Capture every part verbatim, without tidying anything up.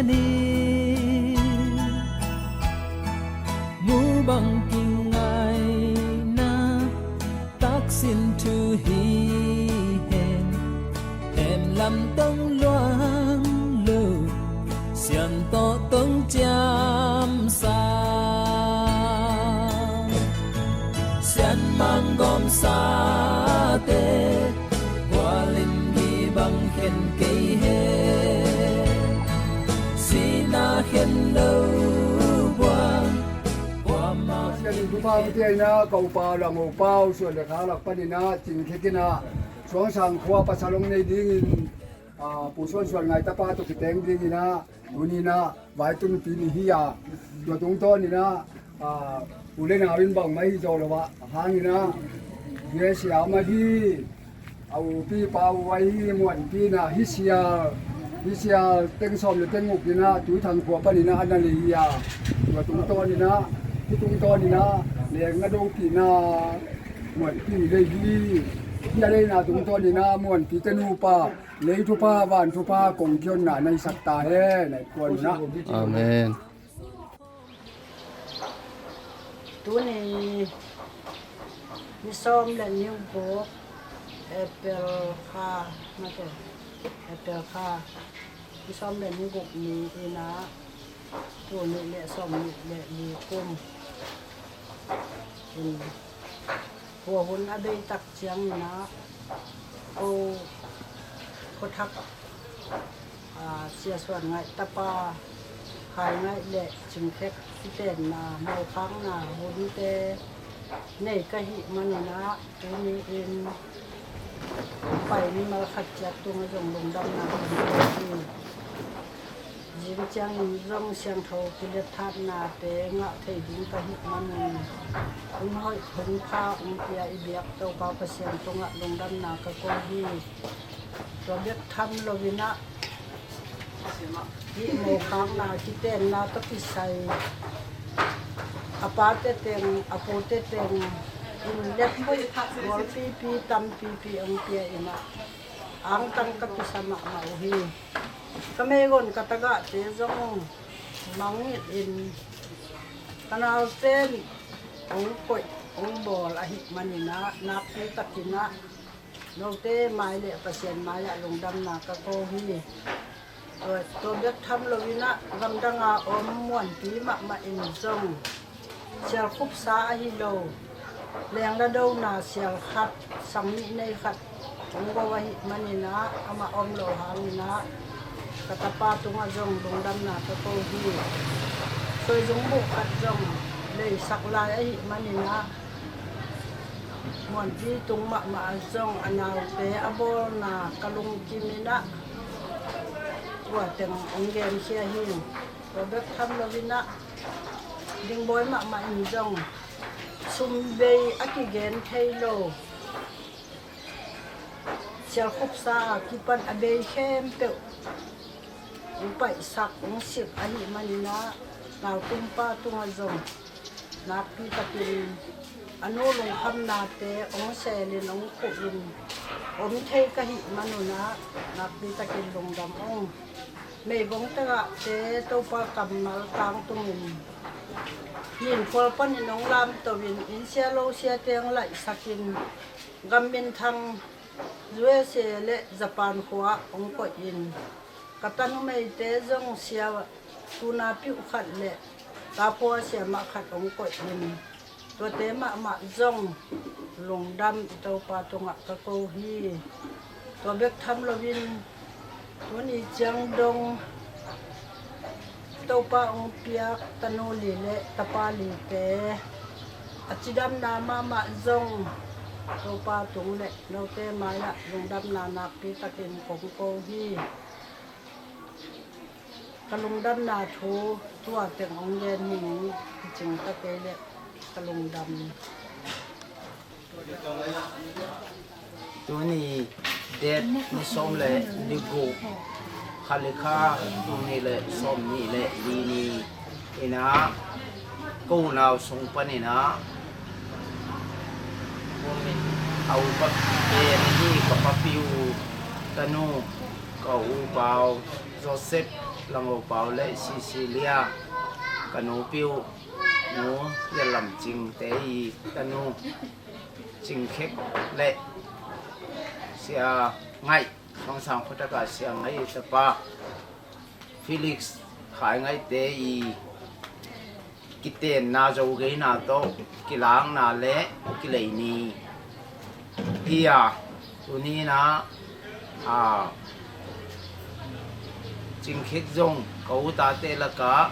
ni. Mu bang kingaina taksin thu hi hen. Hem lam tong luang lo, sian tawh tong ciamsa. Sian manggawmsate gualin gibang khen kei he. Sina khen lo buang. Sian in thupha hong pia inah, ka upa Lang Ho Pau, suan le kha lak paninah, Cing Khek inah, Suangsang khua pasal hong nei dingin, ah, Pu Suan Suan Ngai tapa tawh kiteng dinginah, tuninah, vai tunpi ni hi a, tua tungtawninah, ah, u le nau in bangmah hi zo lo ah, hanginah, U S A ah mah hi, a upi pa uh ahi Muanpi inah, hi sial, hi sial teng sawm le teng guk inah, Tuithang khua paninah, a na lei hi a, tua tungtawninah, hi tungtawninah, leng na dopihna, Muanpi lei hi, hi a leina tungtawninah, Muanpi te nupa, lei thupha, van thupha, kong kihonna na hisak ta hen, na kuan inah. Amen. Tuni ni sawm le ni guk, April kha, mate, April kha, ni sawm le ni guk ni inah, tuni le sawm ni le ni kum in, tua hun a bei tak cianginah, ko, ko thak, ah, Sia Suan Ngai tapa Khai Ngai le Cing Khek kitenna, mokhakna hunte nei ka hih maninah, tuni in pai mimal khat ciat tungah zong lungdamna ka hih. Zing ciangin zong siangtho kilethatnate ngah thei ding ka hih manin, hun hoih hun pha hong pia i biak Topa Pasian tungah lungdamna ka ko hi. Tua bek tham loinah, hih mokhakna kitenna tawh kisai a pate teng, a pute teng in let hoih gualpipi tampipi hong pia inah, angtang ka kisa mahmah uh hi. Ka meigong ka tagahte zong mangngilh in, ka naute in hong koih hong bawl ahih maninah, nakpi takinah note mai le Pasian mai-ah lungdamna ka ko hi. Tua, tua bek tham loinah, gamdanga om Muanpi mahmah in zong, sialkhupsa ahi lo, lengla dona sial khat, sangnih nei khat hong go ahih maninah, amah om lo hanginah, ka tapa tungah zong lungdamna ka ko hi. Suaizung buh khat zong leisak lai ahih maninah, Muanpi tung mahmah ah zong a naute a bawlna ka lungkim inah, tua teng hong genkhia hi. Tua bek tham loinah, Dingbawi mahmah in zong sum bei a kigen thei lo, sialkhupsa a kipan a bei khempeuh hong paihsak, hong sik ahih maninah, nautumpa tungah zong nakpi takin a nu lungkhamnate hong selin hong khuhin om thei ka hih manunah, nakpi takin lungdam ung. Meigong tagahte Topa kammal tangtungin, nin khual panin hong lamtoin, inn sia lo siate hong laihsakin, gam minthang U S A le Japan khua hong koihin, ka tanu meite zong sia tuna piuh khat le kaphua sia mah khat hong koihin, tuate mahmah zong lungdam i Topa tungah ka ko hi. Tua bek tham loin, tuni ciang dong Topa hong piak tanu li le tapa lite a cidamna mahmah zong Topa tung le note mai-ah lungdamna nakpi takin kong ko hi. Ka lungdamna thu tua teng hong gen hi ning, kicing ta kei le ka lungdam. Tuni date ni sawm le ni guk, kha le kha, tul nih le sawm nih le li ni inah, ko unau sung paninah, a upa pen hi, ka papi u tanu, ka u Pau Joseph Langopau le Cecilia, ka nupi uh Nu Lallam Cingte i tanu Cingkhek le Sia Ngaih, Suangsang khuataka Sia Ngaih i tapa Felix Khai Ngaihte i kitenna Zogeina tawh kilakna le kilei ni hi a, tuni-in ah, a, Cingkhek zong ka u tate lakah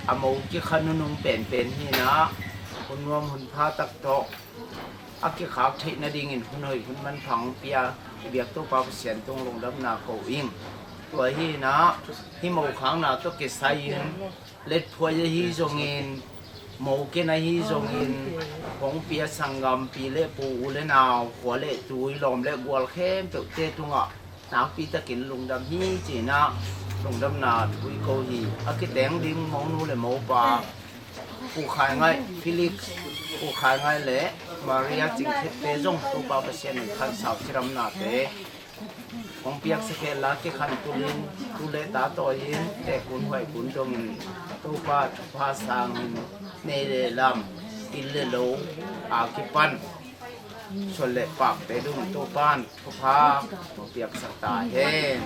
a mo kikha nunung penpen hi-in ah, hun nuam hun pha tak tawh a kikhak theih nadingin hun hoih hun manpha hong pia i biak Topa Pasian tung lungdamna ko ing. Tua hi-in ah, hih mo khakna tawh kisai-in letphuai ahi zongin, mo ken ahi zongin, hong pia sanggampi le pu u le nau, khua le tui, lawm le gual khempeuhte tungah nakpi takin lungdam hi ci-in ah lungdamna thu i ko hi. A kiteng ding monu le mopa Pu Khai Ngaih, Felix, Pu Khai Ngaih le Maria Cingkhekte zong Topa Pasian in khansau cidamnate hong piaksak hen la, kikhan tulin, tu le ta tawi-in, tekun huaikun dongin, Topa thupha sangin, nei le lam, inn le lo a kipan suan le pakte dong Topa in thupha hong piaksak ta hen.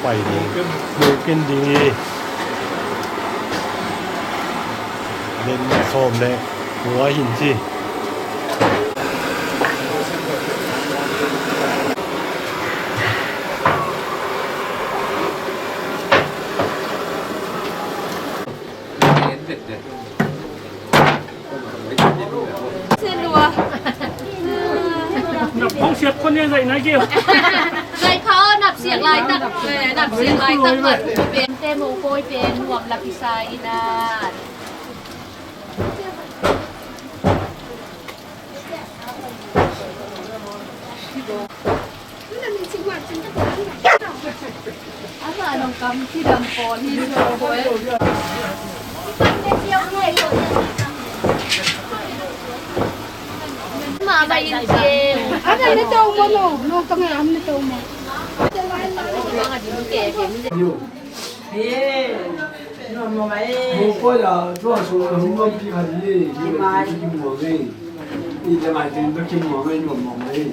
Pai ding, bukin ding hi. Den sawm le kua hin ci. Nap hong siat khon e, zaih nai kei. Zaih pha aw, nap siak laitak, eh, nap siak laitak mat pen te mo pawi pen nuam lak i sa in ah. Mo pawi a, tua sung a hong lampi khat hi, kimuang ei. I le ngai teng bek kimuang ei, nuam mawk ei.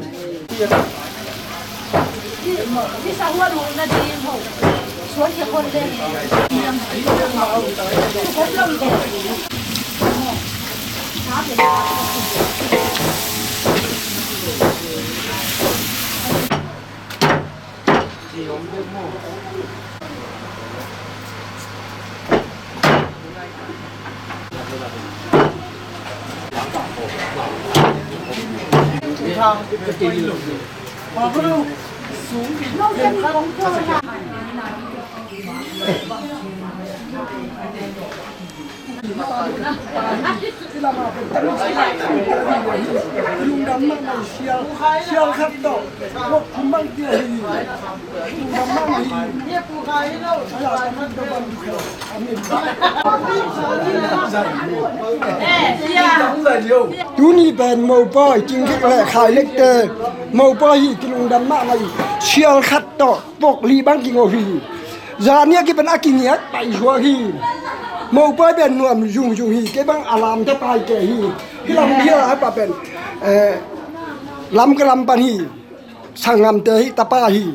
Lungdam mahmah hi. Sial, sial khat tawh, wok thum bang tia hi. Lungdam mahmah hi. Aya, tamat da ban du khe. Amin. Tuni pen mopawi Cingkhek le Khai Lekte mopawi hi, kilungdam mahmah hi. Sial khat tawh pok li bang kingo hi. Zan ni a kipan a kingiat pai zuak hi. Mopawi pen nuam zungzung hi. Kei bang a lamte pai ke hi. Hi lam hi a pa pen, eh, lam ka lam pan hi. Sanggamte hi, tapa hi.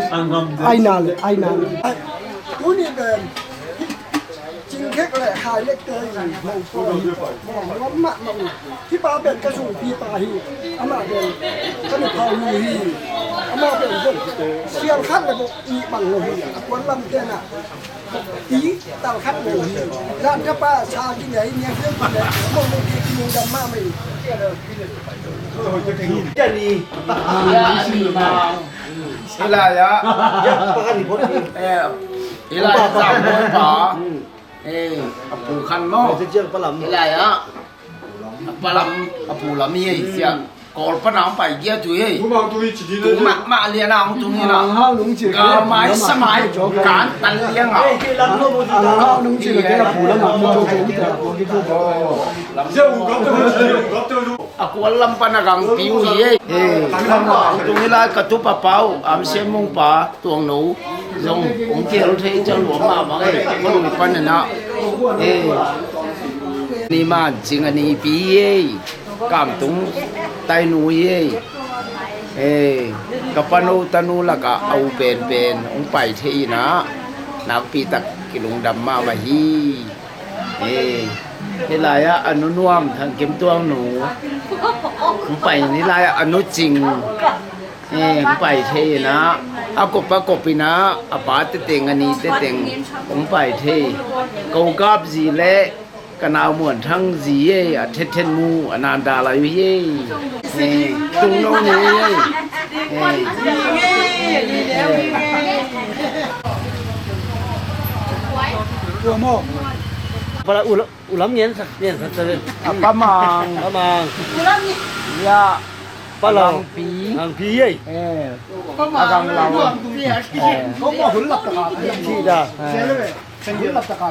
Sanggamte. Aina le, aina le. Tuni pen Cingkhek le Khai Lekte hi, mopawi hi, mo nuam mahmah uh. Hih pa pen ka sungpi pa hi. Amah pen ka nupa nu hi. Amah pen zong sial khat le bok nih bang lo hi. A kuan lam tenah pi tal khat lo hi. Zan ka pa sa ki nei nia fian ki nei. Mo mo ki ki lungdam mahmah hi. Hi lai ah. Eh, hi lai ah, Zam Bawi pa. Eh, a pu khan maw. Hi lai ah. A pa lam, a pu lam hi ei sia. Kawl pan a hong pai giat uh hi. Tung mahmah lian a hong tung hi na. Gal mai sa mai kan tan liang a. A kual lam pan a gangpi uh hi. Hong tung hi lai ka tupa pa uh, Am Sian Mung pa Tuang No zong hong kial thei ciang luam mahmah hi. Ka lui pan a na. Ni man cing a nipi hi. Kamtung tainu hi ei. Ei, ka pano tanu lakah a u penpen hong pai thei inah nakpi tak kilungdam mahmah hi. Ei, hih lai-ah a nu Nuam Thang Kim Tuang Nu hong pai in, hih lai-ah a nu Cing, ei, hong pai thei inah a kop a kop inah a pa teteng a ni teteng hong pai thei. Ko Gap zi le ka nau Muan Thang zi ei, a thethen mu a nanda lai uh hi ei. Ei, Tung No ni ei. Ei. Ei. Bala ula, ulam ngen sa, ngen sa sa. A pa Mang. Pa Mang. Ya. Pa Lau. Langpi. Langpi ei. Eh. A Gang Lau. Eh. Ko mo hul lap taka. Ki da. Eh. Hul lap taka.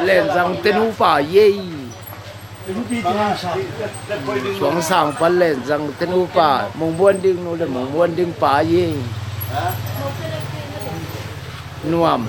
Lenzang te nupa ei. Suangsang pan Lenzang te nupa, Mungbuan ding nu le Mungbuan ding pa ei. Nuam.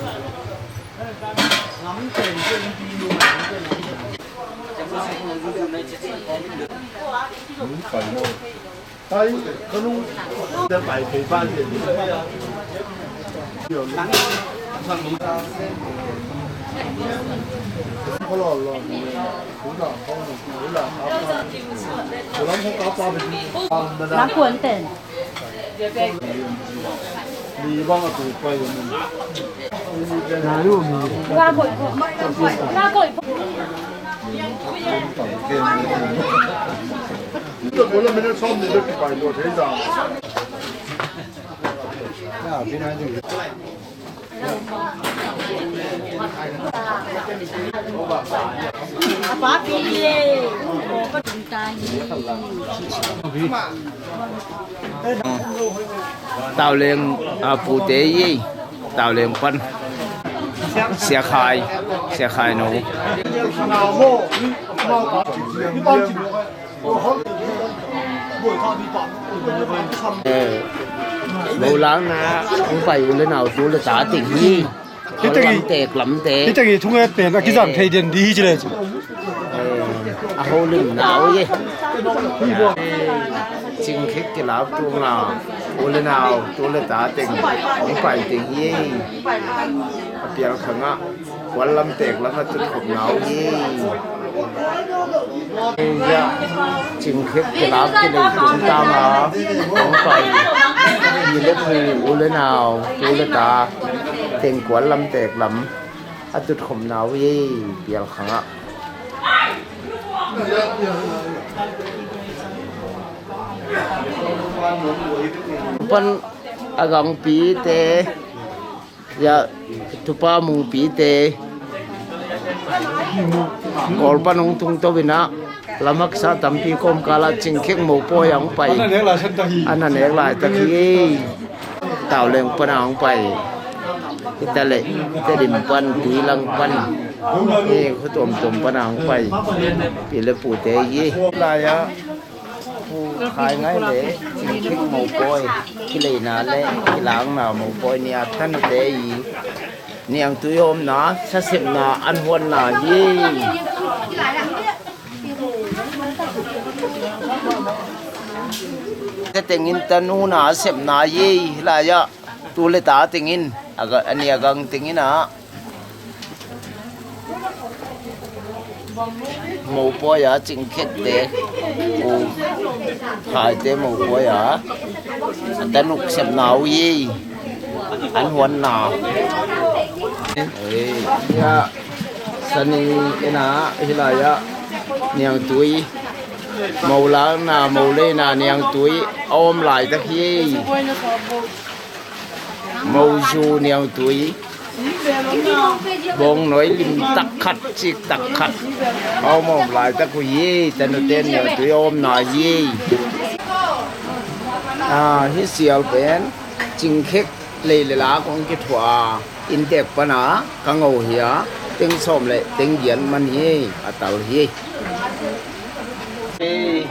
Tauleng, a, pute ei. Tauleng pan Sia Khai, Sia Khai no. Mo lang na hong pai u le nau tu le ta ting hi. Hih teng hi, lamtek lamtek. Hih teng hi thunget pen a kizang thei den di hi ci le. A holim nau ye. Cingkhek kilap tung a u le nau tu le ta teng hong pai teng hi. A pial khangah kual lamtek lam a tutkhop nau hi. Cingkhek kilap kilei tung tang a hong pai. Pi le pu u le nau tu le ta teng kual lamtek lam a tutkhop nau hi. Pial khangah pan a gangpi te. Ya, tupa mungpi te Kawl pan hong tung to inah lamhaksa tampi kawmkal ah Cingkhek mopawi a hong pai. A na nek lai san ta hi. A na nek lai ta hi. Tauleng pan a hong pai. Hita le, Tedim pan, Tuilang pan, eh, khutuamtuam pan a hong pai. Pi le pute hi. Lai-ah Pu Khai Ngai le Cingkhek mopawi, kileina le kilakna mopawi ni a tanute i niangtui omna, sasepna, an huanna hi. Te tengin tanuna a sepna hi. Lai-ah tu le ta tengin a ga-, a ni a gang tengin ah mopawi a Cingkhek te, Pu Khai te mopawi a a tanuk sepna uh hi. An huanna. Ei, hia, sani ena hilai ah niangtui, mo lakna, mo leina niangtui a om laitak hi. Mozu niangtui, bawngnawi lim tak khat, cik tak khat a om, om laitak uh hi. Tanute niangtui a omna hi. Ah, hih sial pen Cingkhek lei le lak hong kithuah a, inntek pana ka ngo hi a, teng sawm le teng giat man hi, a tal hi. Ei,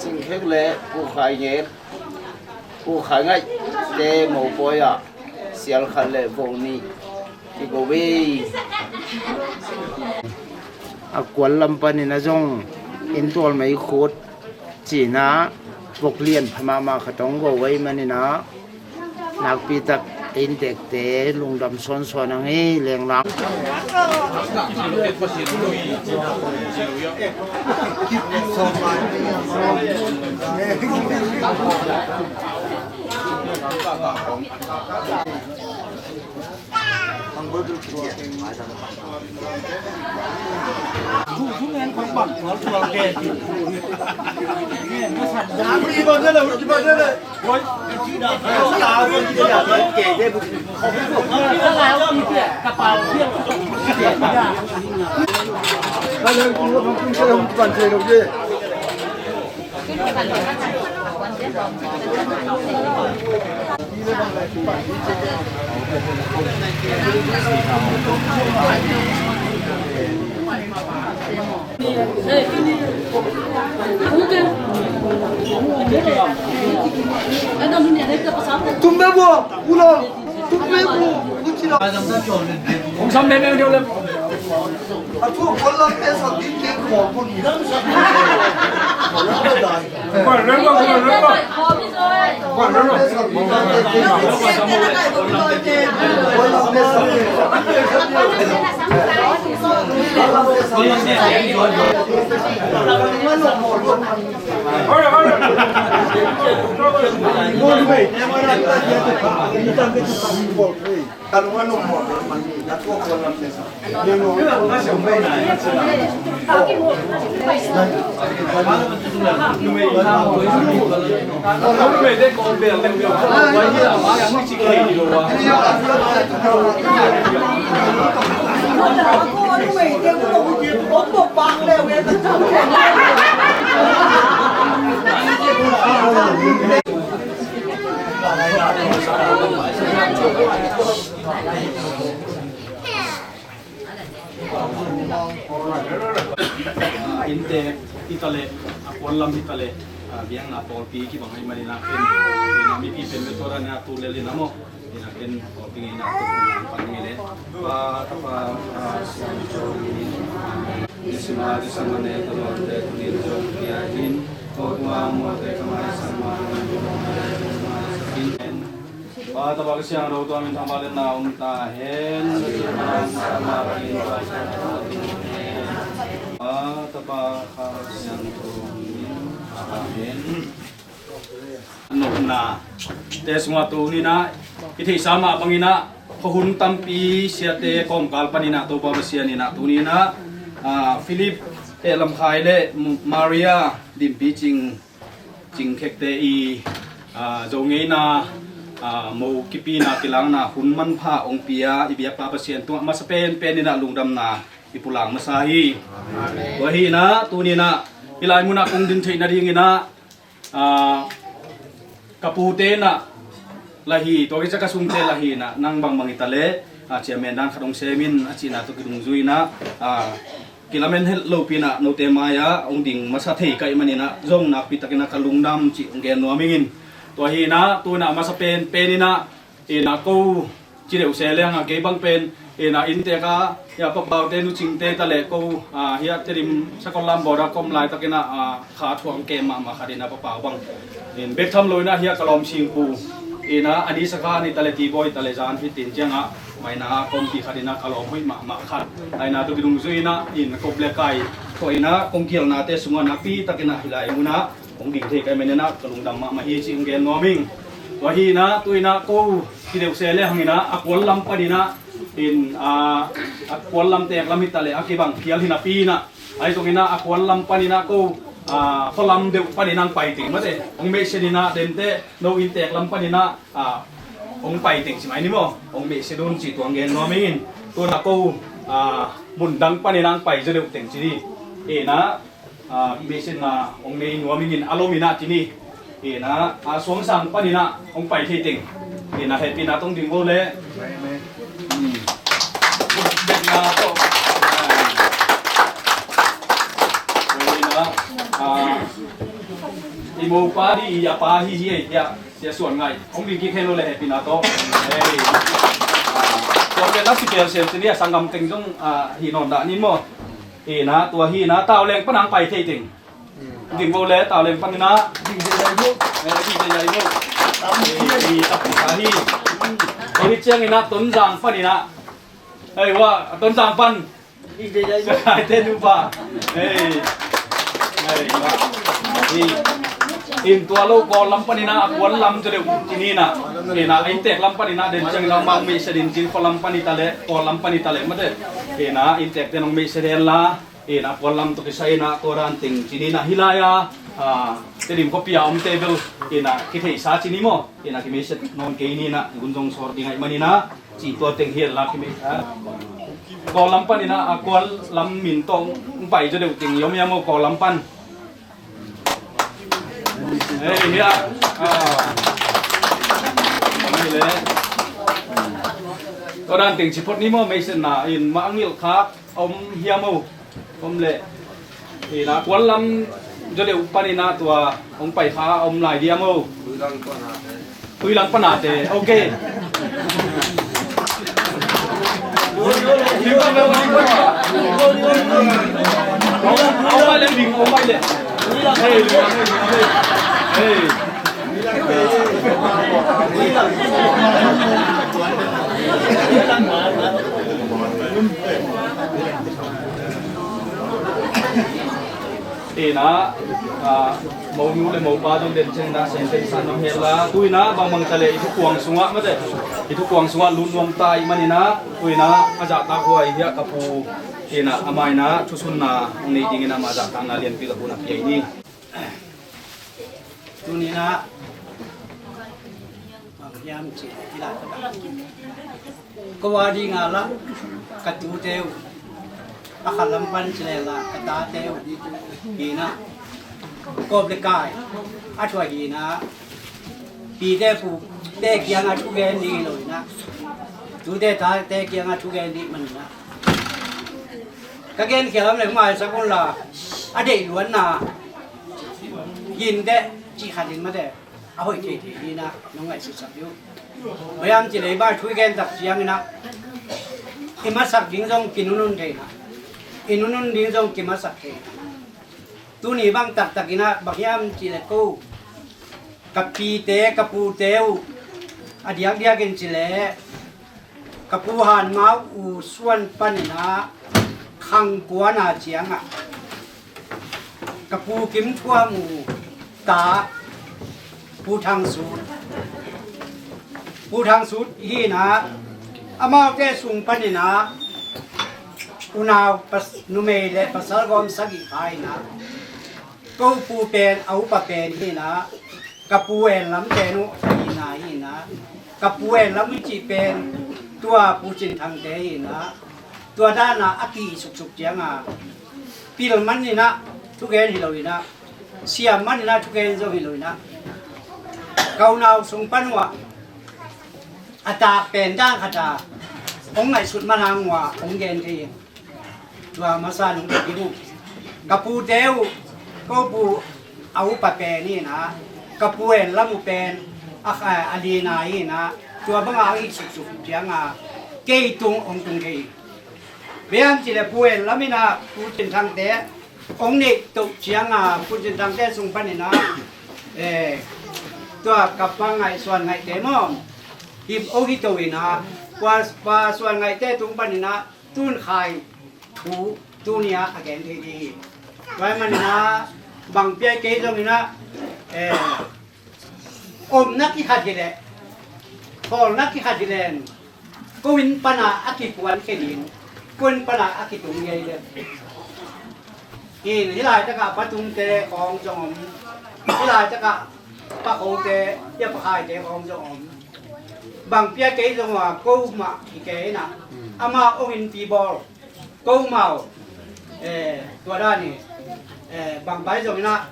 Cingkhek le Pu Khai Ngek, Pu Khai Ngaih te mopawi ah sial khat le vok nih kigo hi. A kual lam panin a zong inn tual mei khut cihna vok lian pha mahmah khat hong go hi manin ah, nakpi tak inntekte lungdam sawnsawn ang hi, lenglang. Tum be bo, ulo. Tum be bo, ulo. Kong sam be be deu le. A thu ko lam pe sa din ke ko ko ni. Inntek hi ta leh, a puanlam hi ta leh, a, biakna pawlpi kibang ahih manin ah, ken, ken a mipi pen bek tawh dan a tu lel in a maw. Ken a ken pawlpi ngeina tu pan nge leh. Pa, Tapa, Kha Siangtho min. Amen. Nisima di samane tolonte tunin zong pia in. Ko tua mote kamai sama. Pa, Tapa, Kha Siangtho tua min thangvah le na om ta hen. Pa, Tapa, Kha Siangtho min. Amen. Nopna te sungah tuni-in ah i theihsa mah bangin ah khuahun tampi siate kawmkal panin ah Topa Pasian in ah tuni-in ah, ah, Philip, eh, Lamkhai le Maria Dimpi Cing, Cingkhekte i, ah, Zo ngeina, ah, mo kipina kilakna hun manpha hong pia i biakpa Pasian tungah masa penpen in ah lungdamna i pulak masa hi. Amen. Tua hi in ah tuni-in ah hih lai munah kong din theih nadingin ah, ah, ka pute in ah la hi, tua khit ciang ka sungte la hi in ah nang bangbang hi ta leh, ah, chairman dan khat hong sem in a cihna tawh kidungzui in ah, ah, kilamen het lopi in ah note mai-ah hong ding masa thei ka hih manin ah zong nakpi takin ah ka lungdam cih hong gen nuam ing in. Tua hi in ah tu-in ah masa penpen in ah, in ah ko ci deuh se leng ah kei bang pen, in ah inntek ah, hia Pa Pau te, Nu Cing te ta leh ko, ah, hia Tedim Sakol lam border ah ka om laitakin ah, ah, kha thuak keh mahmah khat in ah Pa Pau bang in bek tham lo in ah hia ka lawm singpu in ah a ni sa kha ni ta leh Tibawi ta leh zan hi tin ciang ah maina ah ka ompih khat in ah ka lawm hoih mahmah khat. Aina tawh kidungzui in ah in kop le kai khuah in ah kong kialnate sungah nakpi takin ah hih lai munah kong ding thei ka hih manin ah ka lungdam mahmah hi cih hong gen nuam ing. Tua hi in ah tu-in ah ko Ci deuh se le hang in ah, a kual lam panin ah, in, ah, a kual lam teek lam hi ta leh a kibang phial hi napi in ah, ahi zongin ah a kual lam panin ah ko, ah, khualam deuh panin ah hong pai teng mate, hong mehsia in ah, dente no inn teek lam panin ah, ah, hong pai teng ci mai ni maw, hong mehsia dun ci tuang gen nuam ing in, tu in ah ko, ah, mun dang panin ah hong pai zaw deuh teng ci ni. In ah, ah, mehsiatna hong nei nuam ing in, a lom in ah ci ni. In ah, a suangsang panin ah hong pai thei teng, in ah hehpihna tawh hong ding vo le. Hmm. Betna tawh. In ah, ah, i mopa di, i a pa hi hi ei, hi a, hi a suan ngai. Hong ding kik hen lo le hehpihna tawh. Hei. Ah, tua pen a si pial sel ci ni a, sanggam teng zong, ah, hi nawn dah ni maw. In ah, tua hi in ah, Tawleng pan hong pai thei teng. Ding vo le, Tawleng panin ah. Ding ve lai vo. Eh, ding ve lai vo. Eh, i tap ta hi. Tua hi ciangin ah, Tonzang panin ah. Hei, wa, Tonzang pan. Ding ve lai vo. Ai, te nupa. Hei. Hei, wa. Hi. In tua lo, Kawl lam panin ah, a kual lam zaw deuh ci ni in ah. In ah, inntek lam panin ah, den ciangin ah, mang mi se din cin, Kawl lam pan hi ta leh, Kawl lam pan hi ta leh mate. In ah, inntek ten hong mi se den la. In ah, kual lam tawh kisai in ah, tua dan teng ci ni in ah, hih lai-a, ah, Tedim khuapi a omte bel, in ah, kitheihsa ci ni maw, in ah, kimeiset nawn kei ni in ah, gun zong sawr ding ahih manin ah, ci tua teng hi hen la kimei, ah, Kawl lam panin ah, a kual lam min tawh hong pai zaw deuh teng i om hiam aw, Kawl lam pan. Hei, hi a. Ah. Hei le. Tua dan teng ci phot ni maw, meisetna in mah a ngilh khak a om hiam aw. Om leh. Hi na, kual lam zaw deuh panin ah tua hong pai kha a om lai diam aw. Tui lang pan a te. Ok. Om mai leh ding, om mai leh. Hei, hei. Hi na, ah, monu le mopa zong den ciangin ah, sentence san nam hel la. Tu in ah bangbang ta leh i thukuang sungah mate, i thukuang sungah lut nuam ta ahih manin ah, tu in ah a zahtak huai hi a, ka pu, hi na, amah in ah thusunna hong nei dingin amah zahtakna lianpi ka pu na pia hi ni. Tuni in ah bang hiam cih leh, ko a ding a lah ka tute uh, a khat lam pan ci leh lah ka tate uh, hi na, kawp le kai a thuah hi na, pite pute kiangah thugen ding hi lo hi na, tute tate kiangah thugen ding man hi na. Ka genkhial om leh maisak un la, a deih luatna hi inteh cih khat in mate, a hoih thei thei hi na, nong ngaihsutsak uh. Bang hiam cih leh i bang thu i gen tak ciangin ah, i masak ding zong kinunun thei na, i nunun ding zong kimasak thei na. Tuni bang taktak in ah, bang hiam cih leh ko, ka pite, ka pute uh, a diakdiak in ci leh, ka pu Han Mau U Suan panin ah, Khang Kuan a ciangah, ka pu Kim Thuam U ta, Pu Thang Sut. Pu Thang Sut hi na, amaute sung panin ah, unau pas-, numei le pasal gawm sagih kha hi na, ko pu pen, a upa pen hi na, ka pu En Lam pen uh a hi na hi na, ka pu En Lam uh cih pen, tua Pu Cin Thang te hi na, tua dan a a ki suksuk ciang a, pil man in ah thugen hi lo hi na, siam man in ah thugen zong hi lo hi na, ka unau sung pan uh ah, a tak pen dan khat a, hong ngaihsut man hang uh ah, hong gen thei hi. Tua masa nong ding uh. Ka pute uh, ko pu a upa pen hi na, ka pu En Lam uh pen, a, a, a li na hi na, tua bang a i suksuk ciang a, kei tung hong tung thei. Bang hiam cih leh Pu En Lam in ah, Pu Cin Thang te hong neih toh ciang a, Pu Cin Thang te sung panin ah, eh, tua ka pa Ngai Suan Ngaih te maw, him o hi to in ah, Pa, Pa Suan Ngaih te tung panin ah, tun khai thu tuni a a gen thei ding hi. Tua ahih manin ah, bang pia kei zongin ah, eh, omna kikhat hi leh, Bawlna kikhat hi leng, ko inn pana a kikuan khe ding, ko inn pana a kitung ngei le. Hi, hih laitakah patungte khawng zong om. Hih laitakah pakhote, hih pakhaite khawng zong om. Bang pia kei zong a, ko mah hi kei na. Ama ong innpi bawl. Ko mau, eh, tua dan hi, eh, bang pai zong ina,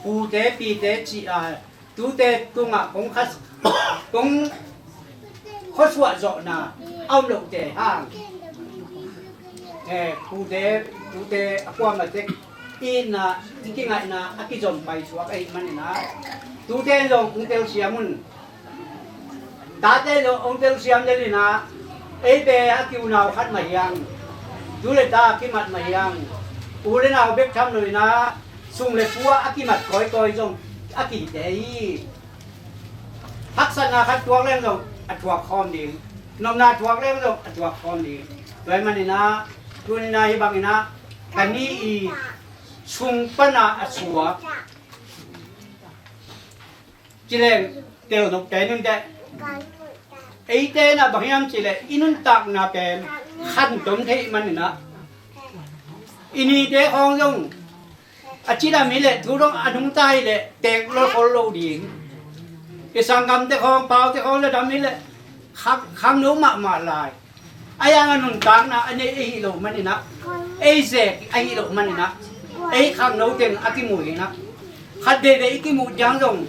pute, pite, ci, ah, tute tungah kong khas, kong khuasuah zawhna a om lote hang. Eh, pute, tute, a kuamah tek, i itna, i kingaihna, a kizom paisuak ahih manin ah, tute zong ong telsiam un. Tate lo ong telsiam le lina, ei pe a kiunau khat mah hiang, tu le ta a kimat mah hiang, u le nau bek tham lo ina, sung le pu a kimat kawikawi zong a kihite hi. Haksatna khat tuak leng zong a tuak khawm ding, nopna tuak leng zong a tuak khawm ding. Tua hi manin ah, tuni-in ah hih bangin ah, ka ni i sung pana a suak ci leng, tel nop pen un teh. Eite na bang hiam cih leh, i nuntakna pen khantom thei manin ah, i nite khawng zong a cidam hi leh, thu dong a nungta hi leh, teek lo khol lo ding. I sanggamte khawng, paute khawng ladam hi leh, khang, khangno mahmah lai. A yang a nuntakna a nei ei hi lo manin ah, ei zek ahi lo manin ah, ei khangno teng a kimu hi na. Khat veivei i kimuh ciang zong,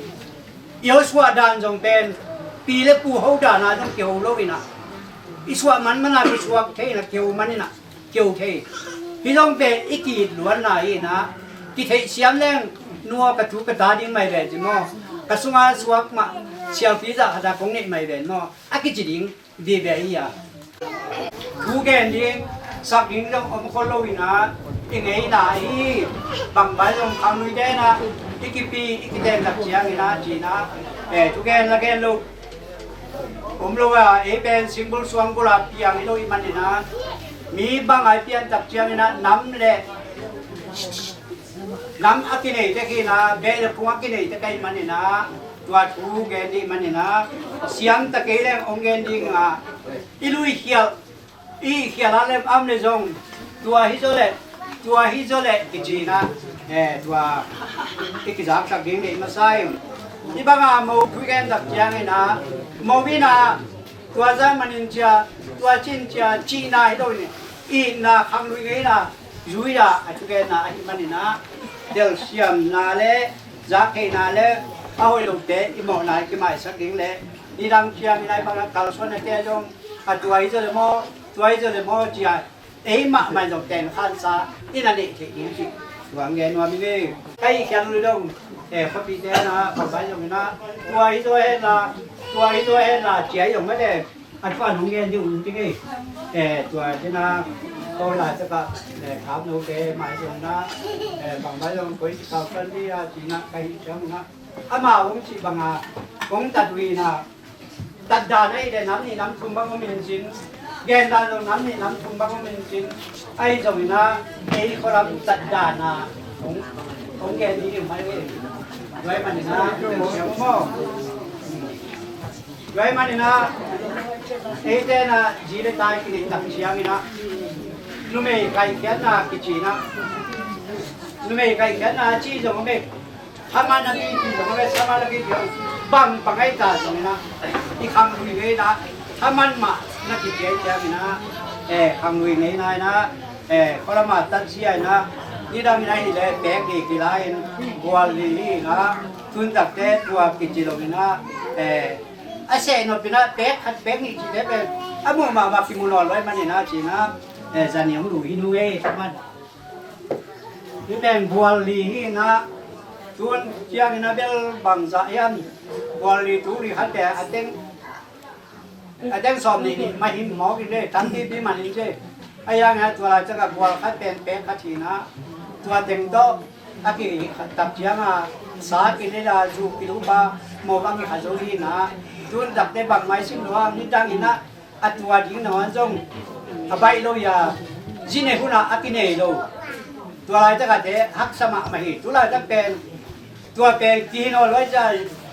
i ho suah dan zong pen pi le pu ho dan a zong kiho lo hi na. I suah man man a kisuak thei na, kiho manin ah kiho thei. Hih zong pen i ki-it luatna hi na. Kitheihsiam leng, nua ka tu ka ta ding mai ve ci maw, ka sunga suak mah sialpi zah khat a kong neih mai ve maw, a kici ding. Vive hi a. Thu gen ding, sak ding zong om khol lo hi na, i ngeina hi. Bang bai zong khangluite na, i kipi, i kiten tak ciang hi na, ci na. Eh, thu gen la gen lo om lo a, ei pen singbul suangbul a piang hi lo i manin ah, mi bang a i pian tak ciang hi na, nam le nam a kinei tek hi na, beh le phung a kinei tek ahih manin ah, tua thu gen dih manin ah, siam ta kei leng ong gen ding ah, i lui khial, i khial a lem am le zong, tua hi zaw le, tua hi zaw le kici na, eh, tua i kizaksak ding dih masa in. Hih bang a mo thu gen tak ciang hi na, mo in ah, tua zah manin cia, tua cin cia, cihna hi lo in, itna khanglui ngeina, zui a, a thugenna ahih manin ah, telsiamna le zaktheihna le a hoih lote i mawhna i kimaisak ding le, nidang ciang i nai bang a kalsuannate zong, a tua hi zaw le maw, tua hi zaw le maw ci a, ei mahmah zong tenkhansa i na neih theih ding cih tua ngen nuam i ngei. Ka hih khial lui dong, eh, khuapite na, khuapai zong i na, tua hi zaw hen la, tua hi zaw hen la ci a hi zong mah le, a tua nong gen ding uh ding ei. Eh, tua dina, ko lai taka, eh, kham no te mai zong na, eh, bang bai zong koi si kau kan di a, dina, ka hih ciang na. Ama hong cih banga, hong tat uh hi na, tat dan ahi le nam nih nam thum bang om in cin, gen dan zong nam nih nam thum bang om in cin, ahi zong hi na, ei khualam tat dan a, hong, hong gen ding hi mai ve. Tua hi manin ah, siang maw. Tua hi manin ah, eite na zi le tai kineih tak ciangin ah, numei kaikhiatna kici na, numei kaikhiatna ci zong om e, thaman a kici zong om e, thaman a kici zong, bang bang ahi ta zongin ah, i khanglui ngeina, thaman mah na kici ahi ciangin ah, eh, khanglui ngeina in ah, eh, khualam a tat zia in ah, nidang in ahih leh pek ni kila in, gual li hi in ah, tun takte tua kici lo in ah, eh, a seh nop in ah pek khat pek nih cihte pen a muh mahmah kimu nawn lo ahih manin ah ci in ah, eh, zani hong lu hi nu ei, thaman. Hih pen gual li hi in ah, tun ciangin ah bel bangzah hiam, gual li tu li khat pen a teng, a teng sawm nih nih mah hi mawk in le, tampipi man in le. A yang ah tua lai cakah gual khat pen pek khat hi in ah, tua teng tawh a kihih tak ciang a, sa kilel a, zu kilup a, mawh bang kikha zo hi in ah, tun takte bangmah i sim lo a, nidang in ah a tua ding nangawn zong a baih lo hi a, zi nei hun ah a kinei lo. Tua laitak a te haksa mahmah hi. Tu laitak pen Tua pen kihinaw luai cia,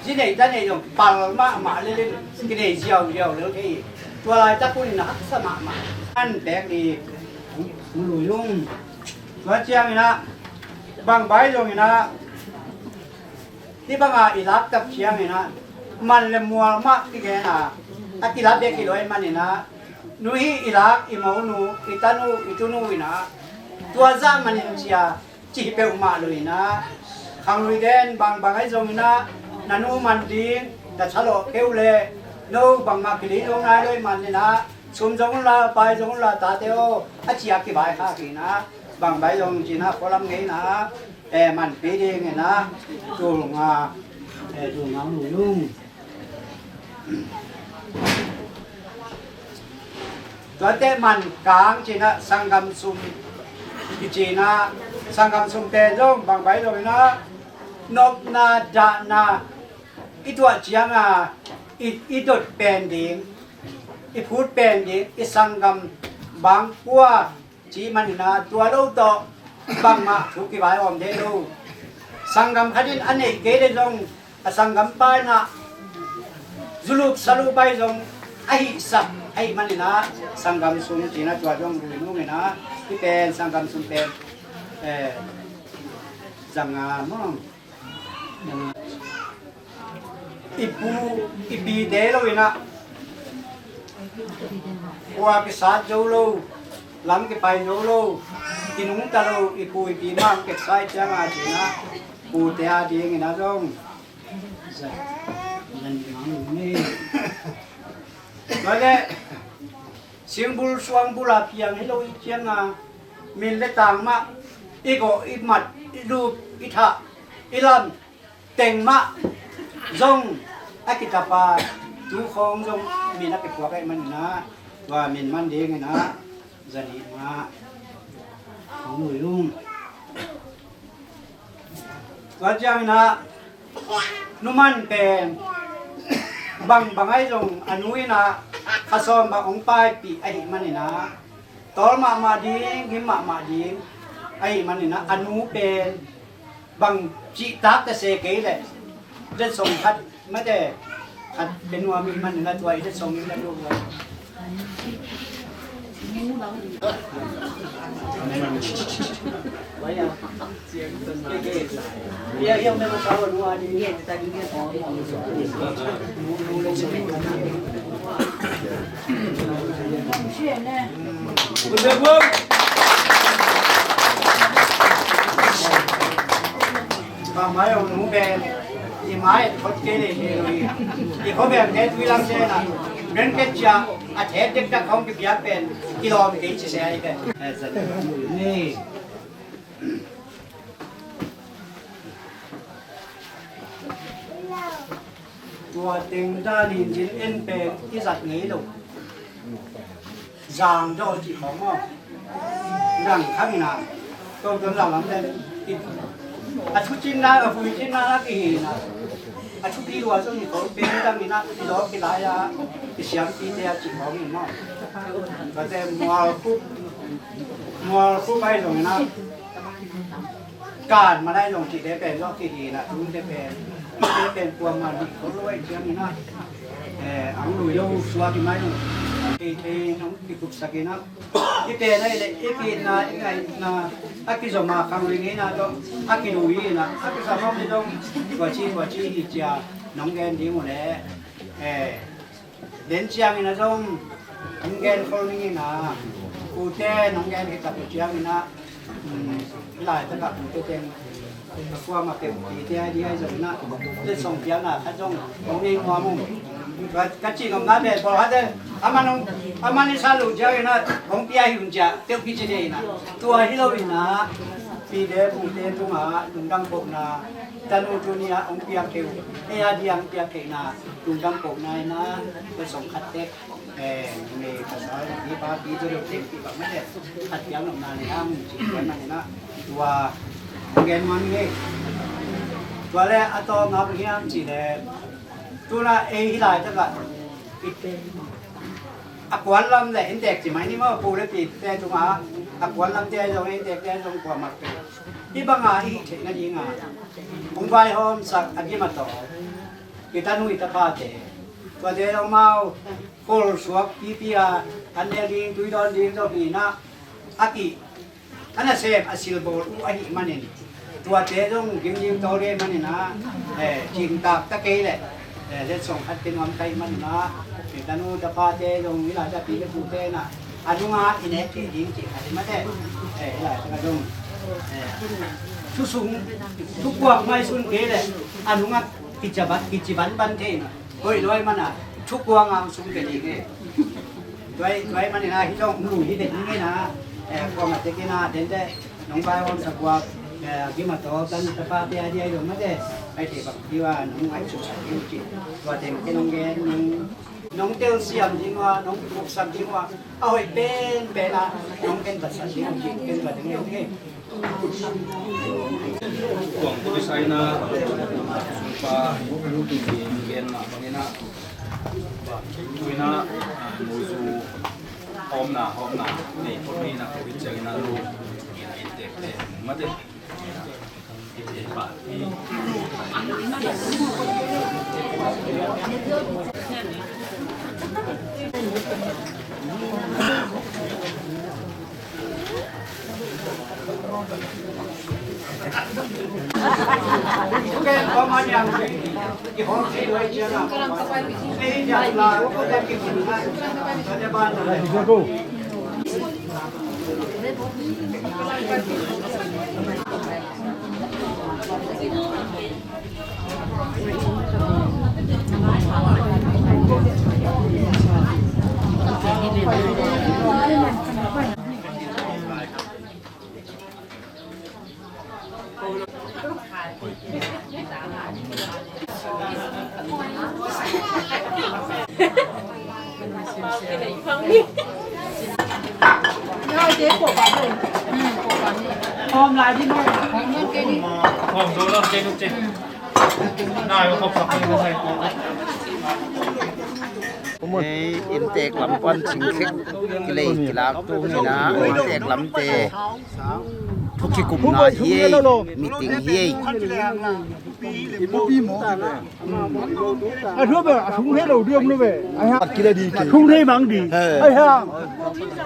zi nei ta nei zong pal mahmah lel in kinei ziauziau lel thei hi. Tua laitak hun in a haksa mahmah. An pek ni, hong lui ung. Tua ciangin ah, bang bai zongin ah, hih banga i laktak ciangin ah, man le mual mah kigen a, a kila bek hi lo ahih manin ah, nu hih i lak, i monu, i tanu, i tunu in ah, tua zah manin cia, cih peuhmah lo in ah, khanglui den bangbang ahi zongin ah, na nu man ding, na thalawh keu le, no bangmah kilei zong nai lo ahih manin ah, sum zong unla, pai zong unla, tate aw, a ci a kivaikhak in ah, bang bai zong ci in ah, khualam ngei in ah, eh, manpih ding in ah, tul nga, eh, tul nga hong lui ung. Tuate man kang ci in ah, sanggam sum kici in ah, sanggam sum pen zong bang bai zong in ah, nopna, dahna, i tuah ciang a, i, i dot pen ding, i phut pen ding, i sanggam bang kua cih manin ah, tua lo tawh bangmah thu kivai om thei lo. Sanggam khat in a neih kei le zong, a sanggam pa in ah zulup salup pai zong a hihsak ahih manin ah, sanggam sum ci in ah, tua zong lui nung in ah, hih pen sanggam sum pen, eh, zanga maw. I pu, i pite lo in ah, khua kisat zo lo, lam kipai zo lo, kinungta lo, i pu i pi mah kepsa i ciang a ci in ah, pute a ding in ah zong. Zan, zan mang ni. Tua le, singbul suangbul a piang hi lo i ciang a, min le tang mah, i gawh, i mat, i lup, i thah, i lam teng mah zong a kitapa, tu khawng zong min a kiphuak ahih manin ah, tua min man ding in ah, zanih mah hong lui ung. Tua ciangin ah, numan pen bangbang ahi zong a nu in ah, kha sawm bang hong paipih ahih manin ah, tawl mahmah ding, ngim mahmah ding ahih manin ah, a nu pen bang cihtak ta se kei leh, letsong khat mate, khat pe nuam ahih manin ah, tua i letsong in ah, Bangmah zong nu pen i mai khot kei leh hi lo hi. I khuaveng te tui lam te na, blanket cia a thet dektak hong kipiak pen kilawm kei ci se ahi pen. Tua teng danin zin en pen i zat ngei lo. Zang dawh cih khawng maw? Zang khang ina, tawmtuam zang lam ten, a thucinna, a huicinna a kihi ina, a thupi lua zong i khawng pen dang ina, i lawk i lai a, i siampite a cih khawng in maw? Tua te mualkhup, mualkhup ahi zong ina, kan manai zong cihte pen zawh kihi na, tute pen, tute pen kuamah nih khol lo ahi ciangin ah, eh, ang lui lo suak i mai zong, thei thei nong kikupsak in ah, i pen ahi leh i kiitna, i ngaihna a kizom a, khang ring ina zong a kilui ina, a kizom a mi zong tua ci tua ci hi cia nong gen ding uh leh, eh, den ciangin a zong hong gen khol ning ina, pute nong gen khit tak uh ciangin ah, um, laitakah pute teng ka kuamah peuh pite a ding ahi zongin ah, letsong piakna khat zong hong nei nuam ung. Ka, ka cih nopna pen pawlkhatte, a man hong, a man i sa lo ciangin ah hong pia hi un ciah peuh kici dei ina, tua hi lo ina, pite pute tungah lungdam kohna, tanu tuni ah hong piak kei uh, ei a ding hong piak kei na, lungdam kohna ina, letsong khat tek. Eh, mi pasal, mi pa, mi tu deuh teng pi bang mah le, khat piang nopna ni hang, ci piang na ni na, tua, gen man nge. Tua le, a tawpna bang hiam cih le, tu na ei hi laitakah, a kuan lam le inntek ci mai ni maw, pu le pite tungah, a kuan lamte zong inntekte zong kuamah pe. Hih banga i hih theihna dinga, Hong vaihawmsak a gim a taw, i tanu i taphate, tuate zong amau khol suak pipi a, an nel ding, tui dawn ding zong hi na, a ki a nasem a silbawl uh ahih manin, tuate zong gim ding tawl ding manin ah, eh, cingtak ta kei leh, eh, letsong khat pe nuam ka hih manin ah, eh, tanu tapate zong hih lai-ah pi le pute in ah, a nungah i nek kei ding cih khat hi mate, eh, hih lai-ah zong, eh, thusung, thukuak maisun kei leh, a nungah kici ban, kici banban thei in ah, hoih lua ahih manin ah, thukuak ngang sung kei ding e. Tua ahih, tua ahih manin ah, hih zong hong lui hi den ing e na, eh, kuamah tek in ah, dente, nong vaihawmsak uh a, eh, gim a taw, tanu tapate a diai lo mate, ai thei bang diu a, nong ngaihsutsak ding uh cih, tua teng ken nong gen ning, nong telsiam ding uh a, nong kipuksak ding uh a, a hoih penpen ah, nong ken batsak ding uh cih, ken bat ding uh e. Kuang Buddhist aina, pa, gen mah bangin ah, tuina, muzu, hawmna, hawmna, nei, hawmna, na, ko, i ciangin ah, lu, ina, i tek, tek, mate. Hei, inntek lam pan cingkhek kilei kilak tu hi na, inntek lamte thu kikumna hi ei, meeting hi ei. A thu bel a thung thei lo diam lo ve. Ai ha. Thung thei mang di. Ai ha.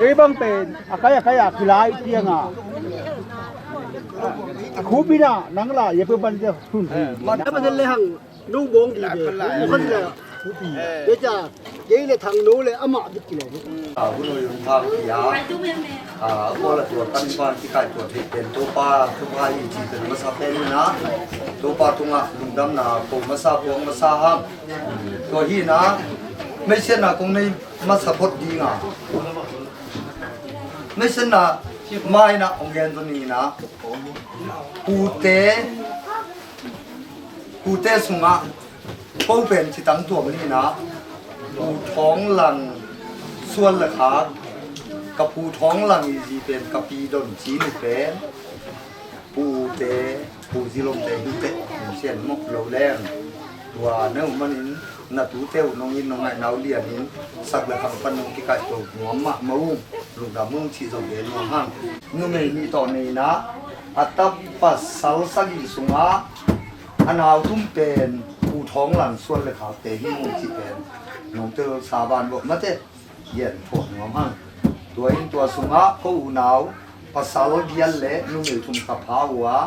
Ei bang pen a kai a kai a kilai tiang a, a khu pi na nang la ye pe ban te thung thei. Mat ka pen le hang. No bawng di ve, no khan le. Khupi. Te ca, kei le Thang no le amah bik kile. A, hun oi hun thang pia. A, ko la tua kan pan ki kai tua thei pen Topa, Topa i ci pen masa pen na. Topa tunga lungdamna ko masa, ko masa hang. Tua hi na, meisiatna kong nei masa phot ding a. Meisiatna mai na ong gen tu ni na. Pute, pute sungah ko pen ci tang tuam ni na, Pu Thawng Lang suan le khak, ka Pu Thawng Lang i zi pen ka pi Don Ci Nu pen, pute, pu Zilom te hi te, sian mok lo leng. Tua neu manin, na tute uh nong in nong ngaih nau lianin, sak le khang pan nong kikaih to nuam mahmah ung, lungdam ung cih zong gen nuam hang. Numei nih tawh nei na, a tapa sal sagih sungah, a nau thum pen Pu Thawng Lang suan le khakte hi ung cih pen nong tel sa van vawh mate, gen thuak nuam hang. Tua in tua sungah ko unau pasal giat le numei thum ka pha uh a,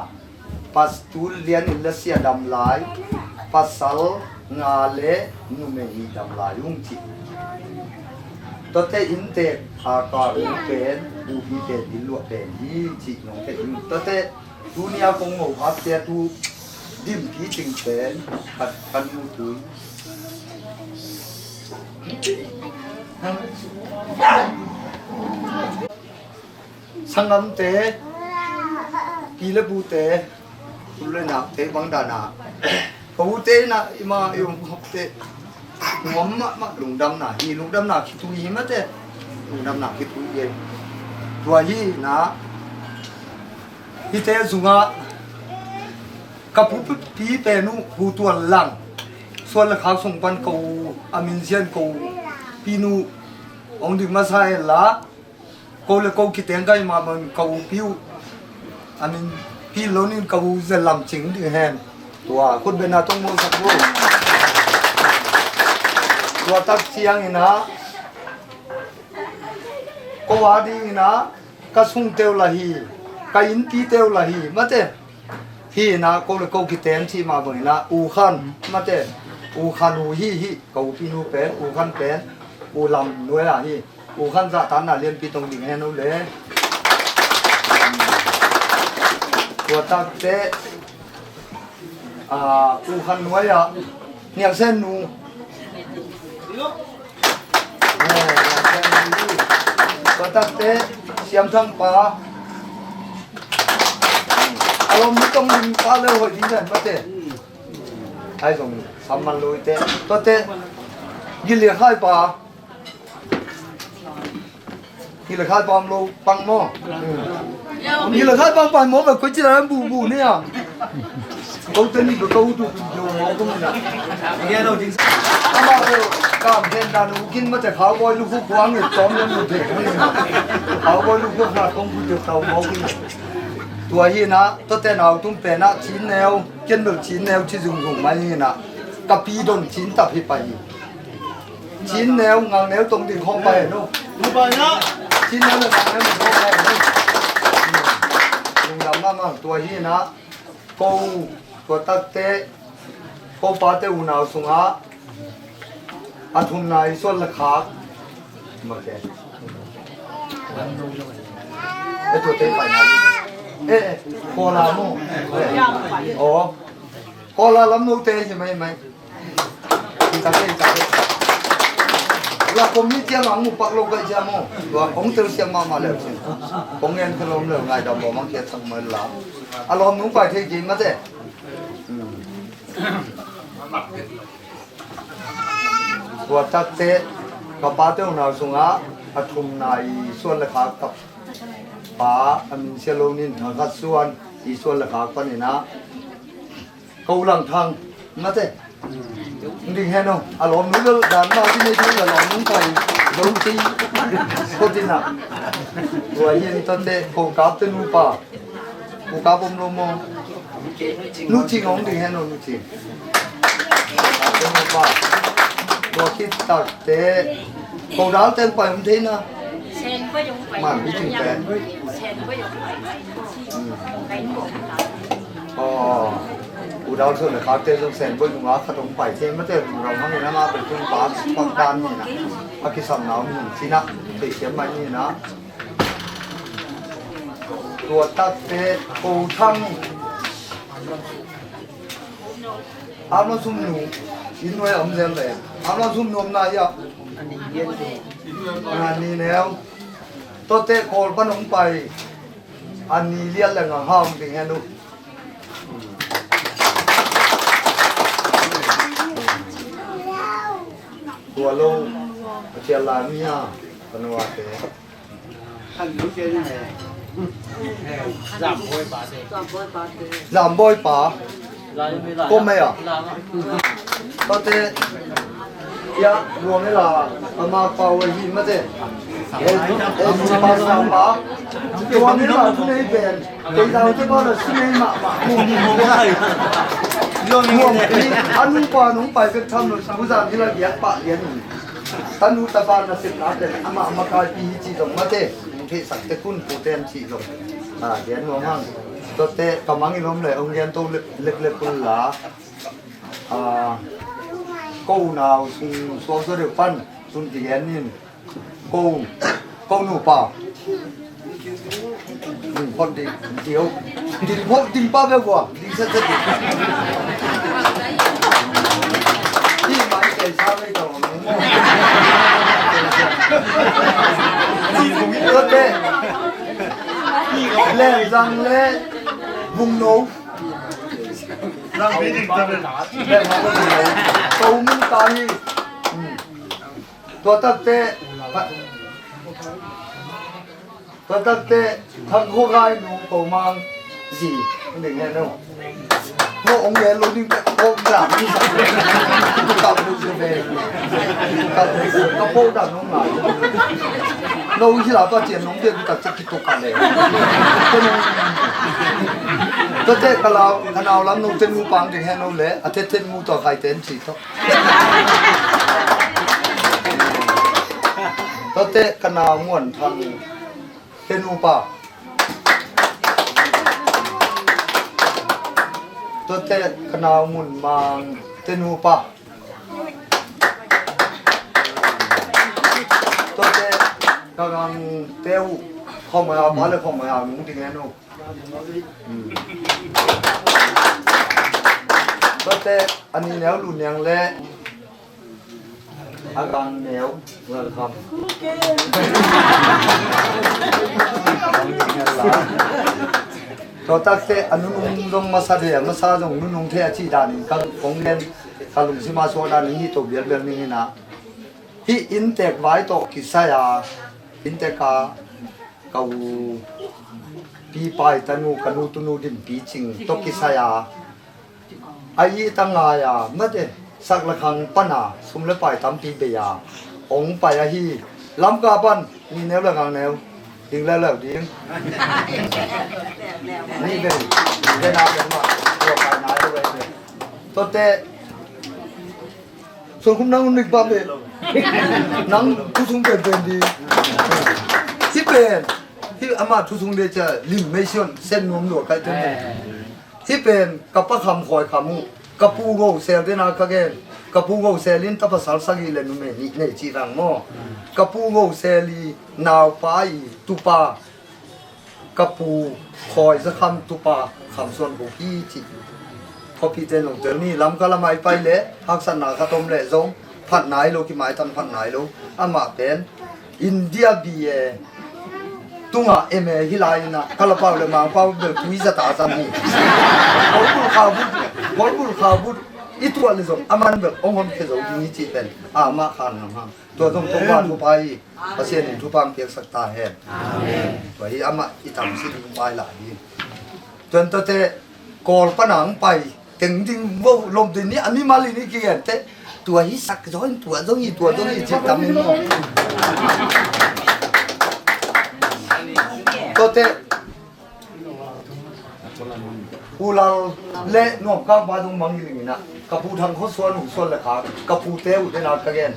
pasal lian in le sia dam lai, pasal nga le numei nih dam lai ung cih. Tuate inntek a ka uh pen, uh hi pen, inn luah pen hi cih nong thei ing. Tuate Tunia kong mo hak tia tu dim pi ting pen kan, kan mu tui. Sangam te, pi le bu te, tu le nak te bang dana. Ko te na ima yom khop te. Nuam mahmah lungdamna hi, lungdamna khitui hi mate. Lungdamna khitui hi. Tua hi na, hite zungah ka pu pi pen uh Pu Tuan Lang suan le khak sung pan ko a min zian ko pi nu ong ding masa hen la. Ko le ko kiteng kai mahmah in ka u pi uh a min pi lo nin ka u ze lam cing ding hen. Tua khut bengna tong musak bu. Tua tak ciangin ah ko a dingin ah ka sungte uh lah hi, ka innpite uh lah hi, mate. Hi in ah ko le ko kiten cih mah bangin ah U Khan, mate. U Khan uh hi hi, ka upinu pen, U Khan pen, U Lam nuai ah hi. U Khan zahtakna lianpi tong ding hen uh le. Tua takte U Khan nuai ah Niang Sen nu. Tua takte Siam Thang pa. A lawm nu tong ding pa le hoih ding zen, mate. Ai zong sam man lo ite. Tuate Gil Lian Khai pa. Gil Lian Khai pa om lo pang maw? Gil Lian Khai pang pai maw, ba koi ci la bu bu ni a. Ko te ni ko ko tu tu jo maw ko ni na. Ama ko kam pen dan u kin, mate, khau boi lu khu kuang ni tom yan lu te. Khau boi lu khu na kong ku jo tau maw ko ni. Tua hi na, tuate nau tung pen a cin neu, ken bel cin neu ci zung zung mai hi na. Ka pi don cin tap hi pai hi. Cin neu, ngal neu tong ding khawng pai nu. Cin neu le ngal neu tong khawng pai nu. Lungdam mahmah. Tua hi na, ko, tua takte, ko pate unau sungah a thumna i suan le khak. Mate. E, tua te pai na. E, e, Kawla mu. E, aw. Kawla lam nu te hi mai mai. Hi ta ke, hi ta ke. La ko mi tia ma mu pak lo ka tia mo. Wa kong tel sia ma ma le. Kong ngen ke lom le ngai dam bo mang kia tak mai la. A lawm nu pai thei ki, mate. Tua takte ka pate unau sungah a thumna i suan le khak ka pa a min sia lo nin, thang khat suan i suan le khak panin ah Ko Lang Thang, mate. Ding hen aw, a lawm nu le dan ma ti nei tu a lawm nu pai lo ti. Ko ti na. Tua hi en tate, ko kap te nu pa. Ko kap om lo maw? Nu Cing hong ding hen aw, Nu Cing. Ko kap te nu pa. Tua khit takte ko dal ten pai om thei na. Man bi cing pen. Aw, u dal suan le khakte zong Sen Boih nungah khat hong pai thei, mate, lungdam hang in a, mah pen tung pa pak dan ni na, a kisam na om hin cina, thei siam mai ni na. Tua takte ko Thang Amla Sum nu, inn nuai a om zel ve. Amla Sum nu om na ia. A ni neu. Tuate Kawl pan hong pai. A ni liat le nga hau ding hen uh. Tua lo, a cial la mi a, ka nuate. Zam Bawi pa. Ko mei a. Pate. Ya, luang e la, ama pau e hi mate. E, e, si pa sa pa. Luang e la, tu nei pen. Kei dau te pa la, si nei ma, ma. Luang e, anu pa, nung pai pek tham lo, sa bu zan hi la, biak pa, biak ni. Tanu tapa na sep na pen, ama, ama kai pi hi ci zong mate. Nung thei sak te kun, pu ten ci zong. A, gen nuam hang. Tuate, ka mang i lom le, ong gen to lek, lek, lek kun la. A, ko nau sung suak suak deuh pan, sun kigen in. Ko, ko nupa. Ding phot ding, ding phot ding pa beuh kua, ding set set ding. Hi mai kei sa mei tau nung mo. Tuate. Lem zang le, vung no. Ko mung ta hi. Tua takte, tua takte, Thang Khua Khai nu ko mang zi, ning nge no. Ko ong nge lo ding ko dam ni sa. Ka bu se ve. Ka bu se, ka bu dam no ngai. Lo hi la pa cian nong de ka cek ki to ka le. Ko nong Tuate ka lau, ka nau lam nung te nupa ang ding hen lo le, a tete mu tua khai ten ci tawh. Tuate ka nau muan thang te nupa. Tuate ka nau mun mang te nupa. Tuate ka gang te uh khawmai a pa le khawmai a nung ding hen uh. Tuate a ni neu lu niang le a gang neu welcome. Tua takte a nunung zong masa de, a masa zong nunung thei a ci danin kan kong len ka lungsim a suak danin hi to bialbial ning hi na. Hih inntek vai tawh kisai a inntek a ka u Pi Pai Tanu ka nu tunu Dim Pi Cing tawh kisai a a it a ngai a mate sak le khang pan a sum le pai tampi bei a hong pai ahi. Lamka pan ni neu le gang neu ding leuleu ding. Ni bei ni bei na bei ma tua pai nai lo bei. Tuate Suan khum nang nik bam e. Nang thu sung pen pen di. Hi pen hi ama thu sung de ca lim mei sion sen nuam lua kai ten. Hi pen ka pa kham khoi kham uh ka pu go sel dena ka gen. Ka pu go sel in ta pasal sagi le numei nih nei ci rang maw. Ka pu go sel i naupa i tupa ka pu Khawi Za Kham tupa Kham Suan Buk hi ci. Khuapite nong tel ni. Lamka lamah i pai leh haksatna khat om leh zong phat nai lo, kimaitang phat nai lo. Amah pen India B A tungah M A hi lai inah Kalapau le Mangpau bel tui zata zang hi. Golbul khaubut, golbul khaubut i tuah leh zong aman bel ong honkhia zo ding hi cih pen amah khan ngam hang. Tua zong Topa thupha hi. Pasian in thupha ang piaksak ta hen. Amen. Tua hi amah i tamsi ding pai lai hi. Tuan tuate Kawl pan ang pai teng ding vo lom ding ni a mimal in i kigen te. Tua hi sak zong tua zong hi tua zong hi ci tam in maw. Tuate U Lal le Nuam Kang pa zong mangngilh inah ka pu Thang Khua Suan uh suan le khak ka pute uh dena ka gen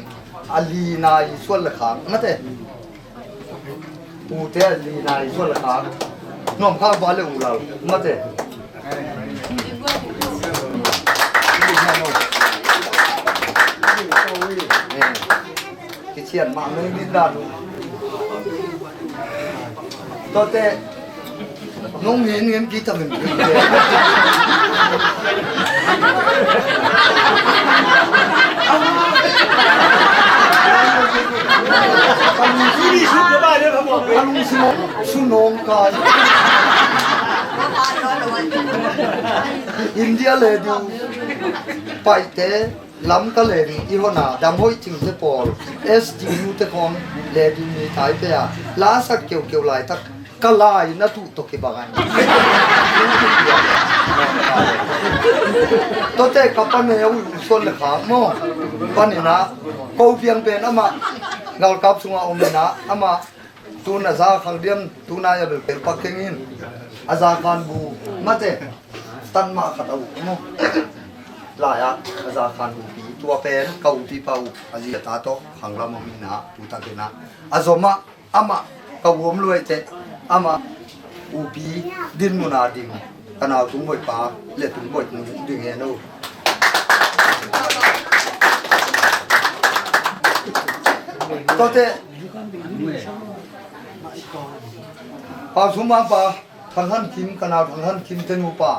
a li nai suan le khak mate. Pute a li nai suan le khak Nuam Kang pa le U Lal mate. Kician mah nung din dan uh. Tuate nung ngin ngin ki tamin. Kalung simong sunong kai. India le du paite. Lamka le ding i hona dam hoih cingte pawl S T U te khawng le ding mi tai pe a la sak keukeu laitak ka lai na tuh tawh kibang a. Tuate ka pane a ui u suan le khak maw. Panina ko piang pen amah galkap sunga omina amah Tun a za khang diam tun a ya bel pel pak keng in a za khan bu mate tan mah khat a uh maw. Lai-ah a za khan bu pi tua pen ka upi pa uh a zi a ta tawh khang lam a mina tu tak ina a zom ah amah ka uam luai teh amah upi din mun a ding ka nau tung boih pa le tung boih mun ding hen uh. Tuate Pau Sum Mangpa, Thang Han Kim, ka nau Thang Han Kim te nupa.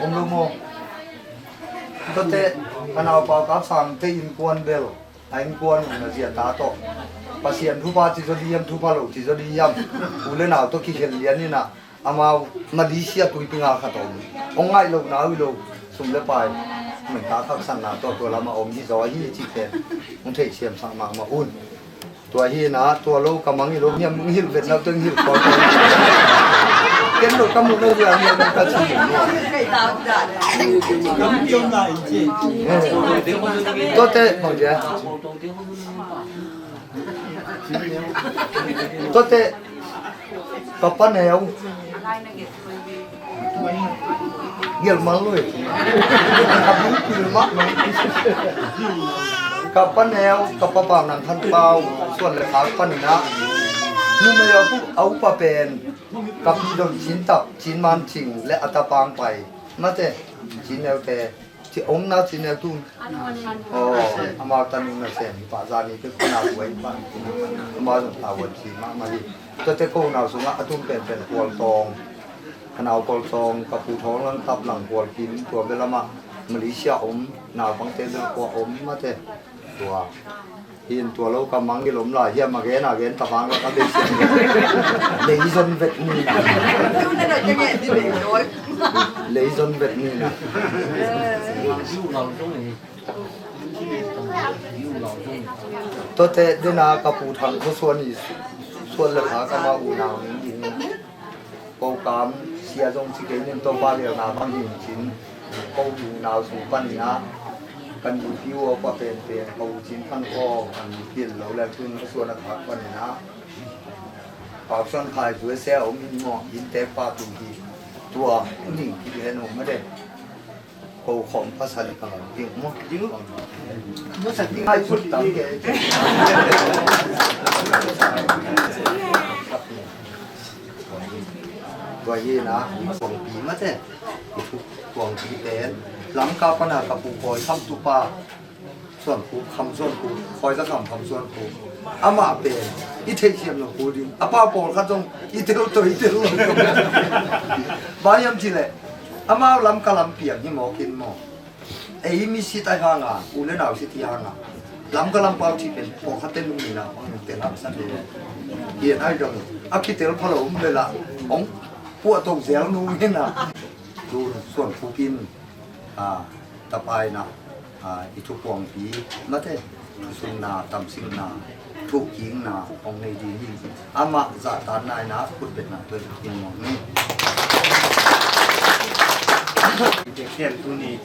Om lo maw? Tuate ka nau Pau Kap Sang te innkuan bel a innkuan uh na zia ta tawh Pasian thupha ci zaw di hiam, thupha lo ci zaw di hiam, u le nau tawh kikhel lian inah amau Malaysia tuipi nga khat a om. Hong ngaih lo na uh hi lo, sum le pai, menta khaksanna tawh tua lamah om hi zaw ahi cih pen hong theihsiamsak mahmah un. Tua hi na, tua lo ka mang hi lo, hiam hong hilh vet lo teng hilh kawm. Ken lo ka muh lo hiam hiam ka ci. Tuate bang dia. Tuate ka pa neu Gel mal lui. Ka bung pil mah mah. Ka pa neu, ka pa pau nang khan pau, suan le khak panin ah. Numei a upa pen, ka pi don Cin Tap, Cin Man Cing le a tapang pai. Mate, Cin Neu te. Ci omna ci neu tun. Aw, amau tanung na sem hi pah, zani te ko na buai hi pah. Amau zong ta buai ci mahmah hi. Tuate ko nau sungah a tun penpen Khual Tawng. Ka nau Khual Tawng, ka pu Thawng Lang Tap Lang Khual Kim, tua bel amah Malaysia om, naupangte bel kua om mate. Tua. Hin tua lo ka mangngilh om lai hiam, a gen a gen ta vang la ka bei siam. Leizon vet ni na. Leizon vet ni na. Tuate dena ka pu Thang Kho Suan i suan le kha ka ma unau ning ding. Ko kam sia zong ci kei ning, Topa belna bang hi cin. Ko unau sung panin ah kan nupi uh a pa penpen ko u Cin Khan Khaw kan nupi lo le tun a suan a khak panin ah Pau Suan Khai U S A om in maw, in tek pa tu hi. Tua ning ki hen om a de. Ko khawm pasal i ka lam ding maw. Ding. Maw sa ding. Ai sut tam ke. Tua hi na, i kuangpi mate. I thu kuangpi pen. Lamka pana ka pu Kawi Kham tu pa. Suan Khup, Kham Suan Khup, Kawi Za Kham, Kham Suan Khup. Amah pen i theihsiam lo kul ding. A pa pawlkhat zong i tel tawh i tel lo. Bang hiam cih leh amau Lamka lam piang hi mawk in maw. Ei mi sit ai hanga, u le nau sit hi hanga. Lamka lam pau cih pen pawlkhat ten lungina bang tel hamsa le. Hian ai dong a kitel pha lo um le la. Ong puah to zel nu hina. Tun Suan Khup in, a, tapaina, a, i thupuangpi mate, thusunna, tamsikna, thuhkikna hong nei ding hi. Amah zahtakna in a khutbetna tua hi mawk ni. Ken tuni,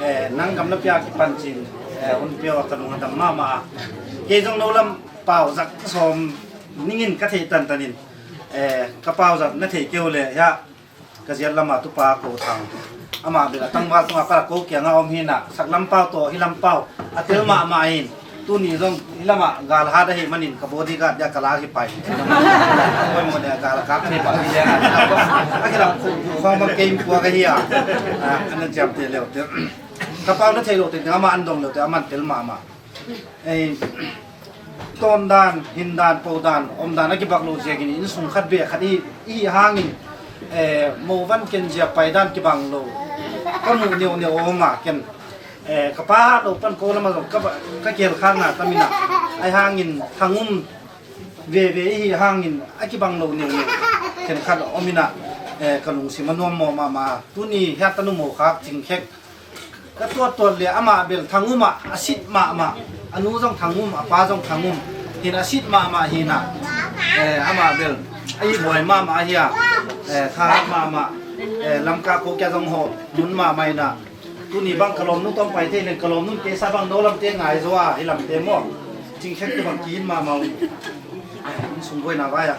eh, nang gamla pia kipancin, eh, hun pia ka lung a dam mahmah a. Kei zong no lam pau zak sawm ningin ka thei tantanin, eh, ka pau zak na thei keu le, ya, ka ziat lama tupa ko Thang. Amah bel a tangval tungah ka ko kiangah om hinah, sak lampau tawh hi lampau a tel mahmah hin. Tuni zong hi lamah galhat ahih manin ka bodyguard dia ka lak hi pai. Poimawh dia gal kak thei pah hi dia. A kilam khong bang kei pua ka hi a. A, a na ciamte leute. Ka pau na thei lo teng amah an dong leute, amah an tel mahmah. Ei, tawndan, hindan, podan, omdan a kibak lo ziakin inn sung khat beh khat i, i hangin, eh, mo van ken zia paidan kibang lo. Ka muh neuneu om a ken, eh, ka pa hat lo pan ko lama zong ka ba, ka kihelkhakna taminah. Ai hangin thangum veve i hih hangin a kibang lo neuneu khenkhat ominah, eh, ka lungsim a nuam mawh mahmah. Tuni hiat tanu mokhak Cingkhek ka tuattuat le amah bel Thangum ah a sit mahmah, a nu zong Thangum, a pa zong Thangum hin a sit mahmah hinah, eh, amah bel a ihbuai mahmah ahi a, eh, thahat mahmah, eh, Lamka ko kia zong hawh mun mahmah inah. Tuni bang ka lawmnu tawm pai thei leng ka lawmnu kei sa bang no lamte ngai zaw a, hi lamte maw. Cingkhek te bang ki-in mahmah un. Eh, in sung buaina vai ah.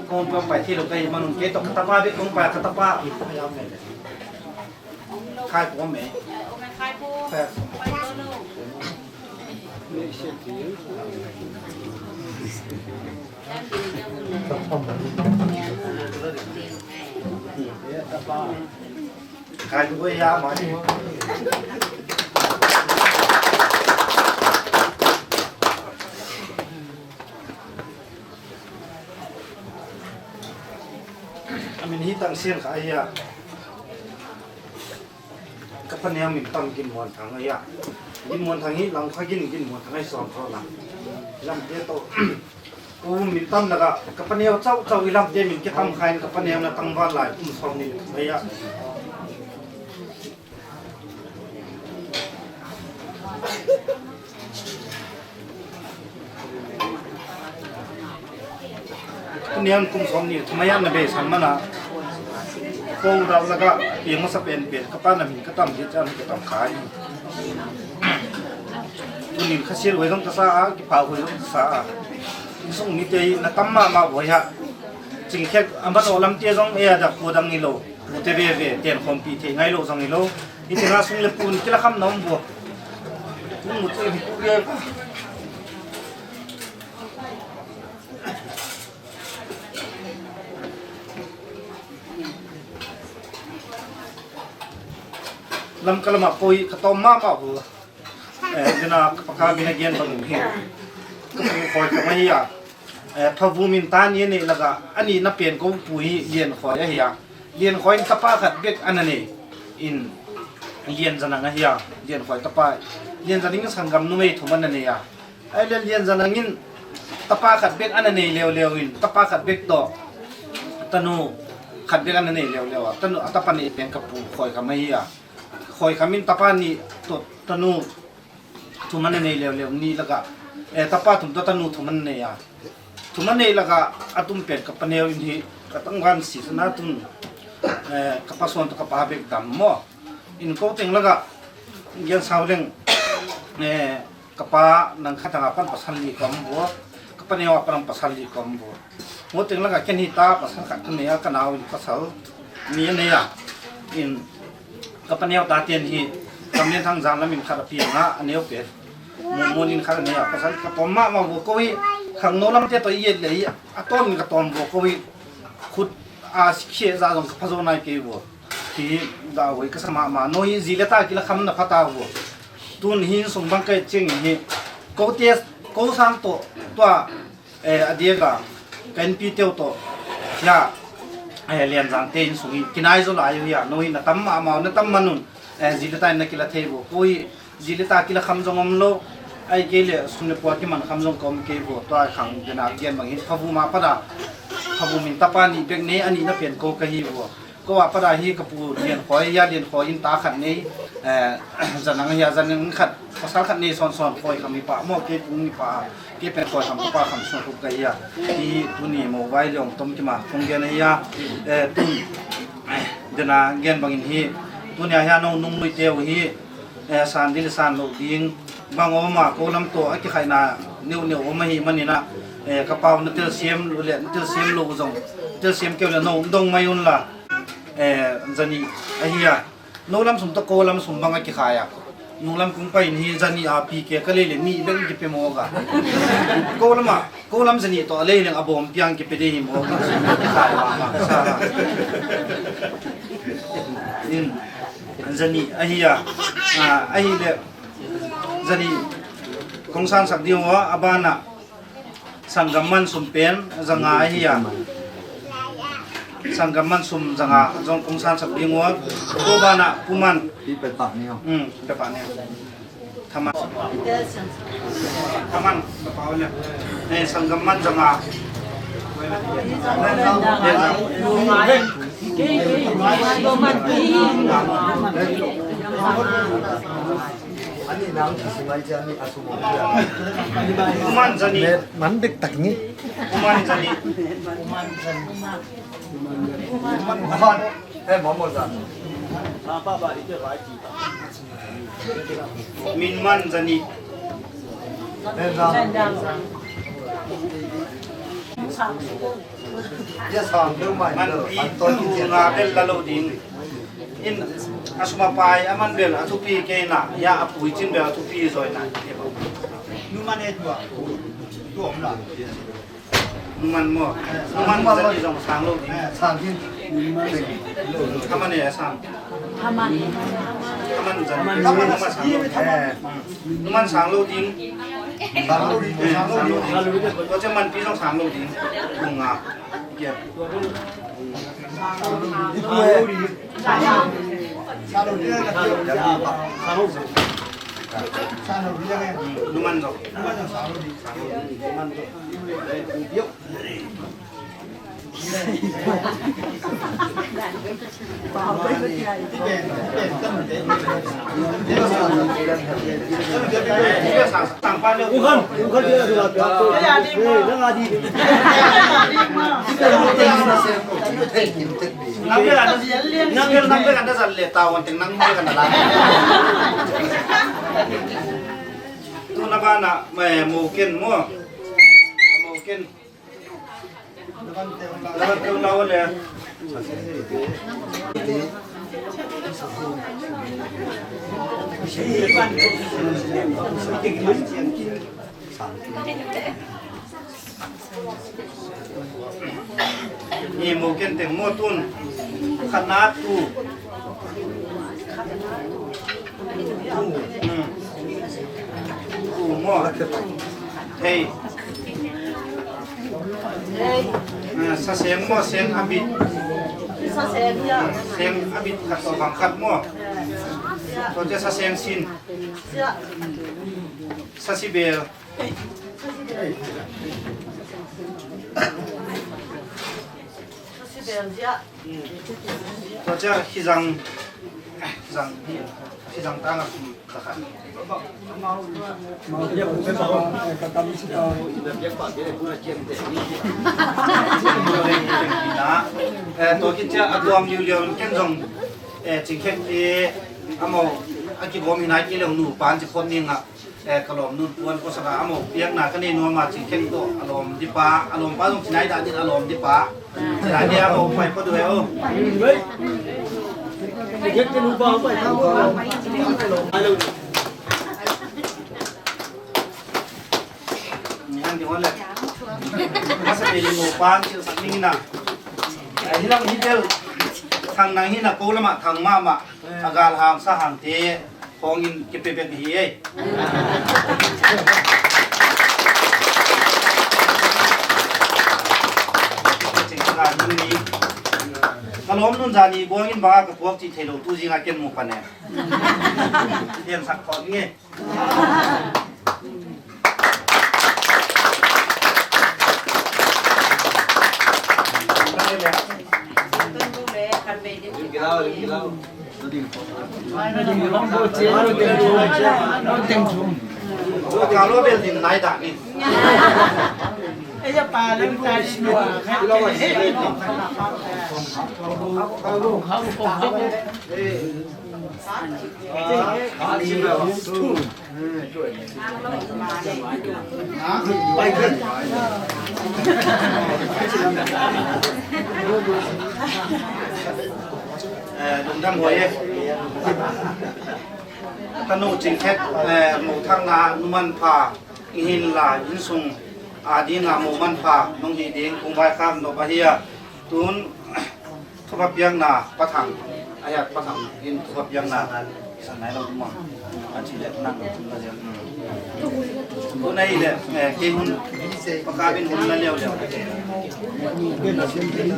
Kong tawm pai thei lo ka hi manun kei tawh ka tapa bek kong pai a ka tapa. Khai puam e. Khai puam e ya mai. A min hi Tang Sian kha ahi a. Ka pa neu min tam Gin Muan Thang ahi a. Gin Muan Thang hi Langkha Gin, Gin Muan Thang ahi sawn thawn a. Lamte tawh. U min tam lak ah ka pa neu cauhcauh i lamte min kitam kha in ka pa neu na tangval lai kum sawm nih ahi a. Tunian kum sawm nih thamai ah na beisan mana ko rau lak ah piang masa penpen ka pa na min ka tam hi cian ka tam kha hi. Tunin Kha Sial huai zong ka sa a, Kipau huai zong ka sa a. Insung mite na tam mahmah huai ah. Singkhek a man awh lamte zong ei a dak kua dang hi lo. Pute veve ten khawmpih theih ngai lo zong hi lo. Hih tengah sung le pun kila kham na om vua. Kung mu teh hi kuk le. Lamka lamah poi ka tawm mahmah vua. Eh, dena ka pakha bina gen bangin hi. Ka pu khawi ka mah hi a. Eh, phavu min ta ni a neih lakah a nihna pen ko pu hi Lian Khawi ahi a. Lian Khawi in tapa khat bek a na nei. In Lian Zanang ahi a. Lian Khawi tapa. Lian Zanang in sanggam numei thum a na nei a. Ai le Lian Zanang in tapa khat bek a na nei leuleu in tapa khat bek tawh tanu khat bek a na nei leuleu a. Tanu a tapa neih pen ka pu Khawi ka mah hi a. Khawi ka min tapa nih tawh tanu thum a na nei leuleu nih lakah, eh, tapa thum tawh tanu thum a na nei a. Thum a neih lakah a tum pen ka paneu in hi ka tangvan si sana tun, eh, ka pa suan tawh ka pa bek dam maw. In ko teng lakah Gen Sau Leng, eh, ka pa nang khat hanga pan pasal li ka om vua. Ka paneu a pan pasal li ka om vua. Ko teng lakah ken hi ta pasal khat ka nei a ka nau in pasal ni a nei a. In ka paneu ta ten hi Kam Lian Thang zan lamin khat a piang a a neu pen. Mumun in khat a nei a pasal ka tawm mahmah vua ko hi khangno lamte tawh i et le hi a tawm in ka tawm vua ko hi khut a sikhia zah zong ka pha zo nai kei vua. Hi gah huai ka sa mahmah no hi zi le ta kila kham na pha ta vua. Tun hi sung bang ka et ciangin hi ko te ko sang tawh tua Eh, a diak a ka innpi teu tawh hia, eh, Lianzangte inn sung hi kinai zaw lai uh hia, no hi na tam mahmah uh na tam man un, eh, zi le ta in na kila thei vua. Ko hi zi le ta kila kham zong om lo, ai kei le sum le pua kiman kham zong ka om kei vua. Tua khang dena gen bang hi phavu ma pada phavu min tapa nih bek nei a nihna pen ko ka hi vua. Ko a pada hi ka pu Lian Khawi, hia Lian Khawi in ta khat nei, eh, Zanang hia Zanang khat pasal khat nei sawnsawn Khawi kham hi pah maw, kei kung hi pah, kei pen Khawi kham ka pa kham sung khup ka hia. Hi tuni mo vai liawng tom kima kong gen a hia, eh, tun, eh, dena gen bangin hi tuni a hia no nung lui teu hi, eh, san dil san lo ding bang om a ko lam tawh a kikhaihna neuhneuh om ahih maninah, eh, ka pau na telsiam lo le na telsiam lo zong telsiam keu le no dong mai unla, eh, zanih ahi a no lam sum tawh ko lam sum bang a kikhai a nung lam kung pai in hi zanih a pi ke ka lei le nih beng kipe mawk a ko lam a ko lam zanih tawh a lei leng a bawm piang kipe dei hi mawk a sum kikhai a masa in zanih ahi a, ah, ahi le Zanih kong sansak ding uh a, a banah sanggam man sum pen zanga ahi a. Sanggam man sum zanga zong kong sansak ding uh a. Ko banah puman. Pi pe tak ni. Hmm, pe pak ni. Thaman. Thaman. Eh, sanggam man zanga. Uman zani. Man dek tak ni. Uman zani. Uman. Eh, mama zani. Min man zani. Eh, zani. Man pi tu nga bel la lo ding. In a sum a pai a man bel a thupi kei na, ya a pui cin bel a thupi zoi na. Numan e tua. Tua om la. Numan mo. Numan zan i zong sang lo ding. Sang ding. A man e a sang. A man. A man zan. A man sang lo ding. Numan sang lo ding. Sang lo ding. Sang lo ding. Tua ciang man pi zong sang lo ding. Kung nga. Kiat. Numan zong. Tu na banah, eh, moken mo. Moken. Ni mo ken teng mo tun khatna tu. Hmm. Tu mo. Hei. Ah, sa seng mo, seng a bit. Sa seng, ya. Seng a bit khat tawh bang khat mo. Ya. Tua cia sa seng sin. Ya. Sa si bel. Tua ciah khizang, khizang, khizang tangah kum ka khat. Eh, tua khit ciah a tuam liuliau in ken zong, eh, cingkhek te amau a kibawm hi nai kei leh nu pan ci khawm ningah. Eh, ka lawm nun puan kawsaka a mawk piakna ka nei nuam a cingkhek tawh a lawm dipa, a lawmpa zong cinai dah din a lawm dipa. Cinai dia a mawk pai pawt uh e aw. Cingkhek te nupa pai pawt uh e aw. Ni hang ding hon le. Masa te ni mawkpa cil sak ning ina. Eh, hi lam hi tel. Thang nang hi na ko lamah thang mahmah. A gal hang sa hang te. Khawngin kipia bek hi ei. Ka lawm nun zani buangin banga ka puak cih thei lo tu zinga ken mu pan e. Piansak khawh ding e. Eh, lungdam huai e. Tanu Cing Khet, eh, mothakna nu manpha, i hin la, inn sung a dinga mo manpha nong hi ding kong vaikhak nop ahi a. Tun, thupha piakna Pa Thang, a hiat Pa Thang in thupha piakna san nai lo ding maw? A ci leh nang lo ding la ziau. Tun ahi leh, eh, kei hun, Pa Kap in hun la liauliau. Sim khin,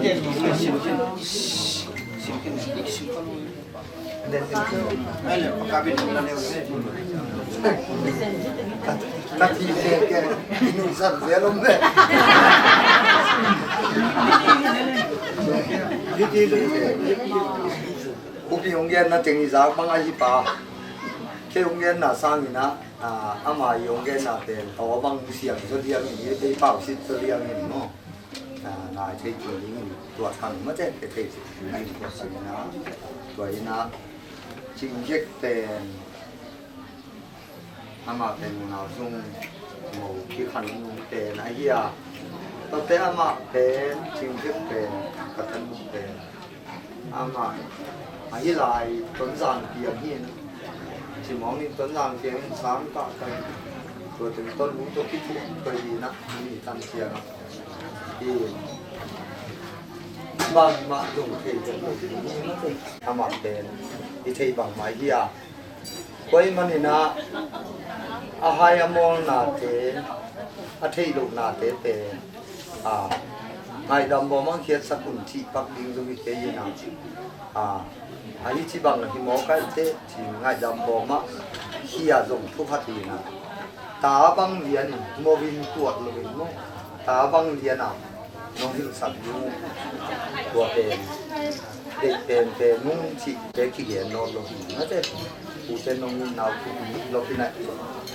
sim khin, sim khin. Ai leh Pa Kap in hun la liauliau. Ka ti te ke, i nuihsan zel om le. Bupi hong genna teng i zak bang ahi pa. Kei hong genna sangin ah, ah, ama i hong genna pen tawh bang siam zaw diam in, i tei pau sit zaw diam in maw. Ah, ngai thei kul ding in tua thang mate, kei thei kul ding tua sangin ah. Tua in ah, Cing Khet pen Amah pen unau sung mo kikhan nung pen ahi a. Tate amah pen, Cing Khet pen, ka tanu pen. Amah ahi lai Tonzang piang hi na. Cimawng in Tonzang piang in sang kah ka hi. Tua teng Tonbu tawh kithuah ka hi na. Ni tam piang a. Hi. Bangmah zong thei zong hi. Amah pen i thei bangmah hi a. Tua ahih manin ah, a hai a mawlnate, a theih lohnate pen, a, ngaihdam bawm ah khiatsak un cih pak ding zong hi kei in ah, a, a hih ci bang hi mawk ahih teh, ci ngaihdam bawm ah khia zong thupha hi in ah. Ta bang lian in, mo in tuat lo in maw, ta bang lian ah, nong hilhsak ding uh. Tua pen, deih pen pen nung cih te kigen nawn lo hi. Mate, ute nong in nau thupi lo hi na.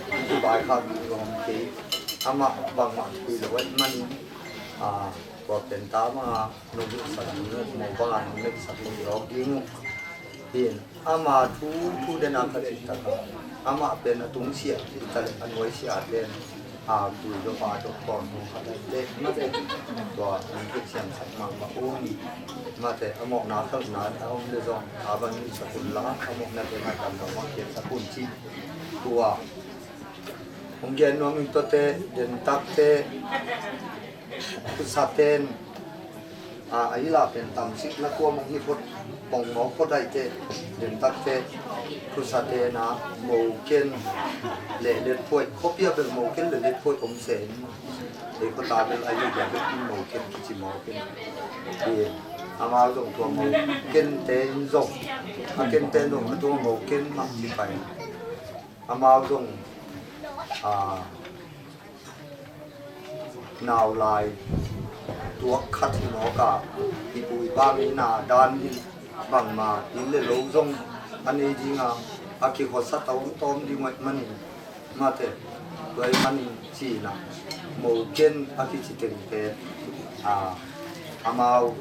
Thupi bai kha bik lo hong kei. Amah bangmah thupi lo ahih manin, a, tua pen ta banga nong hilhsak ding uh, mo banga nong neihsak lo hi lo ding uh. Hin, ama thu, thu dena ka cih tak a, amah pen a tungsiah cih tak a nuaisiah ten, A tui dawh, a dawh tawntung khat a teh mate, tua an theihsiam sak mahmah un. Mate, a mawhna khalhna a om le zong a van nuihsak un la, a mawhna teng a tam lo mah khiatsak un ci. Tua hong gen nuam ing. Tuate, dentakte, khusaten, a, a ila pen tamsik na kuam hong hi phot, pongmawk phot ahih teh, dentakte, khusaten a, moken le letphuai, khuapi a bel moken le letphuai om se in, ei khuata bel a ila bel in moken kici mawk in. Hi, amau zong tua mokente in zong, a kente in zong a tua moken mah ci pai. Amau zong, a, nau lai tuak khat hi mawk a, i pu i pa ngeina dan hi, bangmah inn le lo zong a nei ding a, a kikhuasa tawmtawm ding uh ahih manin, mate, tua ahih manin ci-in a, moken a kici teng pen, a, amau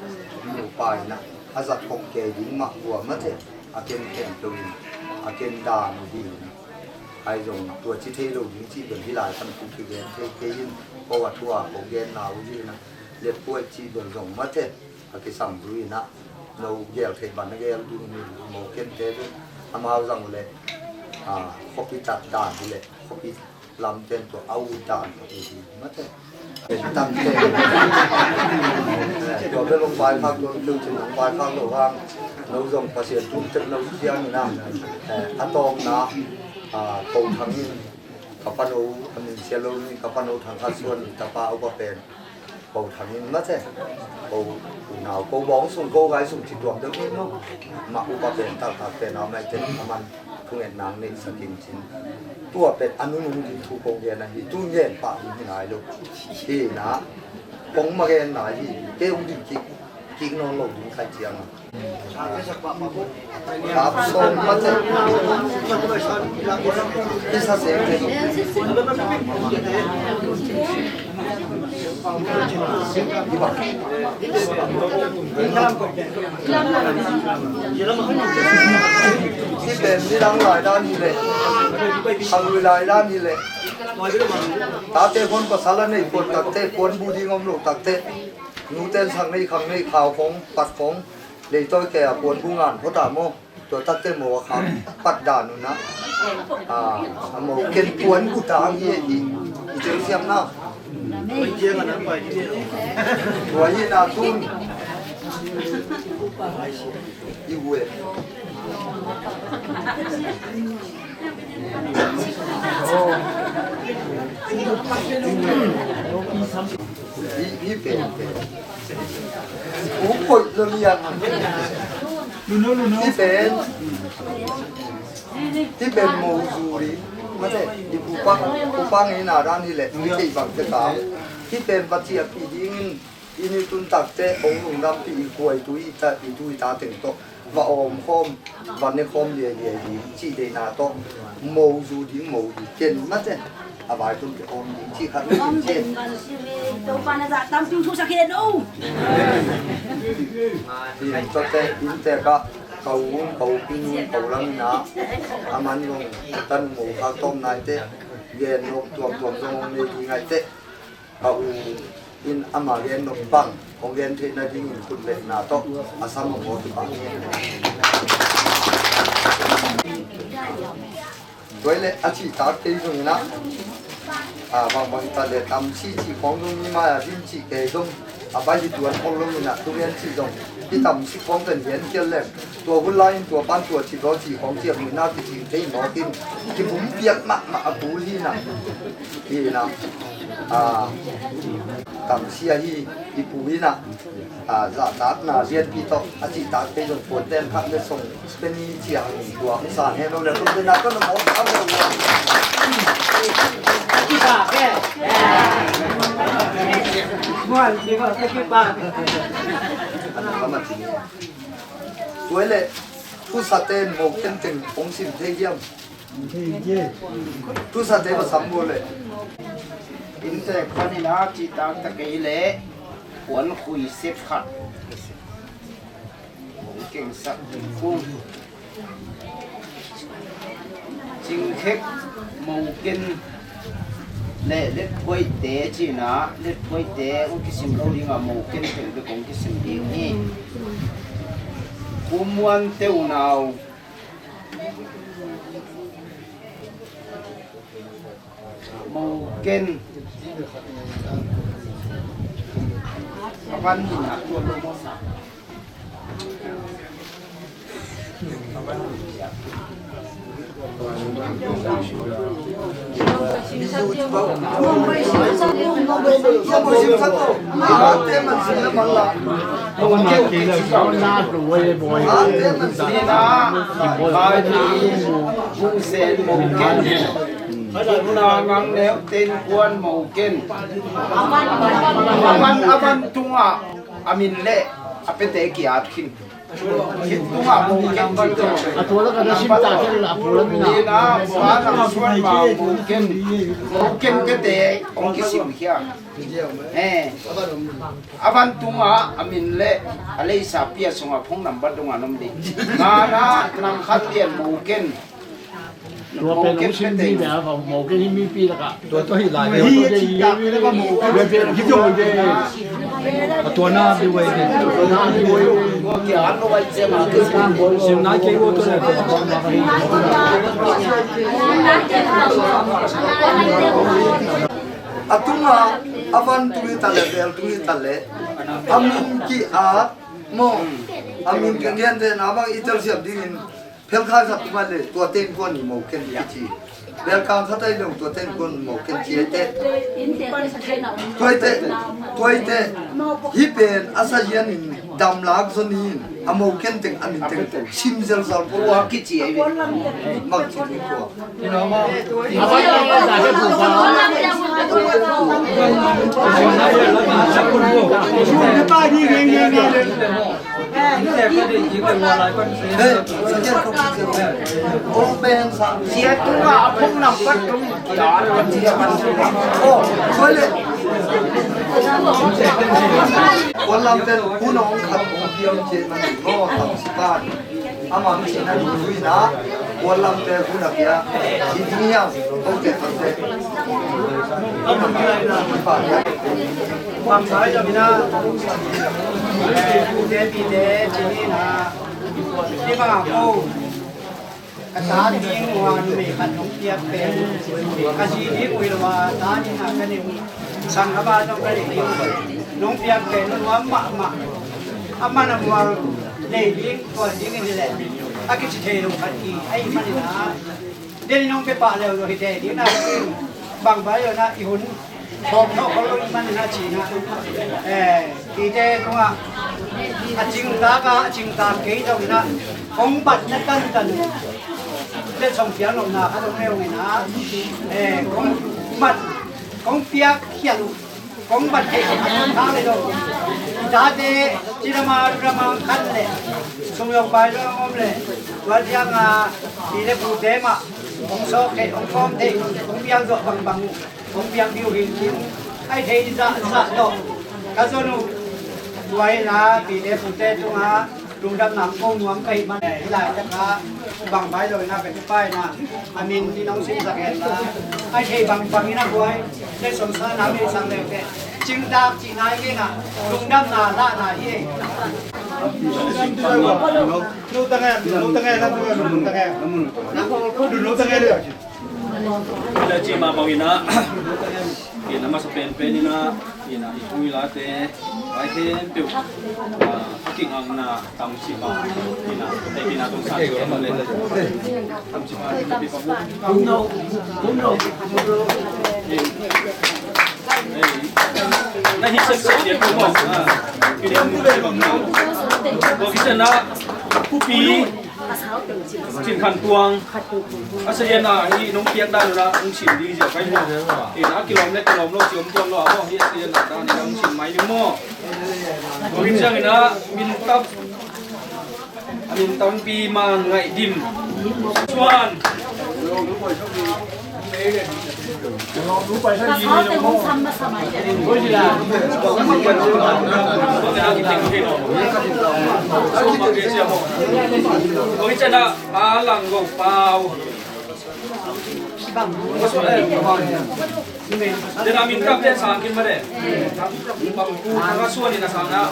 nupa in a, a zat khong kei ding mah uh a, mate, a ken khempeuh in a ken dan uh hi in a. Ahi zong tua ci thei lo ding cih bel hih lai pan thu kigen thei kei in, ko a thu a ko genna uh hi in a, letphuai cih bel zong mate, a kisam zui in a, no gel theih bang na gel ding hi. Mokente bel amau zang uh leh, a, khuapi tat dan hi leh khuapi lamten tua a ut dan tua hi mate. Pen tamte. Tua bel hong vaikhak lo, tua cin hong vaikhak lo hang, no zong Pasian tum tep no ciangin a, eh, a tawpna, a, Ko Thang in, ka pano, a min sia lo ni, ka pano Thang Khat Suan in tapa upa pen Ko Thang in mate, ko unau, ko bawng sung, ko gai sung ci tuam deuh ni maw. Mah upa pen taktak pen a om ahih teh a man thungetna hong neihsak in cin. Tua pen a nunung ding thu kong gen ahi, tu ngen pah ding hi nai lo. Hi na, kong ma gen nai hi, kei hong ding kik, kik nawn lo ding khai ciang a. Kap sawm mate. Kisa seng te. Hih pen nidang lai dan hi leh, a lui lai dan hi leh, tate khon pasal a nei puan tak teh, puan bu ding om lo tak teh, nute in sang nei khang nei, khau khong, pat khong, leitawi kei a puan bu ngan phot a maw. Tua tak teh mo a khak pat dan uh na. A, a moken puan bu tang hi hi. I ceu siam na. Tua hi na tun. I hue. Hi, hi pen pen. U koih lo liang. Hi pen. Hi pen mo zu ri. Mate, i pu pa, pu pa ngeina dan hi leh, i kei bang te ta. Hi pen va ciah pi ding in, i ni tun tak teh, ong lungdam pi i kuai tu i ta, i tu i ta teng tawh. Va awm khawm, va ne khawm liailiai ding cih deihna tawh, mo zu ding, mo ding ken mate, a vai tun te awm ding cih khat om ding ci. Topa na zah tampi thu sak hi lo. Hi, tua teh, innte ka, ka u un, ka u pin un, ka u lam in a, a man zong, tan mo khak tawm nai teh, gen nop tuamtuam zong om nei ding ngai teh. Ka u in ama gen nop bang hong gen theih nadingin khut bengna tawh a sam hong aw kipah ni. Tua hi leh a cihtak kei zong in a, a, bangbang ta leh tamsi cih khawng zong ni mai-a din cih kei zong a bai hi tuan khol lo in a, tu gen cih zong hi tamsi khawng pen gen khial leng. Tua hun lai-in tua pan tua cih tua cih khawng ciah muina kicing thei mawk in kibum piak mahmah a kul hi na. Hi na. A, tamsia hi i pu hi na. A, zahtakna lianpi tawh a cihtak te zong puan ten khat le song peni ciang tua sa hen lo le kum te na tawh na mawk a lo. Tua hi leh, thusa ten mo tengteng hong sim thei hiam? Thusa te va sam bul leh. Innte khuan in a cihtak ta kei leh, puan khui sep khat hong kengsak ding kung. Cingkhek moken Le letphuaite cina, letphuaite hong kisim lo ding a, Moken teng bek hong kisim ding hi. Pu Muan te unau. Moken. A van in a tua lo mo sa. Aman, aman tungah a min le a pete ki-at khin. Khit tungah Moken cih tawh. A tua lakah na sim ta kei la, a pu lam in a. Ina, tua nang suan ma Moken. Moken kete hong kisim khia. Eh. A van tungah a min le a leisa pia sungah phone number dongah na om ding. Ngana nang khat lian Moken. Tua pen hong sim mi bia, Moken hi mipi lakah. Tua tua hi lai. Hi a cih tak le ba Moken. Hi tua hi. A tua na bi wai de. Tua na bi wai. Sim na kei wo tua le. A tungah a van tung hi ta le, bel tung hi ta le. A min ki-at maw. A min ki-at, gen te na bang i telsiam dingin. Phelkhai khat tung a le, tua ten kuan i Moken kici. Belkang khat ai lo, tua ten kuan Moken ci ai te. Tua ai te, tua ai te. Hi pen a sa hian in dam lak zon in, a Moken teng, a min teng sim zelzal pua kici ai ve. Mang ci ni pua. Sia tunga a phone number tung. Oh, kole. Kuan lam pen hun ong khat ong piang ci man no tam si pan. Ama mi sina dui na, kuan lam te hun a pia, i ding yang, ko te ko te. Bang sai lo mina, eh, te pi te, cini na, ni bang a ko, ka ta ding ua numei khat nong piak pen, ka zi ding ui lo a, ta ding a ka ning, sang ka ba nong ka ning, nong piak pen, nuam mahmah, a man a mual, nei ding, Tua ding in hi leh a kici thei lo khat hi. Ahih manin ah, den in hong pia pah leu lo hi thei ding na, bang bai lo na i hun thawm thawh khol lo i manin ah ci na, eh, ite tungah a cingtak a, a cingtak kei zong in ah hong batna tantan letsong piang lomna khat hong nei hong in ah, eh, kong mat, kong piak khial uh. Kong bat thei kong bat thei lo. Tate, ci dama, dama khan le. Sung yong pai lo om le. Tua ciang a, pi le pute mah. Kong sawk thei, kong kawm thei, kong piang zawh bangbang uh. Kong piang biu hin cin. Ai thei zahzah tawh. Ka zon uh. Tua hi la, pi le pute tungah. Lungdamna ko nuam ka hih man, hih laitak ah bang bai lo in ah ka kipai na, a min in hong simsak hen la, a thei bangbang in ah buai, le sawmsa na mi sang le te, cingtak cihna hi kei na, lungdamna lahna hi. Lu ta ngai, lu ta ngai, lu ta ngai, lu ta ngai. Lu ta ngai le. Ina ci mah bangin ah, ina masa penpen ina, ina i tui late, vai khempeuh, ah, a kingakna tamcip ah, ina, hei ina tungsan tamcip ah, ina pi pabu. Na hi sek sek dia kumau, ah, ina kumau. Bagi sana, kupi, Cin Khan Tuang. A sa hian a hi nong piak dan ula hong sin ding zia kai hua. Ina kilawm le kilawm lo, siam tuam lo a maw hi a sa hian a dan ula hong sin mai ding maw. Tua hi ciangin a min tam, a min tampi man ngaih dim. Chuan. Oi, cana, a lang go pau. Dena min tap te sang kin ma de. Bang ku ka suan in a sang na.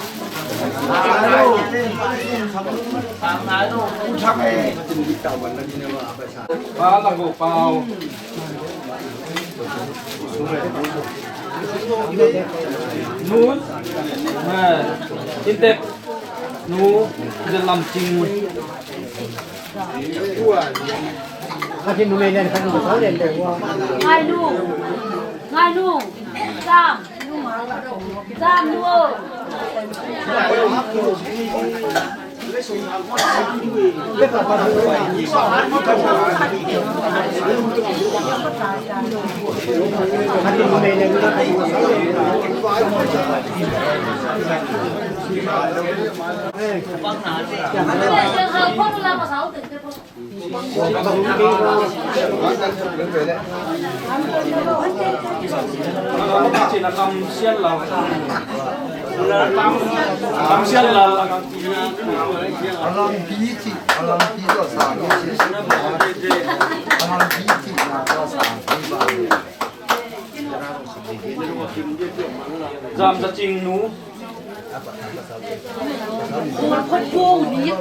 Ba lang go pau. Nu. Intep. Nu. Lamcing. Ngai nu. Ngai nu. Sam. Sam nu. Zam za cing nu. Khat ko ni,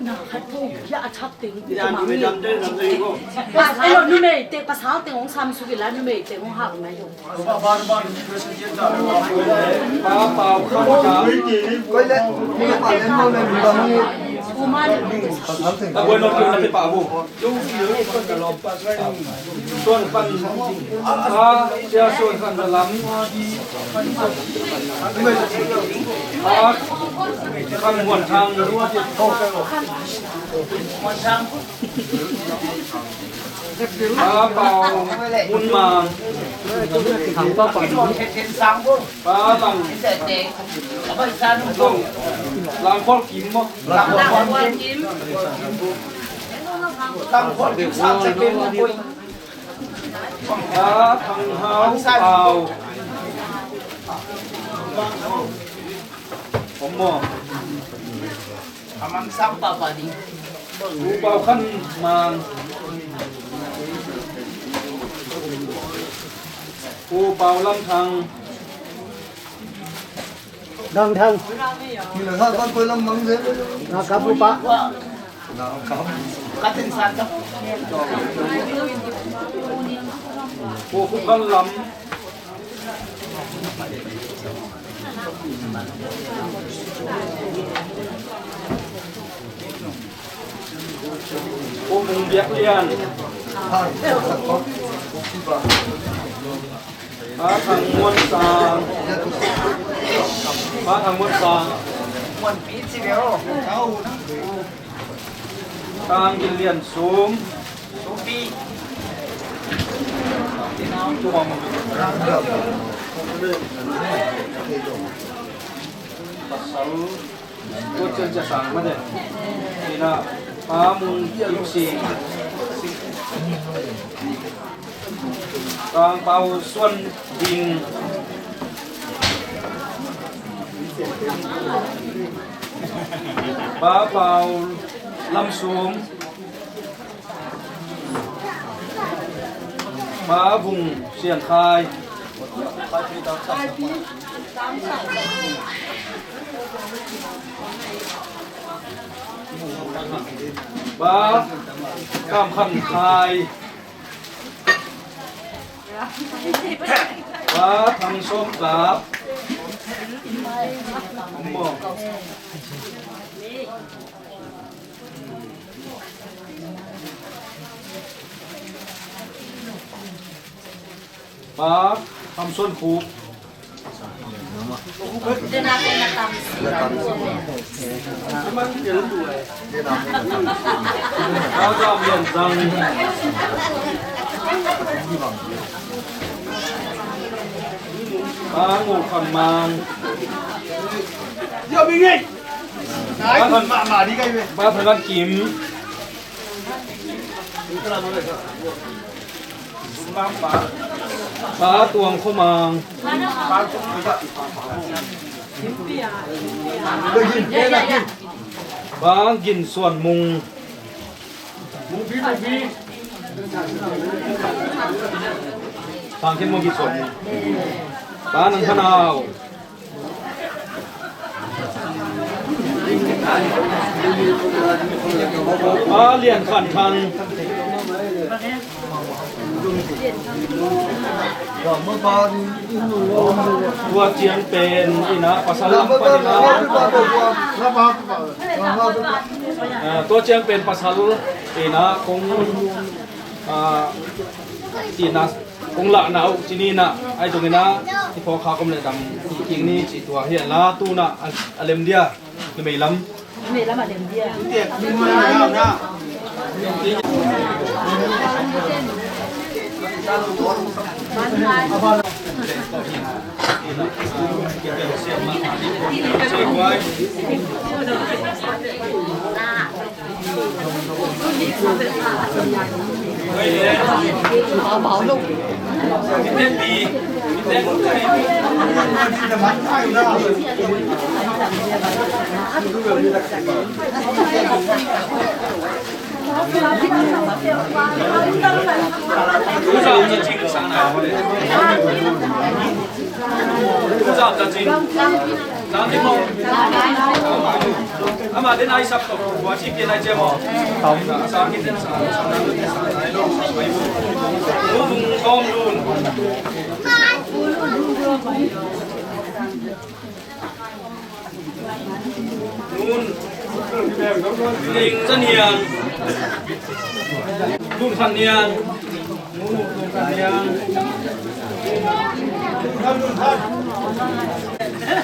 na khat ko ya a thak teng. Ai lo numei te pasal teng hong sam suk ila numei te hong hak mai lo. Pa pau khan ka. Uman. Ta boy no kiu na te pa bu. Suan Khan, a, Sia Suan Khan na lam. A, Khan Muan Thang. A, Pau Mun Mang. Pa Lang. Lang Khol Kim maw? Lang Khol Kim. Lang Khol Kim sang sa pen maw? Pa Thang Hau Pau. Om maw? Amang sang papa ding. U Pau Khan Mang. U Pau Lam Thang. Dang Thang. Ni la sa kan koi lam mang de. Nga ka bu pa. Ka tin san ka. Ko ku kan lam. Ko mung biak lian. Pa Thang Muan Sang. Pa Thang Muan Sang. Muan Pi ci leo. Tang Gin Lian Sum. Sum Pi. Tuam. Pasal. Ko Cian Cia Sang mah de. Ina, Pa Mung Kip Sing. Tang Pau Suan Ding. Pa Pau Lam Sum. Pa Vung Sian Khai. Pa Kam Khan Khai. Pa Thang Sawm Kap. Pa Thang Suan Khup. Pa Zam Lian Zang. Pa Ngul Khan Mang. Pa Than, Pa Than Lat Kim. Pa Tuang Khua Mang. Pa Gin Suan Mung. Tangkhin maw, Gitsuan? Pa Nang Khan Au. Pa Lian Khan Thang. Tua ciang pen ina pasal lam pan ina. Ah, tua ciang pen pasal ina kong, ah, ina kong lahna uh cini ina ai dong ina i phawk kha kom le dam i king ni ci tua hi a la tu ina a, a lem dia. Numei lam. Numei lam a lem dia. Ama den ai sap to, wa chi pian ai che mo. Sa ki den sa, sa na den sa ai lo. Mu bung kom lun. Nun. Ling Za Niang. Lun Khan Niang. Lun Khan Niang.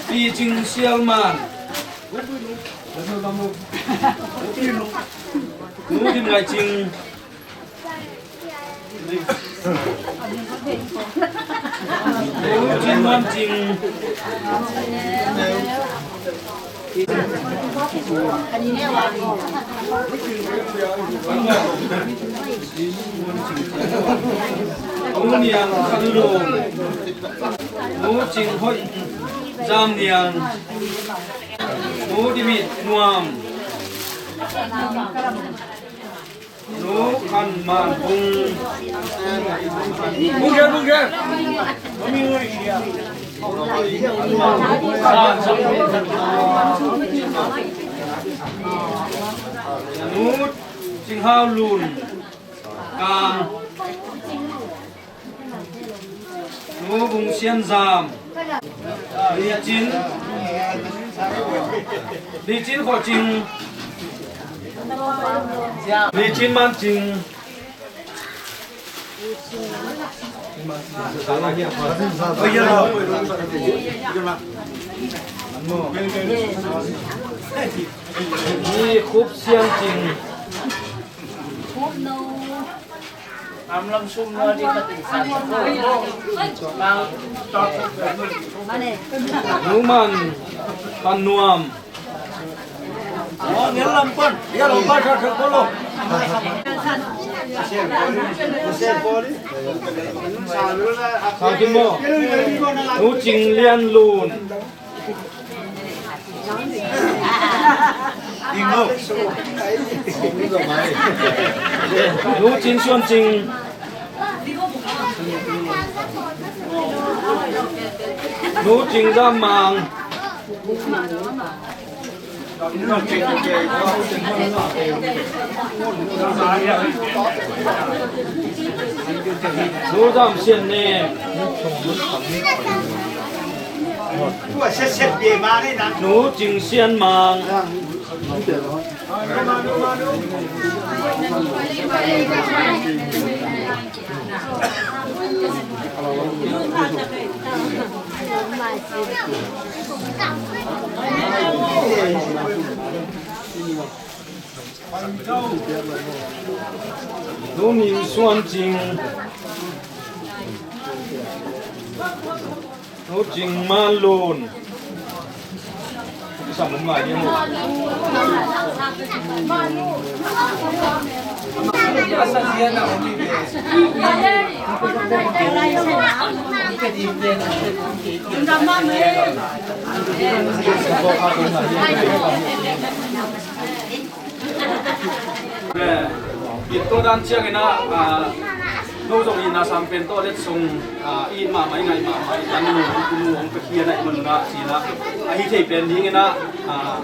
Pi Cing Sial Man. Nu Dim Ngai Cing. Nu Cin Muan Cing. Nu Niang Khan Lung. Nu Cing Hoih Zam Niang. Nu Dim It Nuam. Nu Khan Man Bung. Bung Gen, Bung Gen. Nu Cing Hau Lun. Kang. Nu Bung Sian Zam. Li Cin. Li Cin Kho Cing. Li Cin Man Cing. Li Khup Sian Cing. Am lam sum no di ka tin san. Nu Man Pan Nuam. Oh, ngel lam pon. Ya lo pa sa sa ko lo. Sa kim mo. Nu Cing Lian Lun. Nu Cin Suan Cing. Nu Cing Zam Mang. Nu Zam Sian Nem. Nu Cing Sian Mang. Nu Min Suan Cing. Nu Cing Man Lun. Tua dan ciangin ah, ah, no zong itna sang pen tawh letsong, ah, i it mahmah, i ngaih mahmah, i tan nu, i pu nu hong piakhia na i hih manun ah ci-in ah, a hi thei pen dingin ah, ah,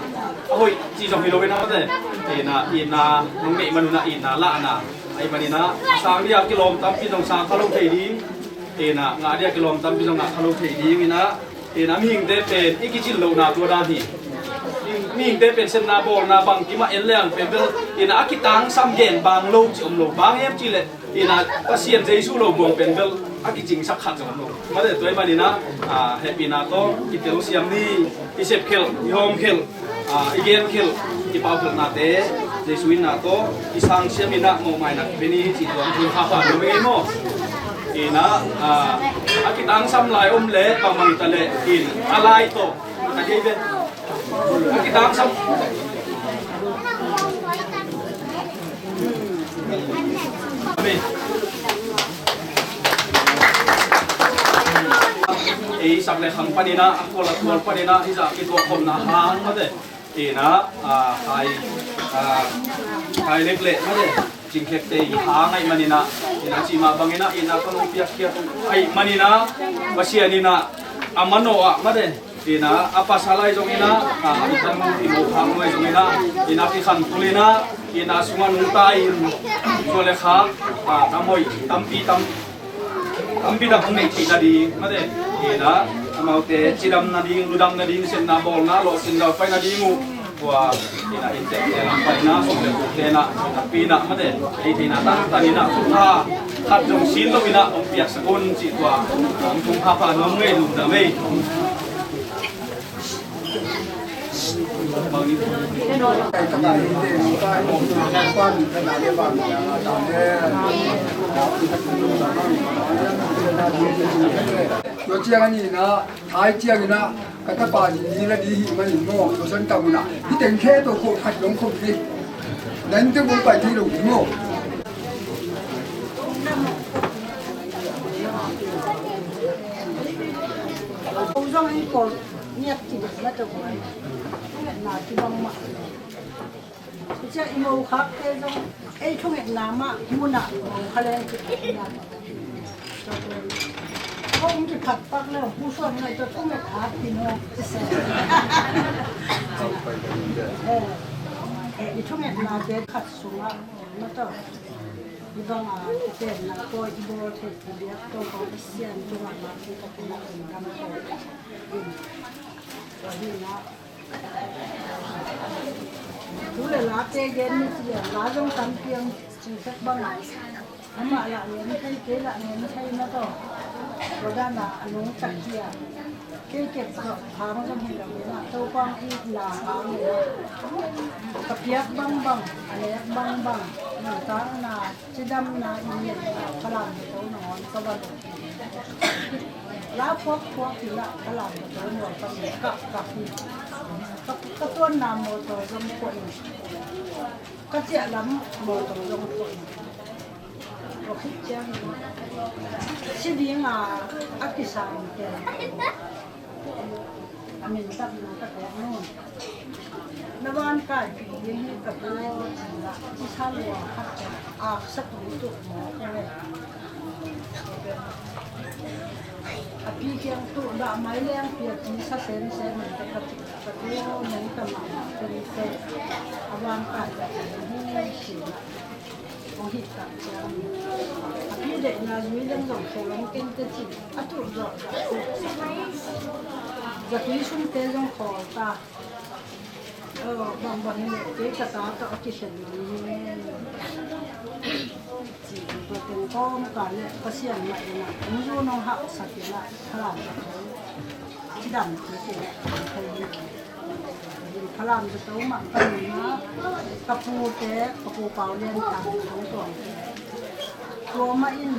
a hoih cih zong hi lo in ah, mate. Itna, itna nong neih manun ah itna lahna a hih manin ah, a sang dia kilawm tampi zong sang kha lo thei ding. Itna ngah dia kilawm tampi zong ngah kha lo thei dingin ah, itna mihingte pen i kicin lohna tua dan hi. Mihingte pen sepna bawlna bangkim ah en leng pen bel, itna a kitangsam gen bang lo ci om lo. Bang hiam cih leh, itna Pasian Jesu lo buang pen bel a kicingsak khat zong om lo. Mate, tua ahih manin ah, ah, hehpihna tawh i telsiam ni, i sepkhelh, i hawmkhelh, ah, i genkhelh, i paukhelhnate Jesu itna tawh i sangsiam in ah mawhmaina kipia ni cih tua hong thum kha pah lo hi maw? Itna, ah, a kitangsam lai om leh bangbang hi ta leh, in a lai tawh a thei ve. A kitangsam Amen. Ei sak le khang panin ah, a khual a khual panin ah, hih zah kituak khawmna hang, mate. Itna, ah, hai, ah, hai lek leh, mate. Cingkhekte i hang ahih manin ah, itna cih mah bangin ah, itna tawh nong piakkhiat ahih manin ah, Pasian in ah, a manawh ah, mate. Itna a pasal ahi zongin ah, a, i tan i mokhak nuai zongin ah, itna kikhantul in ah, itna sungah nungta in, tua le kha, a, tam hoih tampi tam, tampi tam hong neih theih nading, mate. Itna amaute cidam nading, ludam nading, sepna bawlna, lawhcin galpai nading uh. Tua, itna inntekte lam panin ah, sum le pu te in ah, nakpi in ah, mate, ei theihna tantan in ah, thupha khat zong sin lo in ah, hong piaksak un cih tua, hong thum kha pah nuam ngei, lungdam ei. Tua ciang a ni in ah, Thai ciangin ah ka tapa ding ding la ding hih manin maw, Tua San Tam un ah hih teng khe tawh khawh khat dong khawh ding. Nan te bawm pai thei lo ding maw? Ko zong in ko ngiat ci ding la tawh buai. Ngiatna ci bang mah. Cia i mokhakte zong ei thungetna mah munah mokha leng kiphatna. Kong kiphat pak le hu suan ngai tawh thunget a pin ho. Eh, eh, i thungetnate khat sungah na tawh i bangah i tenna pawi i bawl theih i biak tawh kong Pasian tungah mah i ka tungah in dam tawh in. Tua hi na. Tu le late gen ni ci le la zong tampi om cih tek bang a. Amah lah ngen thei, kei lah ngen thei na tawh. Tua dan a a nungta khia. Kei kep zawh hang zong hi lo in ah Topa i la hang in ah ka piak bangbang, a nek bangbang, nuntakna, cidamna i ngen in ah Falam zato nangawn ka va lawh. La phuakphuak in ah Falam zato nangawn ka va kap kap in. Ka, ka tuanna mawtaw zong phuah in. Ka ciah lam mawtaw zong phuah in. Tua khit ciangin si dinga a kisam pen a minthang na ka pek nung. Na van kaipih ding hi ka pu, ci-in ah i sa lua khat pen aksa tui tuh mawk le. A pi kiang tuh dah mai leng pia ci sa semsem in ka, ka tuh nung ta mahmah pen te a van kaipih ding hi ci-in ah. Hong hih tak ciang a pi deihna zui leng zong khe lawng keng te cin a tuh zawh zah. Zatui sumte zong khawl ta. Aw, bangbang hi leh kei ka ta tawh a kikhen lo hi. Ci tua teng kawmkal leh Pasian mah in ah hong zu nong hahsak in ah Falam zato cidam ci te thei hi. Falam zato mah ka nunna ka pute, ka pu Pau Lian Thang hong tuang. Tua mah in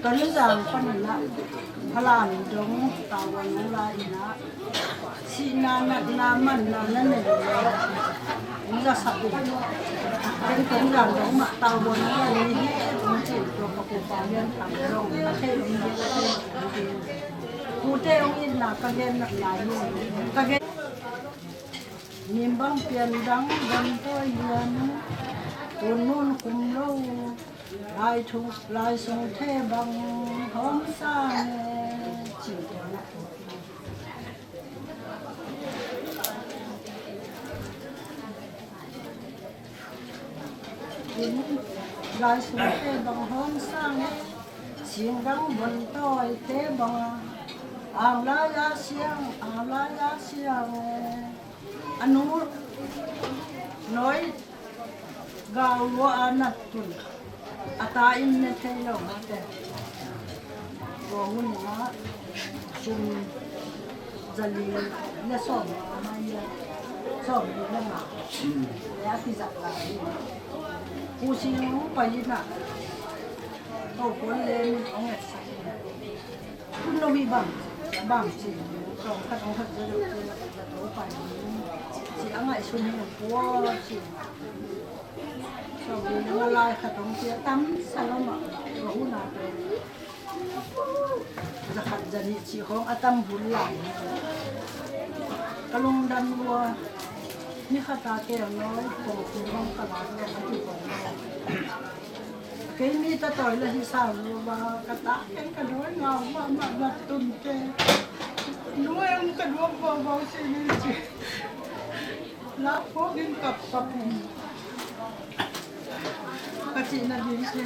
Tonzang panin ah Falam dong tavuan hong la in ah sihna natna manna na nei leh hong zasak in. Ken Tonzang dong mah tavuan hong la ni hi hong ci tua ka pu Pau Lian Thang dong a thei hong ding a thei hong ding. Pute hong itna ka gen nak lai hi. Ka gen. Nimbang pian dang, dam tuai lian, Tun nun khum lo, lai thu, lai sung the bang hong sang e, ci. Lai sung the bang hong sang e, singdang bon tawi the bang a, ang lai a siang, ang lai a siang e. A nu noi gau lua a nat tun a ta in ne thei lo mate. Tua hun in ah sum zali le sawm a mai a, sawm li le nga. Le a kizak lai in Pu Sing Lung pai in ah ko kuan le min ong et sak in ah, tun lo hi bang, bang ci, tawm khat hong khat zia lo ci, la to pai ci a ngaihsun hi lo pua ci. Tawm hi lo a lai khat hong ci a tam sa lo mah, tua hun a pen za khat za nih ci khawng a tam hun lai. Ka lungdam lua, ni khat a tel nawi, ko pi hong ka lai lo a ti khawng. Kei mi ta tawi la hi sa lo ba, ka ta ken ka dawi ngau mahmah na tun ke. Nu em ka duam vau vau si ni ci. La phawk in kap kap in. Ka cihna ding si.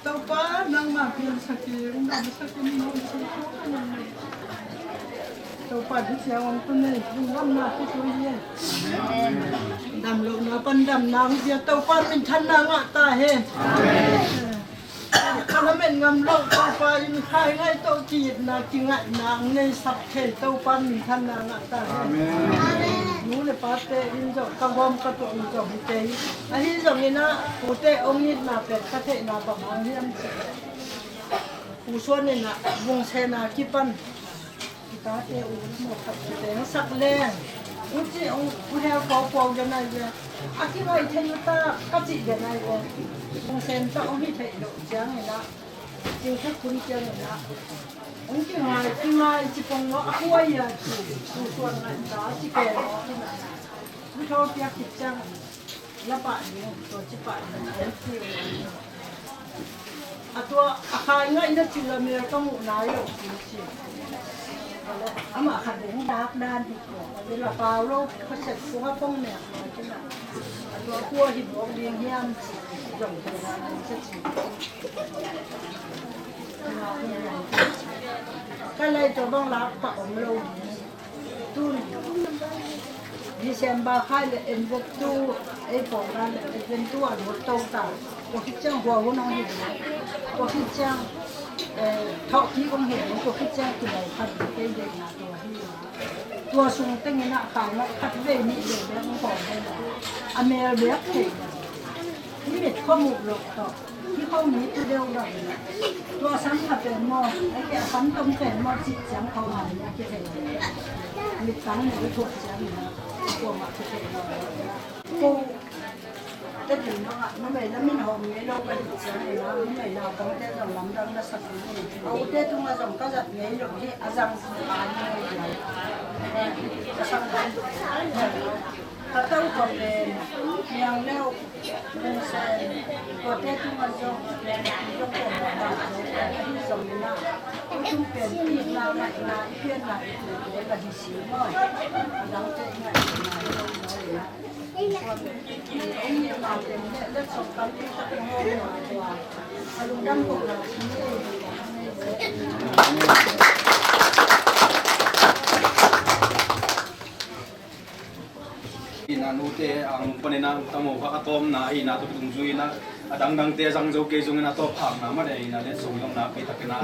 Topa nangmah piansak in, damsak in, nong ci khawk a nang. Topa di siang ong tun nei, lungdamna kituai hi. Damlohna pan damna hong pia, Topa minthanna ngah ta hen. Ka lamet ngam lo Topa in khai ngai tawh ki-itna kingaihna hong neisak thei Topa minthanna ngah ta hen. Nu le pate in zong ka gawm ka tuah in zong hi kei. Ahi zongin ah pute hong itna pen ka theihna bang hang hiam cih leh Pu Suan in ah Vungsen a kipan i tate u maw khat kite hong sak leng, hong ci, hong hel pawpaw den ai ve. A kingaih thei uh ta ka cih den ai ve. Vungsen tawh hong hi theih loh ciangin ah Cingtha Khun ciangin ah hong kingai kingai ci pong lo a kuai a ci. Pu Suan ngaih ta ci ke lo. Hong thawh piak khit ciang la pah ding, tua ci pah ding, a tua a khai ngaihna cih la mel ka muh nai lo ci ci. Amah khat ding dak dan hi ko, a la pau lo, ka set sung a pong mek lo ci na. A tua kua hi bawk ding hiam ci, zong ci na, ci ci. Ka lei tua bang lak pah om lo ding. Tun December khai le en vet tu, ei pawng la le en vet tu a lut to ta. Tua khit ciang hua hun hong hi ding. Tua khit ciang, eh, thawh kik hong hi ding. Tua khit ciang kilai khat ding kei deihna tua hi. Tua sung tengin ah khai mah khat vei nih vei bek hong hawm ve. A mel bek thei. Hih mit khuamuh loh tawh. Hih khuami tu deuh deuh. Tua sam kha pen maw, a keh a sam tom pen maw, cih ciang khuami a kithei. Mittang mi thuak ciang in a, kuamah kithei lo. Ko te ding bangah numei lam in hawm ngei lo ka hih ciang in a, numei naupangte zong lamdang na sak in. A ute tungah zong ka zat ngei lo hi, a zang a ngei lo. Ka sang ka to tua pen niang leuh. Tuate tungah zong, zong ko mawh dah zo, ahi zongin ah, tutung pen itna ngaihna, i pianna i tuite ka hi si maw. A dangte i ngaihna hi lo maw. Ong itna pen le, le sawm tampi tak i hawm mah tua. A lungdam kohna hi. Ina nute ang panin a tamo kha ka tawmna ina tu tung zui ina a dangdangte zang zo kei zongin a tawp phakna mah de ina letsong zong nakpi takin a,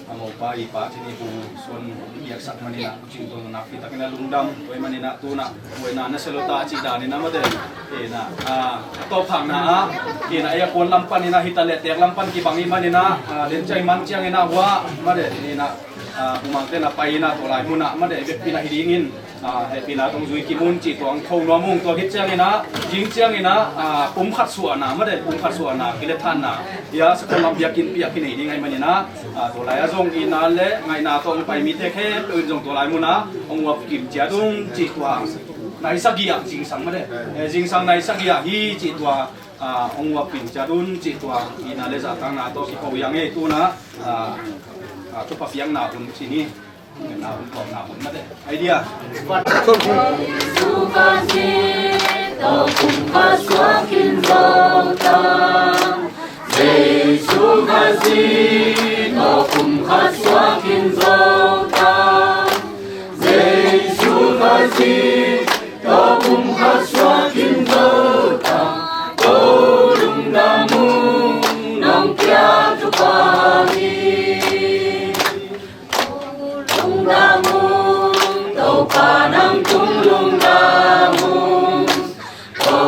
a mopa i pa cini Pu Suan biaksak manin a kucing tong nakpi takin a lungdam tua i manin a tuna buaina na selo ta cih danin a mah de ina a tawp phakna a ina a kuan lam panin a hita le tek lam pan kibang i manin a den cai man ciangin a hua mah de ina a bumangte na pai ina tua lai munah mah de vekpi na hi dingin. Hehpihna tong zui kimun cih tuang tho nuam ung tua khit ciangin ah, zing ciangin ah, pum khat suahna mah de pum khat suahna kilethanna ia sakol lam biakinn piak kinei ding ahi manin ah, tua lai a zong itna le ngaihna tawh hong pai mite khempeuh in zong tua lai munah hong uap kim ciat ung cih tuang Nai sagih ah zingsang mate. Eh, zingsang nai sagih ah hi cih tua, ah, hong uap pin ciat un cih tua, ina le zahtakna tawh kiko yang ei tuna, ah, ah, thupha piakna hun ci ni. Na hun kawmna hun mate. Idea. Jesu Khazih, tawh kum khat suak in zo ta. Jesu Khazih, tawh kum khat suak in zo ta. Ko lungdam ung, nong piak Topa hi. Ko lungdam ung, Topa nang tung lungdam ung. Ko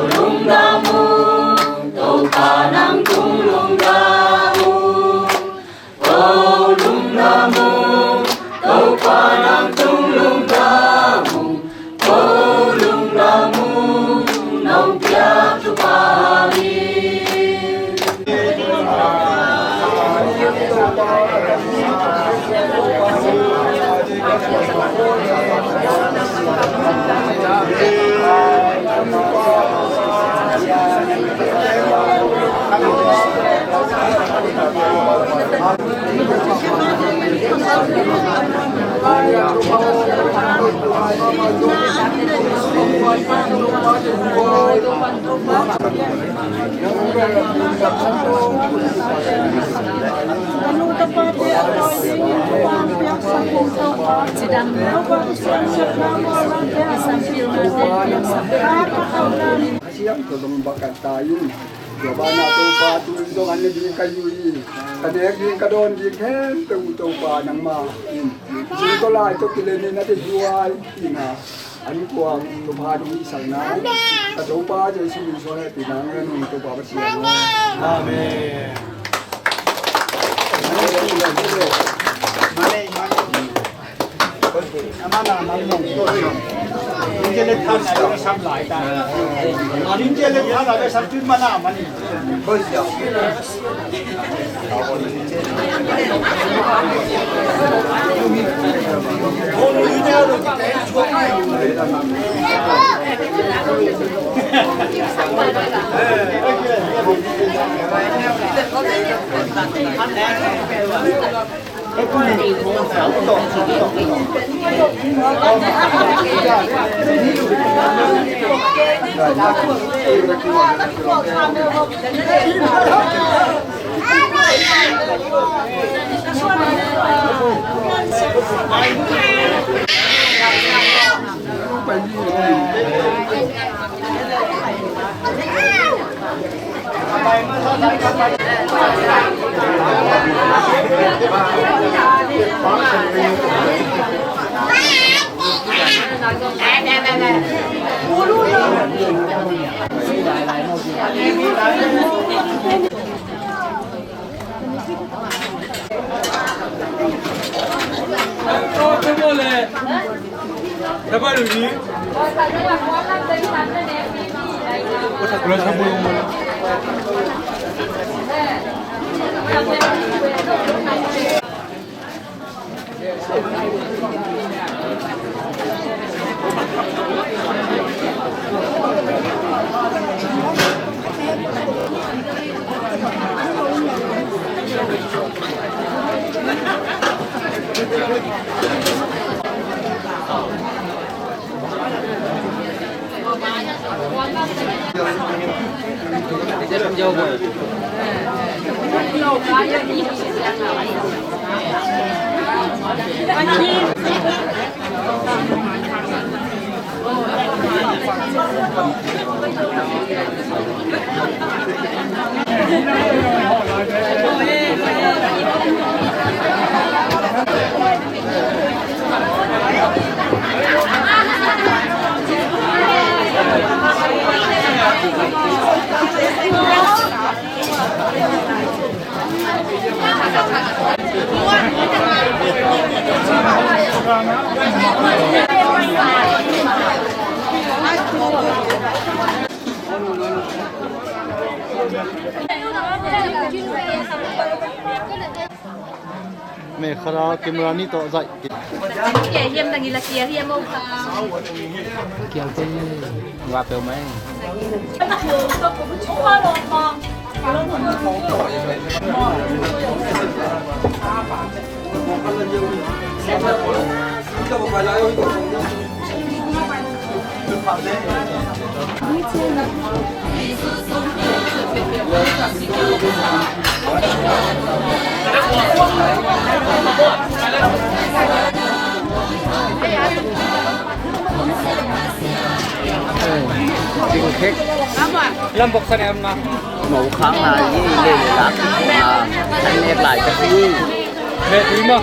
lungdam ung, Topa nang tung lungdam ung. Ko lungdam ung, Topa nang tung lungdam ung. Ko lungdam ung, nong piak Topa hi. Siam tua dong bakat ta in. Tua banah Topa tu zong an ne ding ka hi uh hi. Ka nek ding ka dawn ding khempeuh uh Topa nangmah in. Zing tawh lai tawh kilem in a deih duai in a. An kuang Topa dong i salna. Ka Topa Jesu min suang hehpihna ngen un Topa Pasian. Amen. Me khara camera ni tawh zaih. Kia hiam dang i la kia hiam o. Kia te. Wa pe mai. Lam bok sa ne am na. Mo khang lai ni le le la. An nek lai ka si. Nek lima.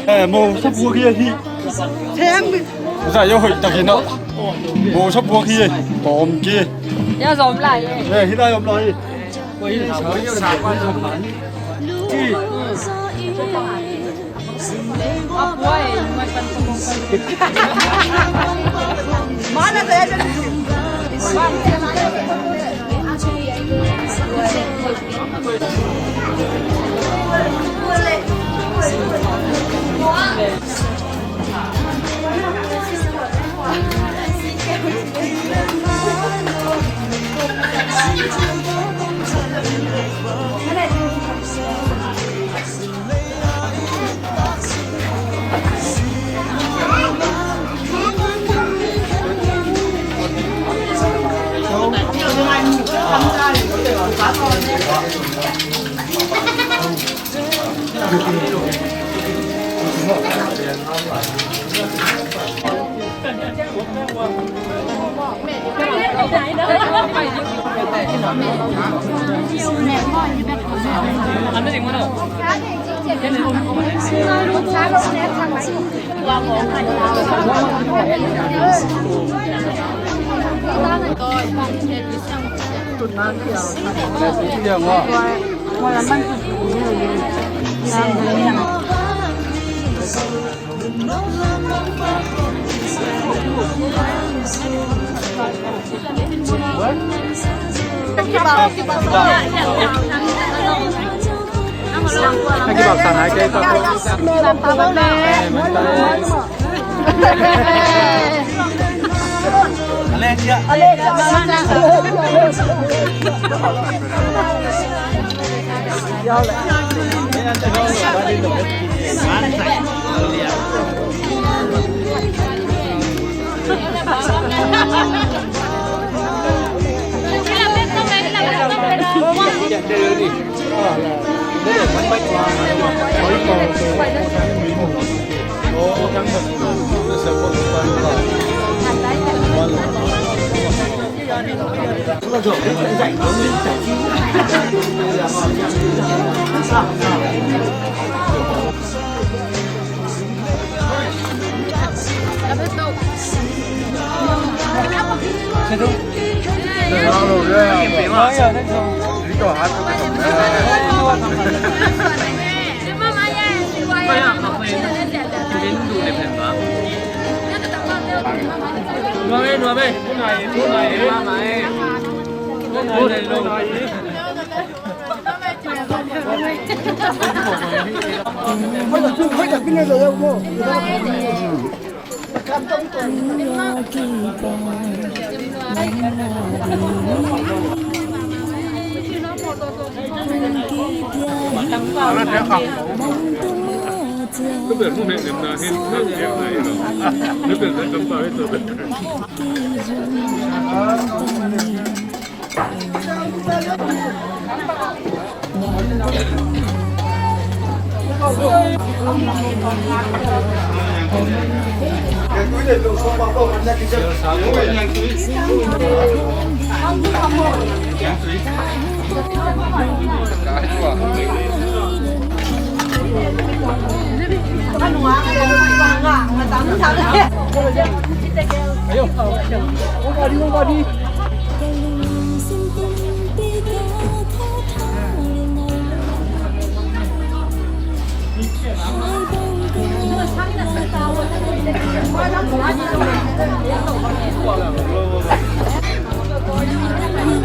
Eh, mo sa buak hi. Za yo hoi takin a. Mo sa buak hi. Tom ki. Ya zom lai. Eh, hi lai zom lai.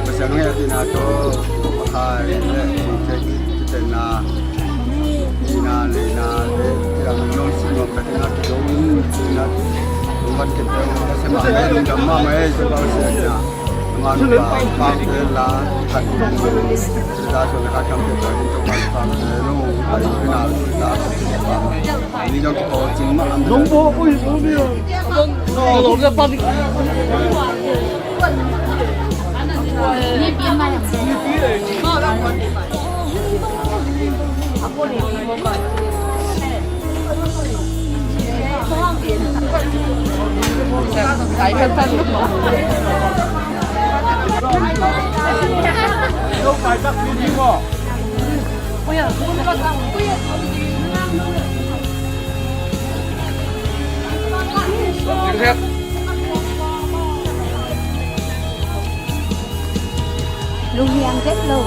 Pasian hong hehpihna tawh, Pakai le Kong Kei Kitenna, nihna leina le, kidam nong sim nong pekna kidong, nihna, nong vat kei peuh, Pasian mah le, lungdam mahmah ei, Pasian mah. Nang a nupa, pa, te la, khat, ta, so, khat, kam, te, pa, in, to, pa, pa, te, no, pa, in, na, ta, pa, pa. Ni, dong, ko, cing, ma, am, dong, bo, ui, bo, ni, a. Lunghiang tek lo.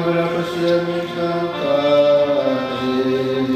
Pasian min thang ta hen.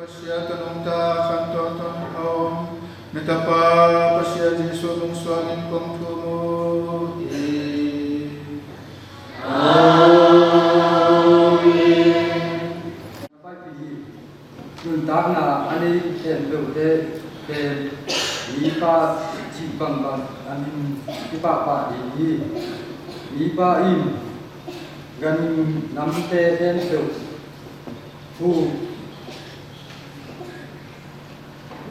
Pasian tawh nungta khantoh tawntung a om na Tapa Pasian Jesuh nungsuanin kong thum uh hi. Amen. Nuntakna a nei khempeuhte pen mipa cih bangbang a min kipahpah ding hi. Mipa in ganhing namte khempeuh, hu,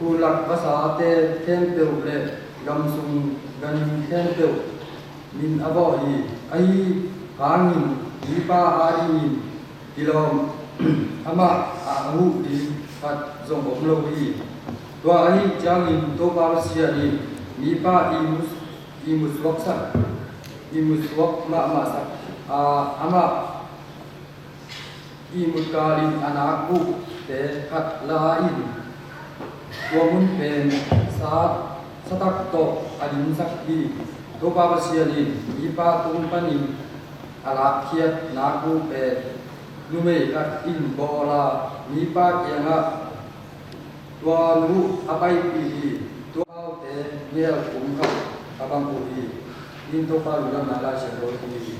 hu lak vasate khempeuh le gamsung ganhing khempeuh min a vawh hi. Ahi hangin mipa adingin kilawm amah a huh ding khat zong om lo hi. Tua ahih ciangin Topa Pasian in mipa ihmu, ihmu suaksak, ihmu suak mahmahsak a, amah ihmut kalin a nakbuhte khat la-in tua mun pen sa, satak tawh a dimsak hi. Topa Pasian in mipa tung panin a lakkhiat nakbuh pen numei khat in bawl a, mipa kiangah tua nu a paipih hi. Tua naute ngel kum khat a bang uh hi. In Topa lungdamna Lai Siangtho hi.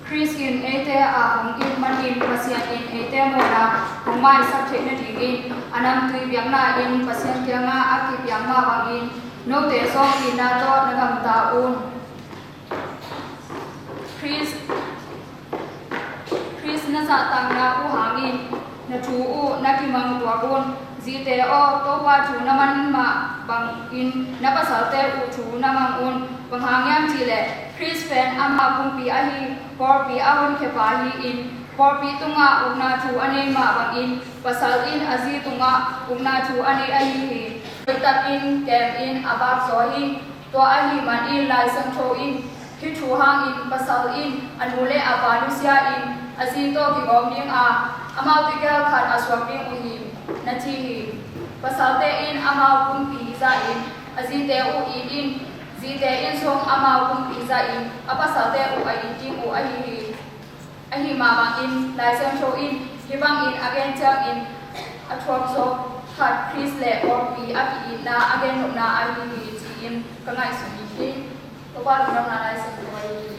Khrist in eite a hong it manin Pasian in eite mawhna hong maisak theih nadingin a namtui biakna-in Pasian kiangah a kipiak mah bangin note zong itna tawh na gamta un. Khrist, Khrist na zahtakna uh hangin na thu uh na kimang tuak un. Zite aw, Topa thu na man mah bangin na pasalte uh thu na mang un. Bang hang hiam cih leh Khrist pen ama pumpi ahi, pawlpi a honkhia pa hi-in, pawlpi tungah ukna thu a nei mah bangin pasal in a zi tungah ukna thu a nei ahi hi. Hoihtakin kemin a vak zaw hi. Tua ahih manin Lai Siangtho in, hih thu hangin pasal in a nu le a pa nusia-in a zi tawh kigawm ding a, amau tegel khat a suak ding uh hi, na ci hi. Pasalte in amau pumpi zahin a zite uh it in, zite in zong amau pumpi zahin a pasalte uh a it ding uh ahi hi. Ahi mah bangin Lai Siangtho in hih bangin a gen ciangin a thuak zaw khat Khrist le pawlpi a ki-itna a gen nopna ahi hi, ci-in ka ngaihsun hi. Topa lungdamna Lai Siangtho ahi hi.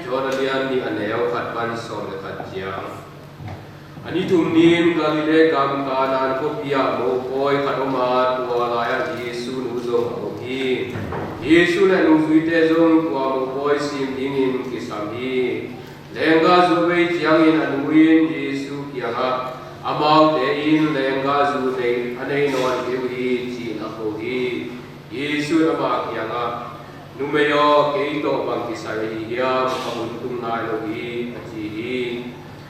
Johan a lian nih, a neu khat pan sawm le khat ciang. A ni thum ni-in Galilee gam Kana khuapi ah mopawi khat om a, tua lai-ah Jesu nu zong a om hi. Jesu le a nungzuite zong tua mopawi sim dingin kisam hi. Leenggahzu a bei ciangin a nu in Jesu kiangah, "Amaute in leenggahzu nei, a nei nawn kei uh hi," ci-in a ko hi. Jesu in ama kiangah, "Numei aw, kei tawh bang kisai ahi hiam? Ka hun tung nai lo hi," a ci hi.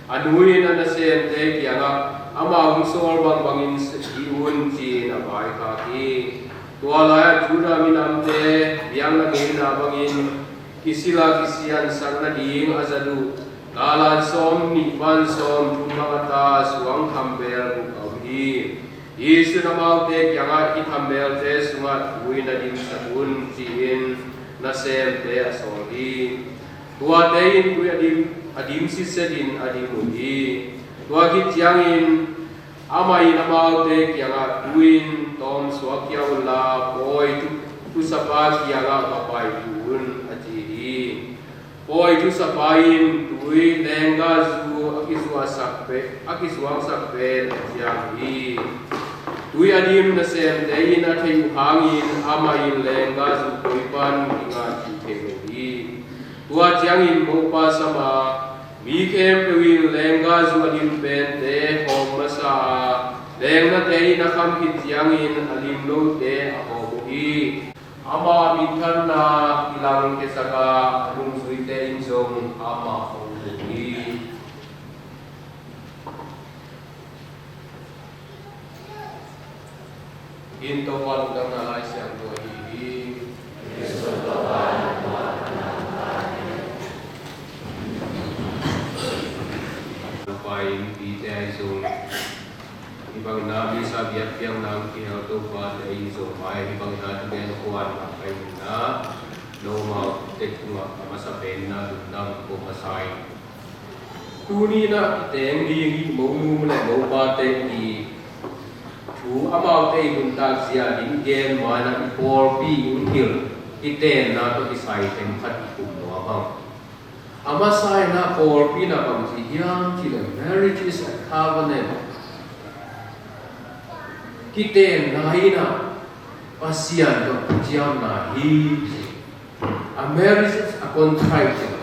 A nu in a nasemte kiangah, "Ama hong sawl bangbangin hih un," ci-in a vaikhak hi. Tua lai-ah Judah minamte biakna ngeina bangin kisila kisiansak nading a zat uh, gallan sawm nih pan sawm thum bang a ta suang thambel guk a om hi. Jesu in amaute kiangah, "Hih thambelte sungah tui na dimsak un," ci-in nasemte a sawl hi. Tuate in tui a dim, a dim sitset in a dim uh hi. Tua khit ciangin amah in amaute kiangah, "Tui in tawm suak khia unla, pawi thu, thusapa kiangah va pai tu un," a ci hi. Pawi thusapa in tui leenggahzu a kizuahsak pen, a kizuangsak pen a ciang hi. Tui a dim nasemte in a theih uh hangin amah in leenggahzu koi pan kingah cih thei lo hi. Tua ciangin mopa sam a, mi khempeuh in leenggahzu a dim pente hawm masa a, leengnate in a kham khit ciangin a lim lote a hawm uh hi. Ama minthanna kilangkhia sak a, a nungzuite in zong amah hong um uh hi. Hih in Topa lungdamna Lai Siangtho ahi hi. Pai mipite ahi zong, hih bangin a misa biakpiakna hong kihel Topate ahi zong, mai hih bangin a thugen kuan a pai in a, nomaute tungah a masa pen in a lungdam ko masa in. Tuni in a kiteng ding hih monum le mopate i thu, amaute i nuntak zia ding i gen ma-in a, i pawlpi i hong hilh, i tenna tawh kisai themkhat i kum lo a bang. A masa in a pawlpi in a bang ci hiam cih leh, marriage is a covenant. Kitenna in a Pasian tawh kiciamna hi. A marriage is a contract zong,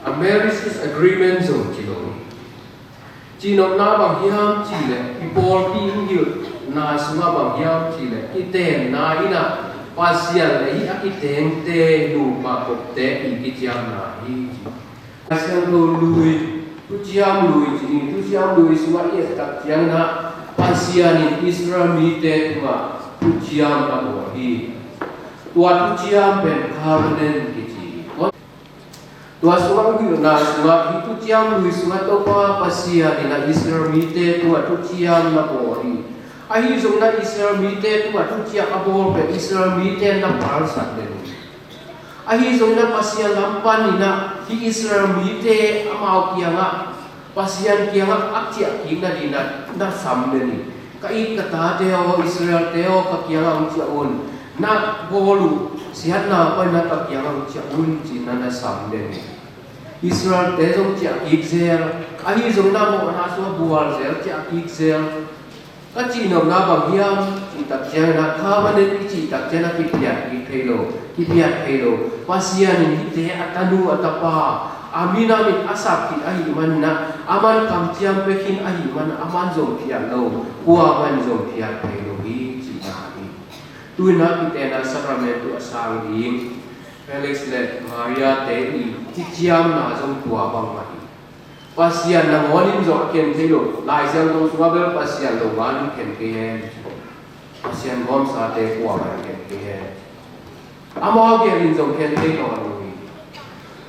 a marriage is agreement zong ci lo hi. Cihnopna bang hiam cihleh, i pawlpi in hilhna sungah bang hiam cihleh, kitenna in ah Pasian le hih a kitengte, nupa kopte i kiciamna hi ci. Pasian ko lui, thuciam lui ci hi. Thuciam lui sungah i et tak ciangin ah Pasian in Israel mite tungah thuciam a bawl hi. Tua thuciam pen covenant kici hi. Tua sungah, hilhna sungah, hih thuciam lui sungah Topa Pasian in ah Israel mite tungah thuciam na bawl hi. Ahi zongin ah Israel mite tungah thuciam a bawl pen Israel mite na palsat den hi. Ahi zongin ah Pasian lam panin ah hih Israel mite amau kiangah, Pasian kiangah a ciah kik nadingin ah na sam den hi. Ka it ka tate aw, Israelte aw, ka kiangah hong ciah un. Na bawl uh siatna panin ah ka kiangah hong ciah un, ci-in ah na sam den hi. Israelte zong ciah kik zel, ahi zongin ah mawhna sungah bual zel, ciah kik zel. Ka cihnopna bang hiam cih tak ciangin ah, covenant i cih tak ciangin ah kiphiat kik thei lo, kiphiat thei lo. Pasian in hihte a tanu a tapa, a minam in a sak khit ahih manin ah, aman kamciam pia khin ahih manin ah, aman zong phiat lo, kuamah in zong phiat thei lo hi, cihna hi. Tu-in ah kitenna sakramentu a sang ding Felix le Maria te i kiciamna zong tua bangmah hi. Pasian nangawn in zong a khen thei lo. Lai Siangtho sungah bel Pasian lo ngal in khen kei hen. Pasian gawmsate kuamah in khen kei hen. Amau gel in zong khen thei nawn lo hi.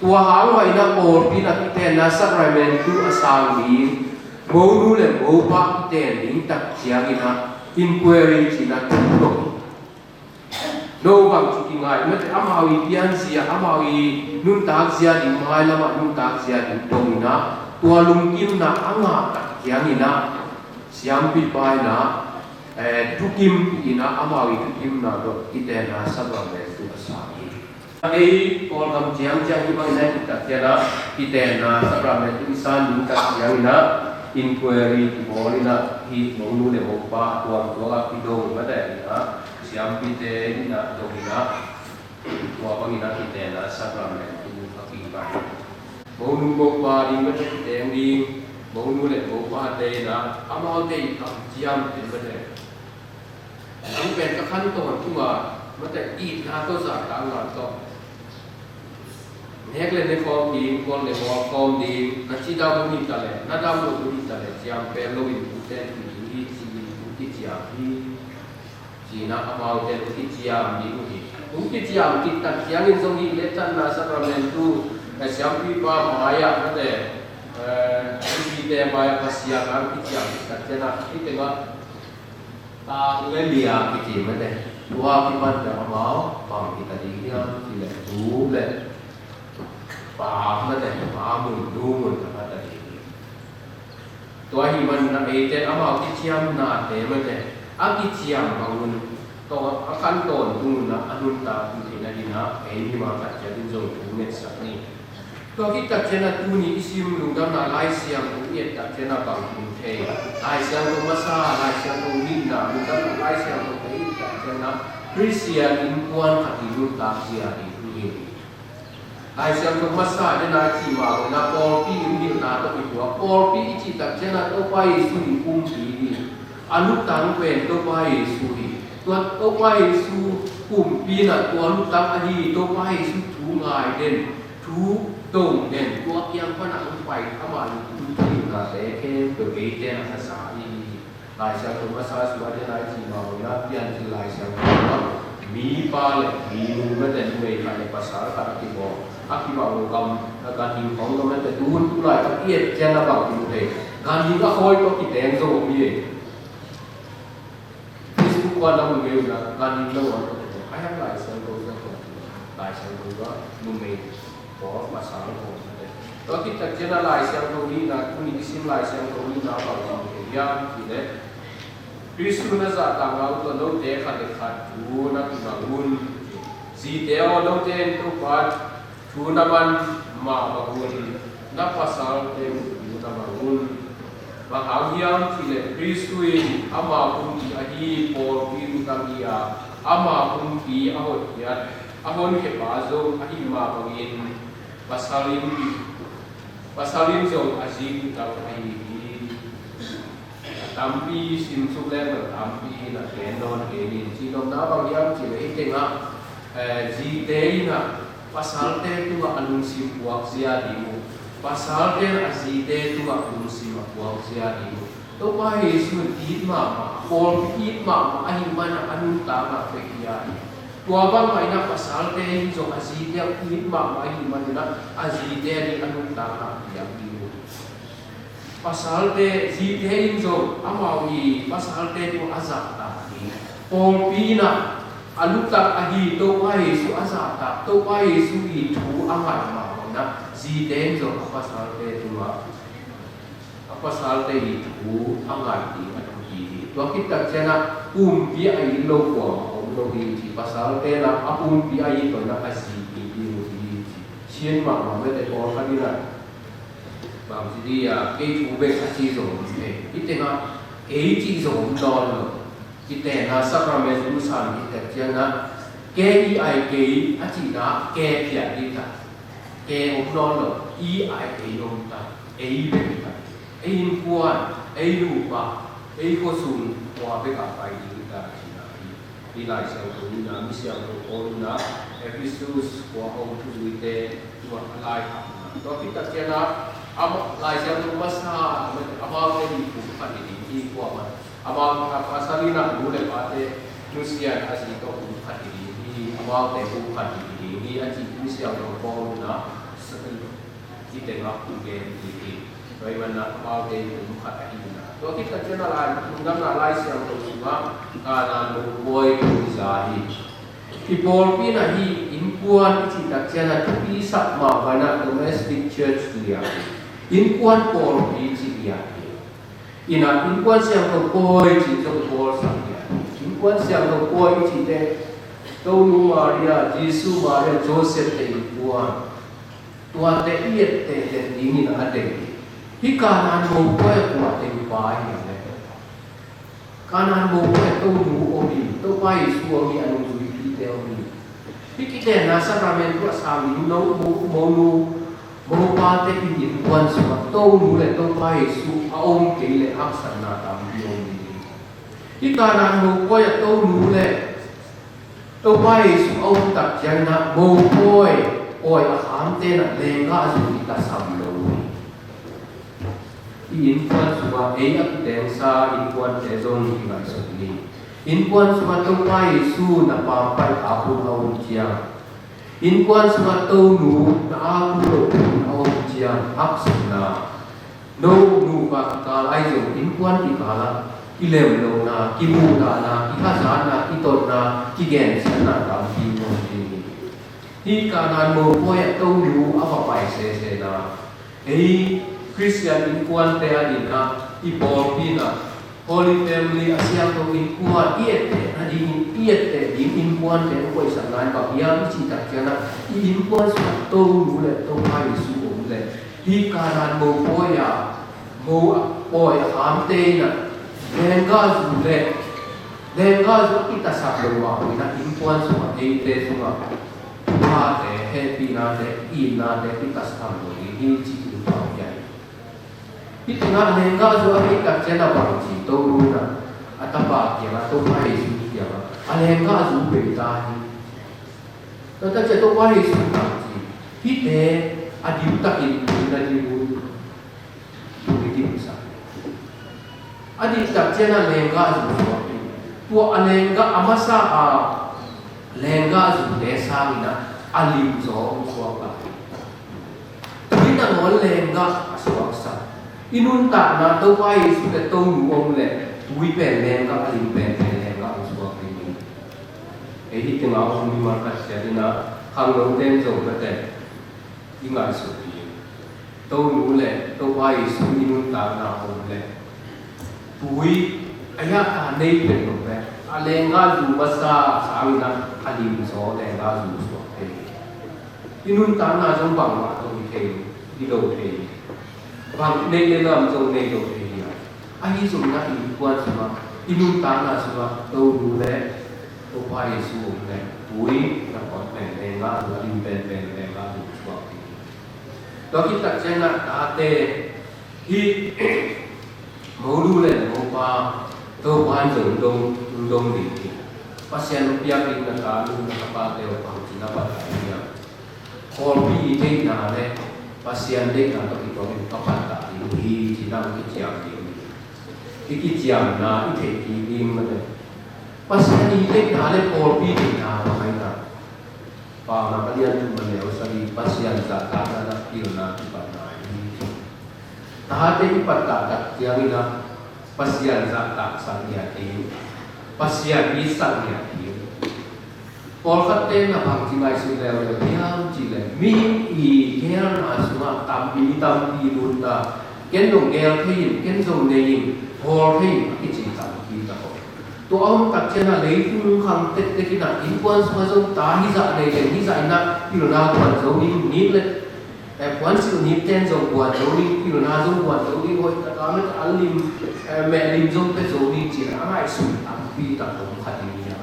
Tua hang mah in ah pawlpi in ah kitenna sakramentu a sang ding, monu le mopa kiten ding tak ciangin ah inquiry ci-in ah thu dong hi. No bangci kingai mate, amau i pianzia, amau i nuntakzia ding, mailam ah nuntakzia ding dongin ah, tua lungkimna a ngah tak ciangin ah, siampipa in ah, eh, thukimpih in ah, amau i thukimna tawh kitenna sakramentu a sang hi. Ei Kawlgam ciangciang hih bangin ah, hih tak ciangin ah kitenna sakramentu i san ding tak ciangin ah, inquiry kibawl in ah, hih monu le mopa a tuamtuam ah kidong mate in ah, siampite in ah dong in ah, tua bangin ah kitenna sakramentu a kibang. Monu mopa ding mate, kiteng ding, monu le mopate in ah amaute i kamciamte mate, a pen ka khan tawntung a mate, itna tawh zahtakna tawh, nek le ne khawm ding, kol le bawl khawm ding, na cidam hun hi ta leh, na dam loh hun hi ta leh, ciampel loin ute in hi, ci-in thu kiciam hi. Ci-in ah amaute thu kiciam ding uh hi. Thu kiciam kik tak ciangin zong hih letthatna sakramentu, eh, siampipa mai-ah mate, eh, siampite mai-ah Pasian nang kiciam kik tak ciangin ah, hih tengah tang le lia kici mate, tua kipan teh amau bang hi ta ding hiam cih leh, tu le pa mate, pa mun, nu mun a pha ta ding hi. Tua ahih manin ah eite amau kiciamnate mate, a kiciam bang un, tua a khan tawntung un ah a nuntak theihna dingin ah ei mimal khat ciat in zong thu ngetsak ni. Tua khit tak ciangin ah tuni i sim lungdamna Lai Siangtho i et tak ciangin ah bang tung thei? Lai Siangtho masa, Lai Siangtho nihna, lungdamna Lai Siangtho i et tak ciangin ah Khristian innkuan khat i nuntakzia ding hi. Lai Siangtho masa dena i cih mah bangin ah pawlpi i hilhna tawh kituak. Pawlpi i cih tak ciangin ah Topa Jesu i pumpi hi. A lutang pen Topa Jesu hi. Tua Topa Jesu pumpi in ah tua lutang ahi Topa Jesu thu ngai den, thu dong den, tua kiang pan ah hong pai amah i thu hilhnate khempeuh eite in ah a za hi. Lai Siangtho masa sungah dena i cih mah bangin ah Piancil Lai Siangtho ah mipa le minu mate, numei khat le pasal khat a kibawl, a kibang lo gam, a ganhing khawng lo mate, tu hun tu laitak i et ciangin ah bang kimu thei? Ganhing a khawi tawh kiteng zo om hi. Facebook ah na mu ngei un ah, ganhing lo ah tawh kiteng. A hiang Lai Siangtho, Lai Siangtho ah numei pawl, pasal pawl mate. Tua khit tak ciangin ah Lai Siangtho nihna, tuni i sim Lai Siangtho nihna bang kimu thei hiam cih leh, Khristu na zahtakna uh tawh note khat le khat thu na kibang un. Zite aw, note in Topa thu na man mah bang un, na pasalte uh thu na mang un. Bang hang hiam cih leh Khristu in ama pumpi ahi pawlpi lutang hi a, ama pumpi a hotkhiat, a honkhia pa zong ahih mah bangin pasal in, pasal in zong a zi lutang ahi hi. Tampi simsuk leng bel tampi na gen nawn kei ning. Cih nopna bang hiam cih leh hih tengah, eh, zite in ah pasalte tungah a lungsim puakzia ding uh, pasalte in a zite tungah lungsim a puakzia ding uh. Topa Jesu in it mahmah, pawlpi it mahmah ahih manin a nuntakna pia hi. Tua bangmah in ah pasalte in zong a zite it mahmah ahih manin ah a zite ading a nuntakna piak ding uh. Pasalte, zite in zong amau i pasalte tungah a zahtak hi. Pawlpi in ah a lutak ahi Topa Jesu a zahtak, Topa Jesu i thu a ngaih mah bangin ah zite in zong a pasalte tungah, a pasalte i thu a ngaih ding a thupi hi. Tua khit tak ciangin ah pumpi a it lo kuamah om lo hi ci, pasalte in ah a pumpi a it lo in ah a zi it ding uh hi ci. Sian mahmah mete pawlkhat in ah bang ci ding a, kei thu bek a ci zong om thei. Hih tengah kei cih zong om nawn lo. Kiteenna sacrament tu san kitek ciangin ah kei i ai kei a cihna kei phiat ding ta. Kei om nawn lo, i ai kei om ta. Ei bek ta. Ei innkuan, ei nupa, ei khuasung, kua bek a pai ding ta cihna hi. Hih Lai Siangtho in ah, mi siangtho Paul in ah Efesus khua a om thuzuite tua a laikhakna. Tua khit tak ciangin ah, ama, Lai Siangtho masa, amaute i pumkhat hi ding hi, kuamah. Amau a pasal in ah nu le pate nusia a zi tawh pumkhat hi ding hi, amaute pumkhat hi ding hi, a cih mi siangtho Paul in ah, Hih tengah hong gen ding hi. Tua ahih manin ah amaute pumkhat ahihna. Tua khit tak ciangin ah Lai, Lungdamna Lai Siangtho sungah Kanaan mopawi thu i za hi. I pawlpi in ah hih innkuan i cih tak ciangin ah thupi sak mah bangin ah domestic church ci hi. Innkuan pawlpi ci hi. In ah innkuan siangtho pawi cih zong i bawlsak hi. Innkuan siangtho pawi i cihte Tonu Maria, Jesu, Maria, Joseph te innkuan. Tuate i etteh den dingin a deih hi. Hih Kanaan mopawi ah kua teng pa hi hiam leh? Kanaan mopawi ah Tonu om hi, Topa Jesu om hi, a nungzuipite om hi. Hih kiteenna sacrament tu a sang ding no, mo, monu, mopate in innkuan sungah Tonu le Topa Jesu a om kei leh haksatna tampi om ding hi. Hih Kanaan mopawi ah Tonu le Topa Jesu a om tak ciangin ah mopawi, pawi a khamte in ah lenggah zu i tasam lo hi. I innkuan sungah ei a kitengsa innkuante zong i ngaihsun ni. Innkuan sungah Topa Jesu na pampai a hun a om ciang, innkuan sungah Tonu na a ku lo hun a om ciang, haksatna. No nupa kikal ahi zong innkuan kikal ah kilemlohna, kimuhdahna, kihazatna, kitotna, kigensiatna tampi om ding hi. Hih Kanaan mopawi ah Tonu a va pai sesena, ei Khristian innkuante adingin ah, i pawlpi in ah Holy Family, a siangtho innkuan i etteh nadingin, i etteh ding innkuante hong koihsakna in bang hiam i cih tak ciangin ah, i innkuan sungah Tonu le Topa Jesu om leh, hih Kanaan mopawi ah, mo a pawi a khamte in ah lenggah zu le lenggah zu a kitasak lo mah bangin ah innkuan sungah, eite sungah thuphate, hehpihnate, itnate kitasak lo ding hi cih in pau hi. Hih tengah lenggah zu a khit tak ciangin ah bang ci, Tonu in ah a tapa kiangah, Topa Jesu kiangah a lenggah zu bei ta hi. Tua tak ciang Topa Jesu in bang ci, hihte a dimtakin tui na dim un, tui dimsak. A dim tak ciangin ah lenggah zu suak hi. Tua a lenggah, a masa a lenggah zute sangin ah a limzaw hong suak lai. Tui nangawn lenggah a suaksak. I nuntakna Topa Jesu le Tonu om leh tui pen lenggah, a lim penpen lenggah hong suak ding hi. Ei hih tengah a om mimal khat ciat in ah khangnote in zong mate i ngaihsut hi. Tonu le Topa Jesu i nuntakna om leh tui a yata nei pen lo leh a lenggah zu masa sangin ah a limzaw lenggah zu suak thei hi. I nuntakna zong bangmah tawh hi thei, hi lo thei hi. Bang nei le lam zong nei lo thei hi. Ahi zongin ah i innkuan sungah, i nuntakna sungah Tonu le Topa Jesu om leh tui nangawn pen lenggah zu, a lim penpen lenggah zu suak thei hi. Tua khit tak ciangin ah tate, hih Mo lu le mo pa, Topa in zong dong, dong ding hi. Pasian hong piak ding na ta, nu na ta, pate uh bangci na phat lai hiam? Pawlpi i theihna le Pasian deihna tawh kituakin ka phat ta ding hi, ci-in hong kiciam ding hi. I kiciamna i theih kik ding mah teh, Pasian i theihna le pawlpi theihna bang hi ta? Paunak a lian thum a neu sagih, Pasian zahtakna in pilna kipatna hi. Tate i pattah tak ciangin ah Pasian zahtaksak ngiat ding, Pasian itsak ngiat ding. Pawlkhatte na bangci ngaihsut leuleu hiam cih leh, mihing i geelna sungah tampi tampi lut ta, ken zong geel thei ing, ken zong nei ing, hawl thei ing a kici tampi ta hi. Tua a om tak ciangin ah leitung khang tektek in ah innkuan sungah zong ta hizah nei leng hizah in ah pilna guan zo ding, nit le, eh, puansilh nit ten zong guan zo ding, pilna zong guan zo ding, hoih tak a mate a lim, eh, mehlim zong pia zo ding ci-in a ngaihsun tampi tak om kha ding hi.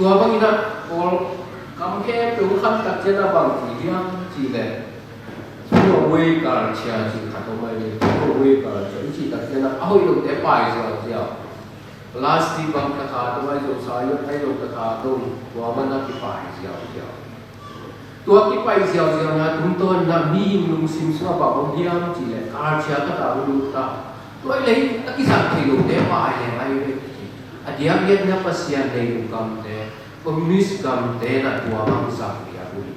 Tua bangin ah pawl kam khempeuh hong khan tak ciangin ah bang ci hiam cih leh, throwaway culture cih khat om ahi ve. Throwaway culture i cih tak ciangin ah a hoih lote pai ziauziau. Plastic bang taktak dong ahi zong, sayawt ahi zong taktak dong, tua man a kipai ziauziau. Tua kipai ziauziauna tungtawn in ah mihing lungsim sungah bang om hiam cih leh, culture khat ah hong lut ta. Tua hi leh a kizang thei lote pai leng ahi ve. A diakdiak in ah Pasian nei loh gamte, communist gamte in ah tua bang zang diak uh hi.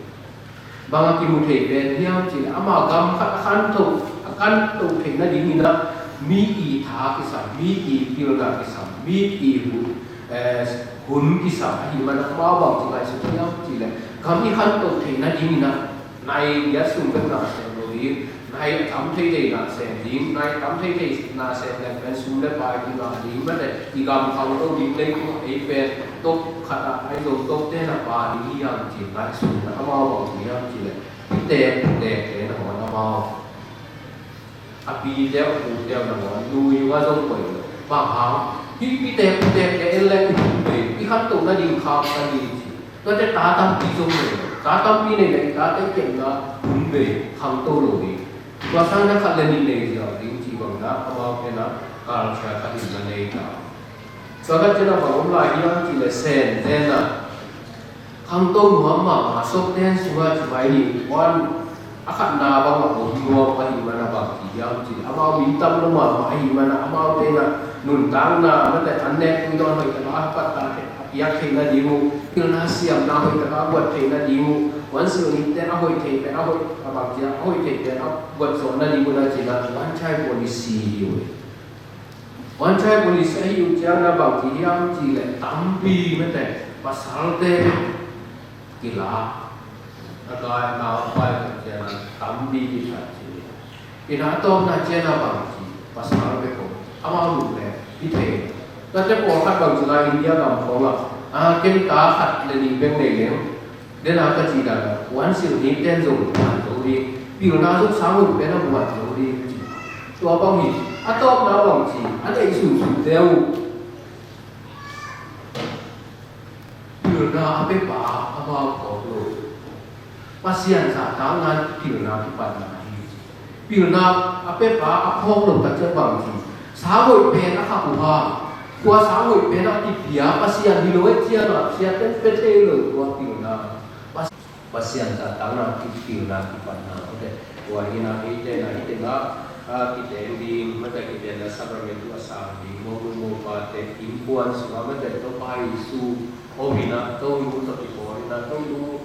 Bang a kimu thei pen hiam cih leh, ama gam khat a khanto, a khanto theih nadingin ah mi i tha kisam, mi i pilna kisam, mi i hun, eh, hun kisam ahih manin ah amau bang ci ngaihsut hiam cih leh, gam i khanto theih nadingin ah nai giat sung bek na sem lo ding, nai a tam thei thei na sem ding, nai a tam thei thei na sem leng pen sum le pai kingah ding, mate i gam khang lo ding, leitung ah ei pen top khat ah ahi zong top ten ah pha ding hi hang ci ngaihsun in ah amau bang ci hiam cih leh, pite putekte nangawn amau, a pite a pute nangawn nui ung a zong koih lo. Bang hang? Hih pite putekte en leng i hun bei, i khantoh nading khak ka hi ci. Tuate ta tampi zong nei lo. Ta tampi nei leh i tate i kepna hun bei, khangto lo ding. Tua sangin ah khat le nih nei ziau ding ci bangin ah amau pen ah culture khat in na nei ta. Tua khat ciangin ah bang om lai hiam cih leh, Sente in ah khangto nuam mahmah Sawkten sungah ci mai ni, wan a khatna bang a om nuam ahih manin ah bang ci hiam cih leh, amau min tam lo mahmah ahih manin ah amaute in ah nuntakna, mate an nek tui dawn hoih tak a pattah thei, a piak theih nading uh, pilna siamna hoih tak a buat theih nading uh, puansilh nit ten a hoih theih pen a hoih, a bang ci a hoih theih pen a buat zawh nading uh na ci-in ah one child policy hi uh hi. One child policy ahi uh ciangin ah bang ci hiam cih leh, tampi mate pasalte kila, a gai nau a pai tak ciangin ah tampi kithat ci hi. Ina a tawpna ciangin ah bang ci, pasal bek om, amau lum leh hi thei. Tate pawlkhat bang ci lai, India gam khawng ah, a, ken ta khat le nih bek nei leng, den a ka cih dan a, puansilh nit ten zong buan zo ding, pilna zong sang hoih pen a buan zo ding. Tua bang hi. A tawpna bang ci, a neih sunsun deuh, pilna a pepa amau phawk lo. Pasian zahtakna in pilna kipatna hi. Pilna a pepa a phawk lo tak ciang bang ci, sang hoih pen a khak uh a, tua sang hoih pen a kipia Pasian hi lo eh ciangin ah siate in pia thei lo tua pilna. Pas-, Pasian zahtakna, kipilna, kipatna, mate. Tua hi-in ah eite in ah hih teng ah, a, kiteng ding, mate, kitenna sacrament uh a sang ding, monu mopate innkuan sungah, mate, Topa Jesu om in ah, Tonu tawh kipawl in ah, Tonu,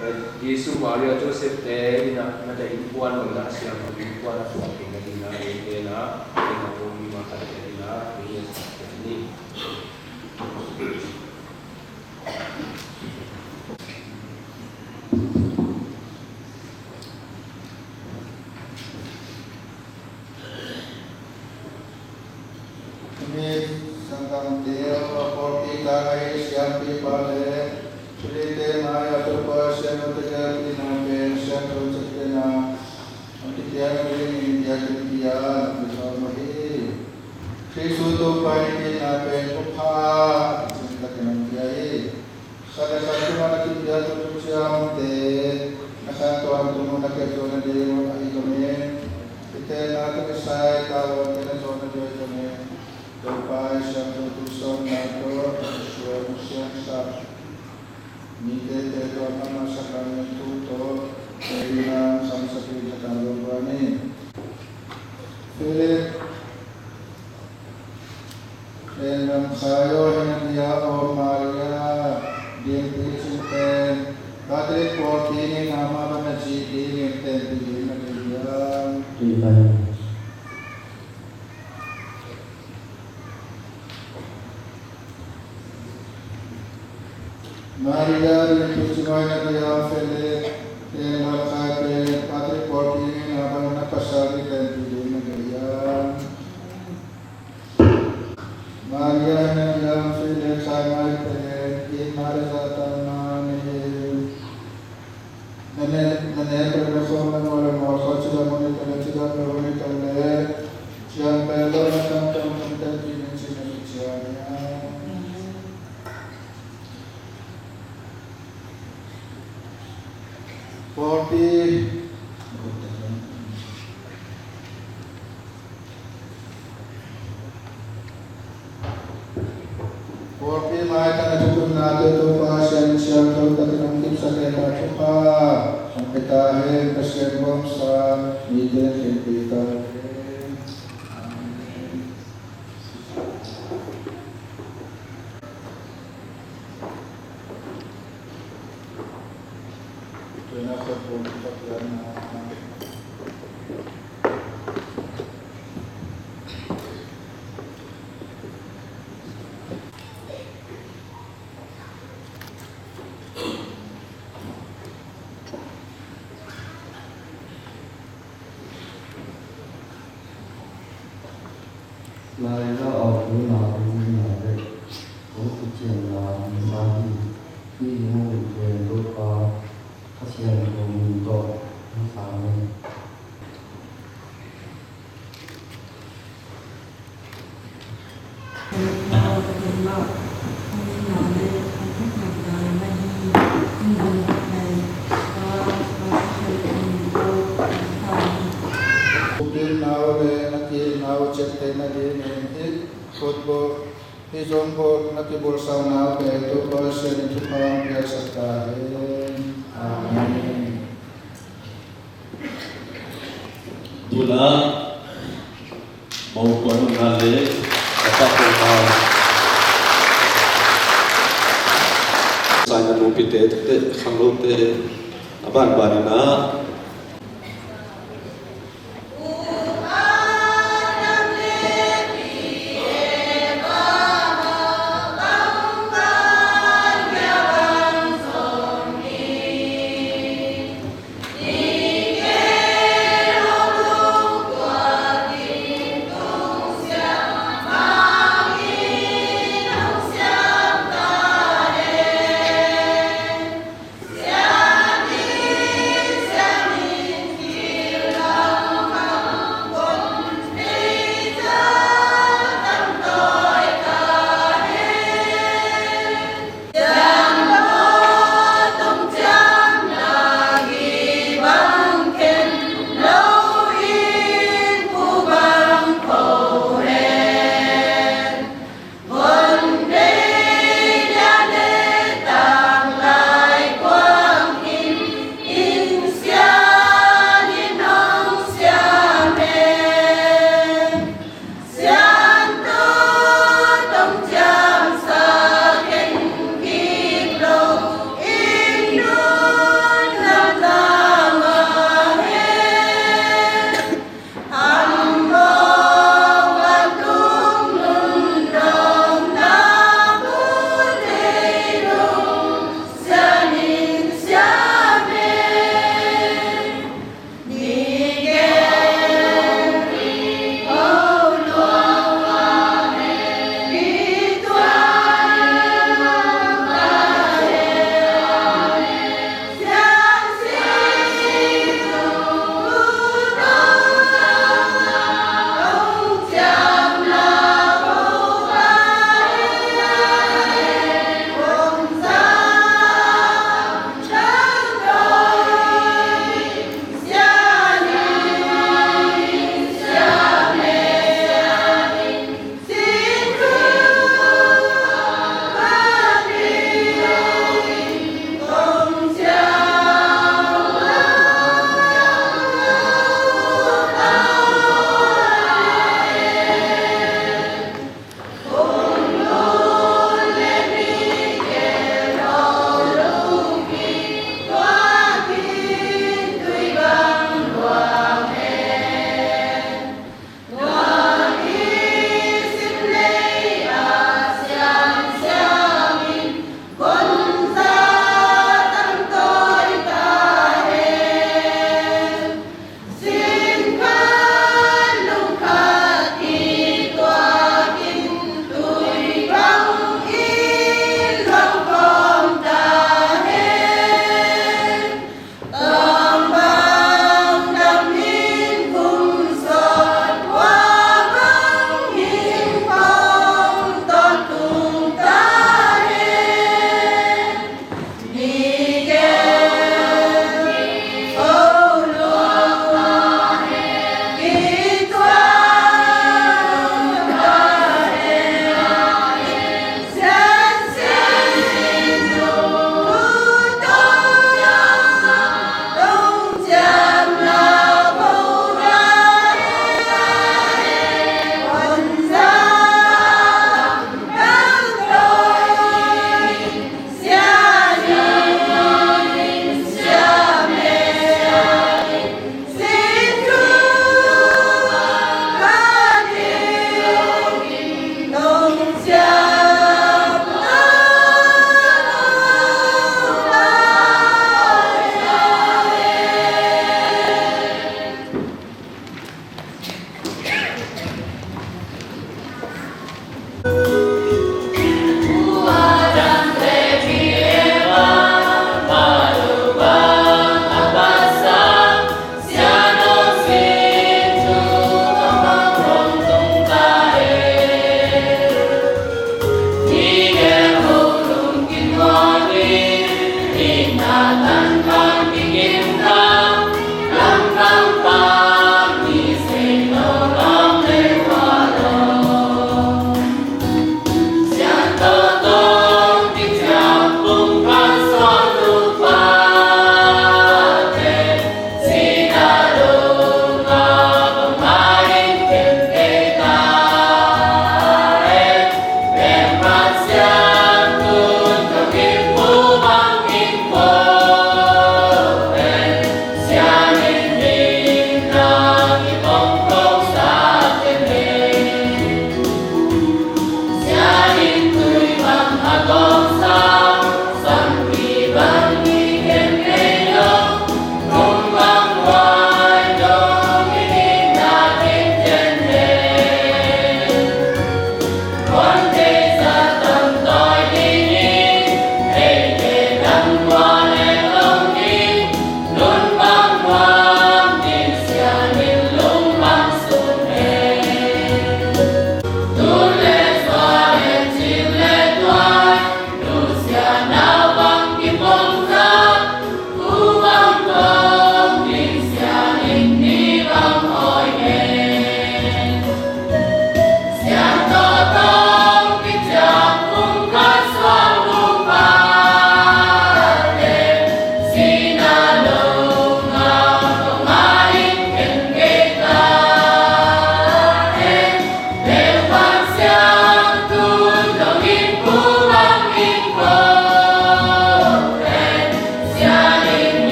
eh, Jesu, Maria, Joseph te in ah, mate, innkuan bangin ah a siangtho innkuan a suak theihna dingin ah, eite in ah, eite in ah, om ding mah khat te in ah, eite in ah, Ni sangkam tiu a pawlpi tang a i siampipa le Trinite mai a Topa Siangtho Tega tina pen Siangtho Cetena a kitiang ding in biakinn pia na pia sawm uh hi. Khristu Topa i tina pen thupha cin takin hong pia hi. Khat le khat tungah na kipiak uh thuciamte na khantoh a tung uh na kep zawh nading uh ahi zongin, i tenna tawh kisai tawh a tung uh na zawh nading uh Siangtho Tui Sawnna tawh a suan siangsak mite tel tawh amah sakrament thu tawh teinan samsakin a tanglo pua ni. Philip, Pen lam khayo hin a dia om Maria, Dianpi Cing pen Catholic pawlpi ning a mah bang a ci dingin tenpih ding na kei hiam? Tui lai. Maria, Dianpi Cing hoih na dia Philip, pen lam khai pen Catholic pawlpi ning a bang na pasal ding tenpih ding na kei hiam? Maria, na diang Philip khai mai pen, itna le zahtakna nei hi. Na ne, na ne pen na khawm na ngawl le ngawl khawng cidam hun hi ta le, cidam lo hun hi ta le, ciang pen lo na tam tam hun ta ding na ci na kician hi. Pawlpi. Pawlpi maitang a thukhun nate Topa Sian Siangtho takin hong kipsak hen la, thupha hong pia ta hen. Pasian gawmsa mite khenpih ta hen. Amen. Lai la au tu na tu na le, tu tu cian na ni sa hi, ni mu ke lo pa, ka cian ko mu to, na sa ni. Upil nau le na ki nau cek te na di nen i football, i zong ball na ki ball sau nau te tu ball sen tu pang pia sa ta hen. Amen. Tuna, mawh kuan hun na le, a tak kuan na. Sai na nupi te, te, khang lo te, a ban ban na.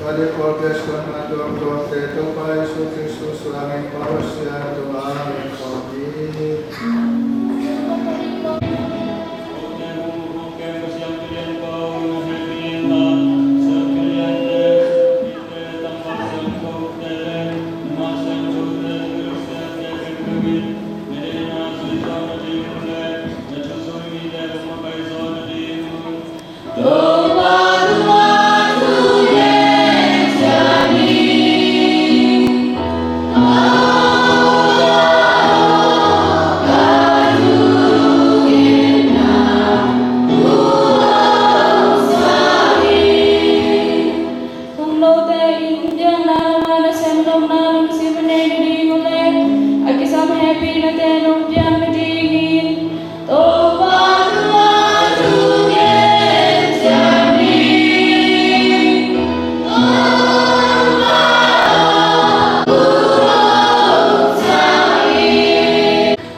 Pawlpi a suanna tuamtuamte Topa Jesu Khrist suangin Pasian tungah min khawm hi. Hong note in biakna lama nasem nopna lungsim a nei nading uh le a kisam hehpihnate nong piak nadingin Topa tungah thu ngen ciat ni. Topa aw, hong ciat ni.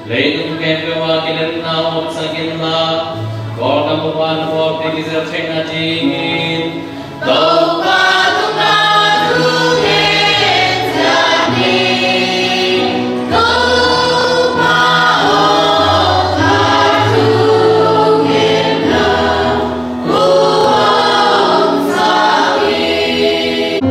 Leitung khempeuh ah kilemna hong sak inla, Kawlgam bup ah na pawlpi kizel theihna dingin Topa tungah thu ngen ciat ni. Topa aw, ka thu ngenna hong sak in.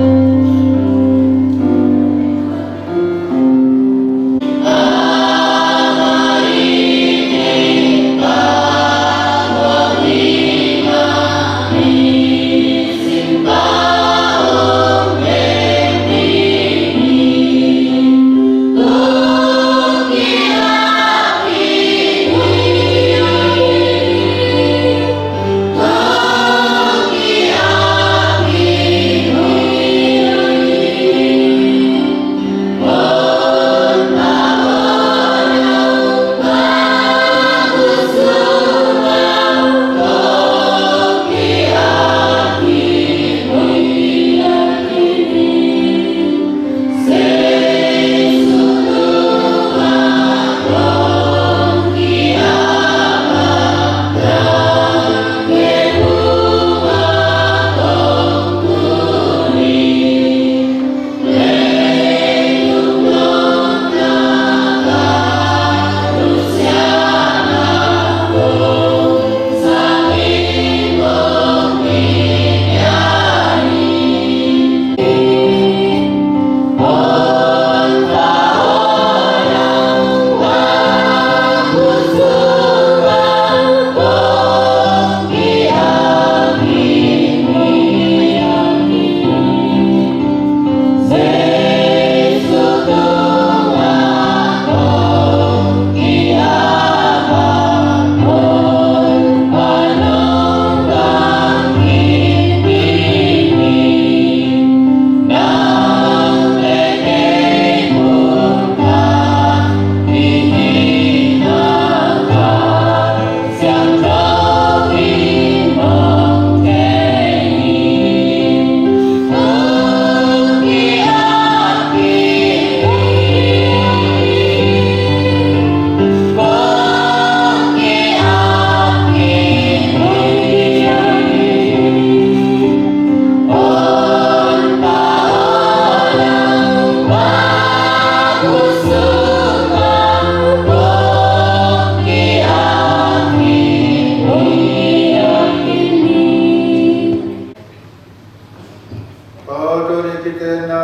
Aw, tuni kitenna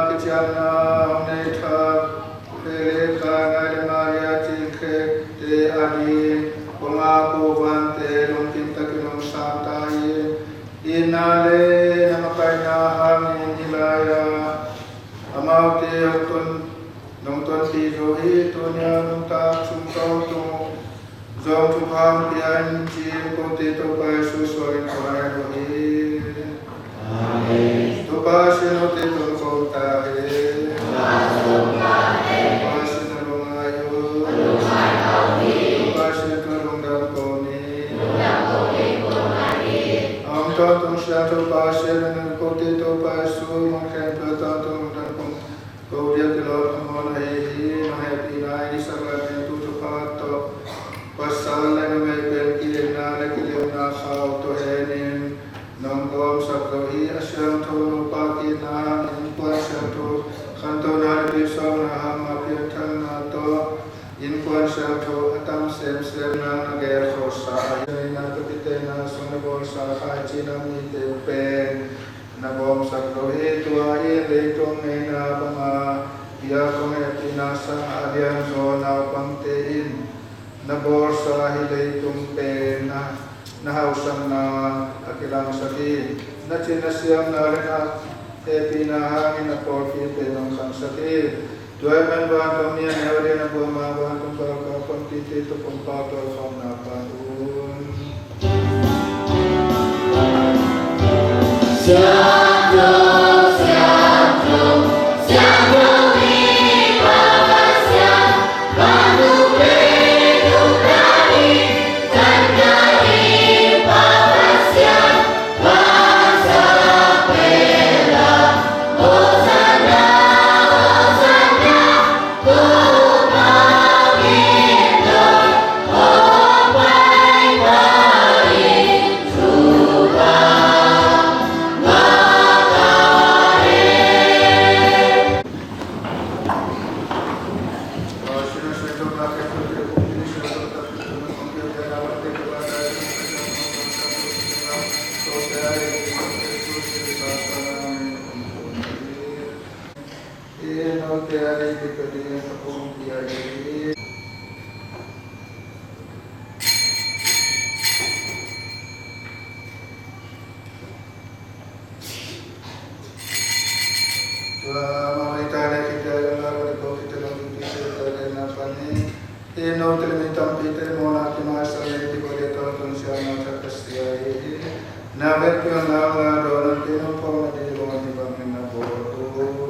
kiciamna hong nei thak Philip, Kai, Ngai le Maria cih khete ading, kong a ko vante lungkim takin hong sam ta in. Itna le na makaihna hangin hih lai-ah amaute hong ton, nong tonpih zo hi. Tuni-a nuntak sung tawh tung zong thupha hong pia in ci-in kote Topa Jesu suangin kong ngen uh hi. Amen. Topa Pasian note tungah ko ta hen. Topa Pasian na lungngai un. Topa Pasian tungah lungdam ko ni. A hong tawntung siangtho Pasian in kote Topa Jesu mun khempeuh tawntung lungdam kong ko ding a kilawm khamawhna ahi hi. Na hehpihna in i sakramentu thupha tawh pasal le numei pen kilemna le kilemna khau tawh henin nong kawmsak zo hi. A siangtho Nupa ki Na innkuan siangtho khantohna le piaksakna hang a piangthakna tawh innkuan siangtho a tam semsem nang na gel khawhsa a hi. Na tapite na sung na bawlsa khaici na mite pen na bawmsak lo hi. Tua in leitung ngeina banga biak hong hehpihna sang a lianzaw naupangte in na bawlsa hi. Leitung pen na, na hauhsakna a kilangsak hi. Na cin na siamna le na hehpihna hangin a pawlpi pen hong khangsak hi. Tua ahih manin vantung mi a neu ding na buama vantung galkap panpite tawh kong pau tawh khawmna pan un. Hih note le mi tampite mawhna kimaisak in kibawlin tawntung siamna tha ka sia hi. Na vekpi-in nang la dawnna pen hong phawkna ding hi. Hih bangin na bawl un.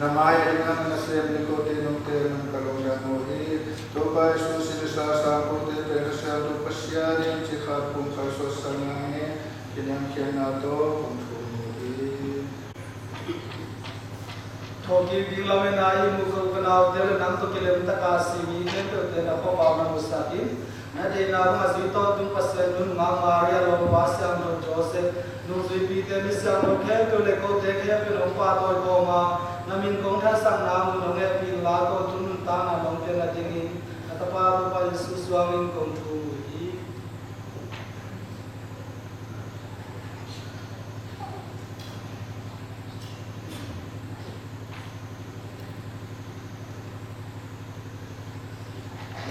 Na mai a dingin na sem ding kote nungte nang ka lungdam uh hi. Topa Jesuh sin le sa sang kote pen Kha Siangtho Pasian in cikhat pumkhat suahsak nang hi. Kiniamkhiatna tawh kong thum uh hi. Thawhkik ding lamen a i muh ka u ka naute le nang tawh kilem taka si mi khempeuhte na khuapau na musak in. Na deihna bangah zui tawntung Pasian nunung Maria lawmpa siangtho Joseph, nungzuipite, mi siangtho khempeuh le kote khempeuh in hong pahtawi kawm a, na min kong thahatsak nang un hong hehpih inla, ko tun nuntakna nong piak nadingin na Tapa Topa Jesuh suangin kong thum uh hi.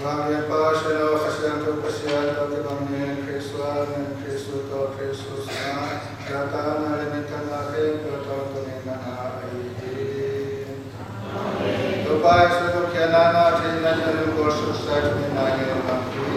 Vanglianpa Silo, Kha Siangtho Pasian tawh kibangin Khrih suangin Khrih tawh Khrih sungah zahtakna le minthanna khempeuh tawh tuni-in na ngah ahi hi. Topa Jesuh thukhiatna, na theihna, na lungkul suksai tuni-in na ngen mah hi.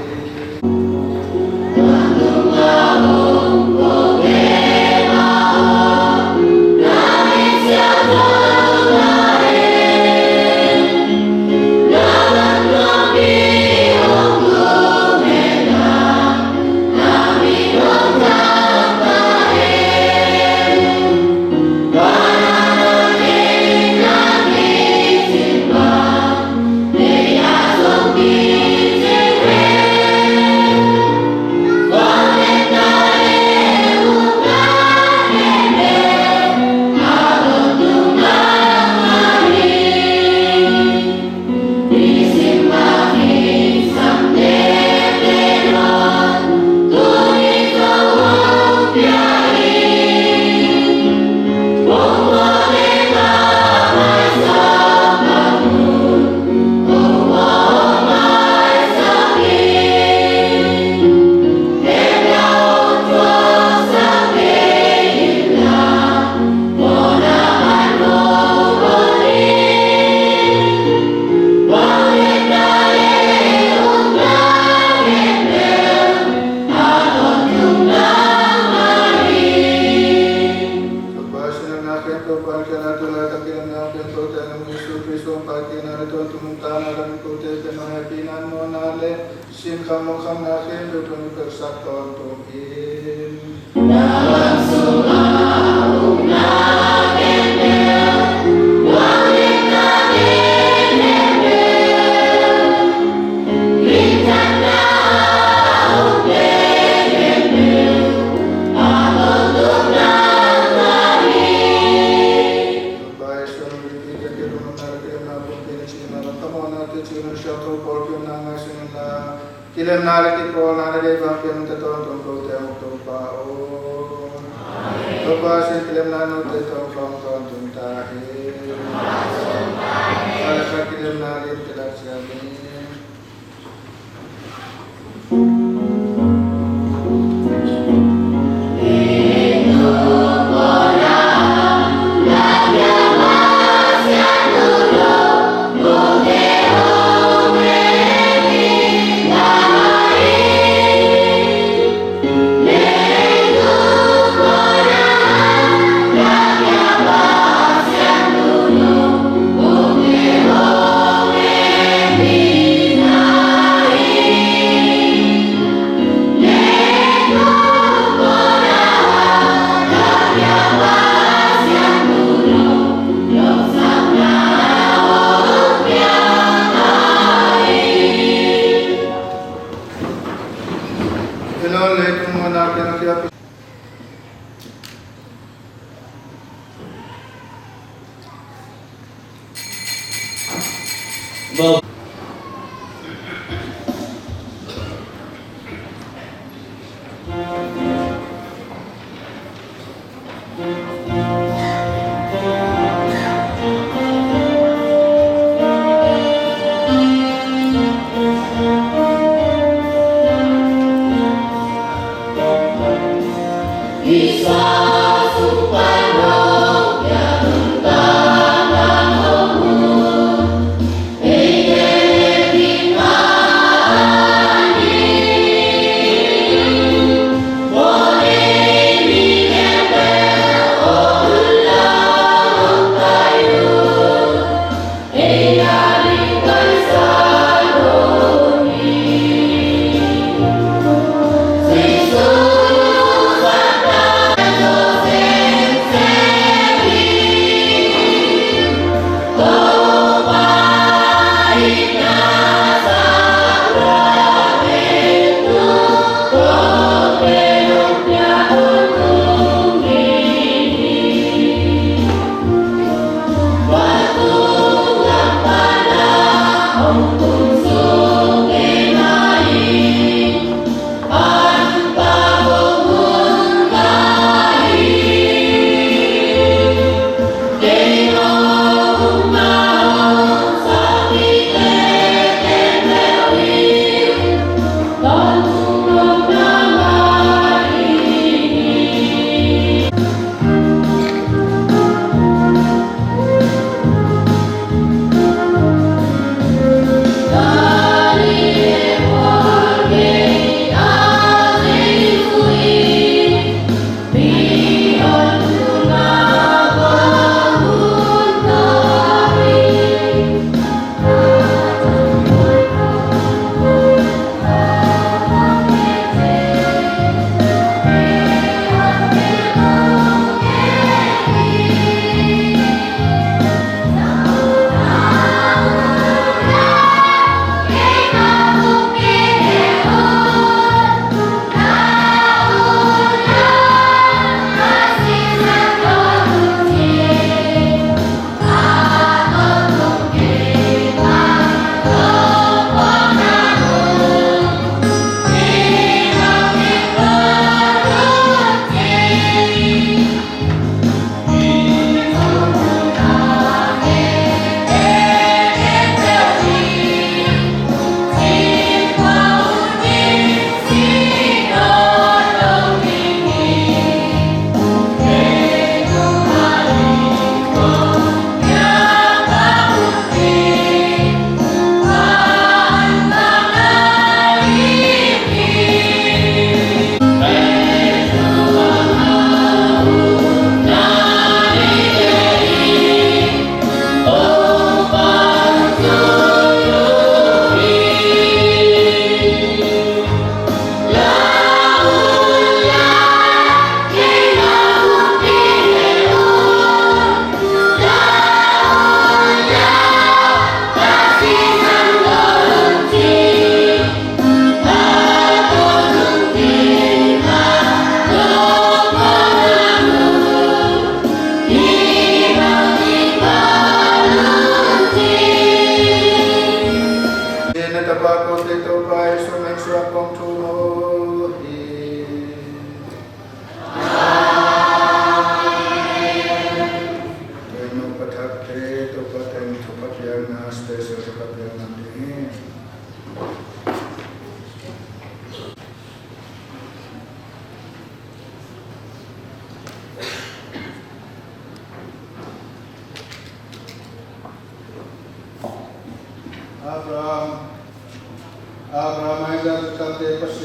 Sin kham mong khamna khempeuh tungah kipelsak tawntung in. Kilemna le kipawlna le deihvang piakna tawntung kote hong Topa aw. Topa sin kilemna note tawh hong tawntung ta hi. Khat le khat kilemna lim te lak siam hi.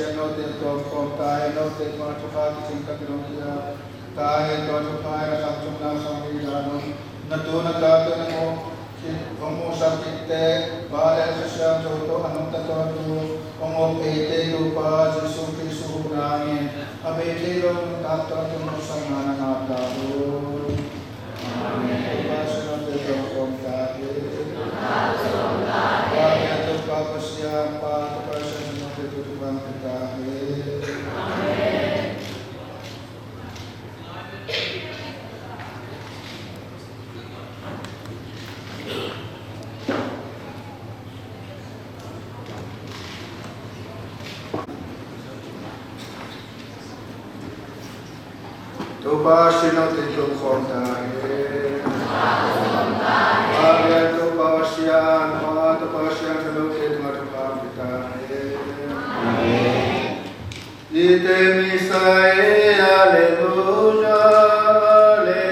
Note tuam khawm ta hen, note tua thupha kicing takin hong pia ta hen. Tua thupha in a khangthumna khang ding dan un na tu na tate na mu khit hong muhsak dingte, Pa le Kha Siangtho tawh a nungta tawntung hong uk eite Topa Jesuh Khrih huhna in a bei thei lo nuntak tawntung hong sakna na ngah ta un. Topa Siangtho in tung khawm ta hen. Amen. Topa Siangtho, Topa Siangtho in tung khawm ta hen. Amen. Ite mi sai, aleluya, aleluya.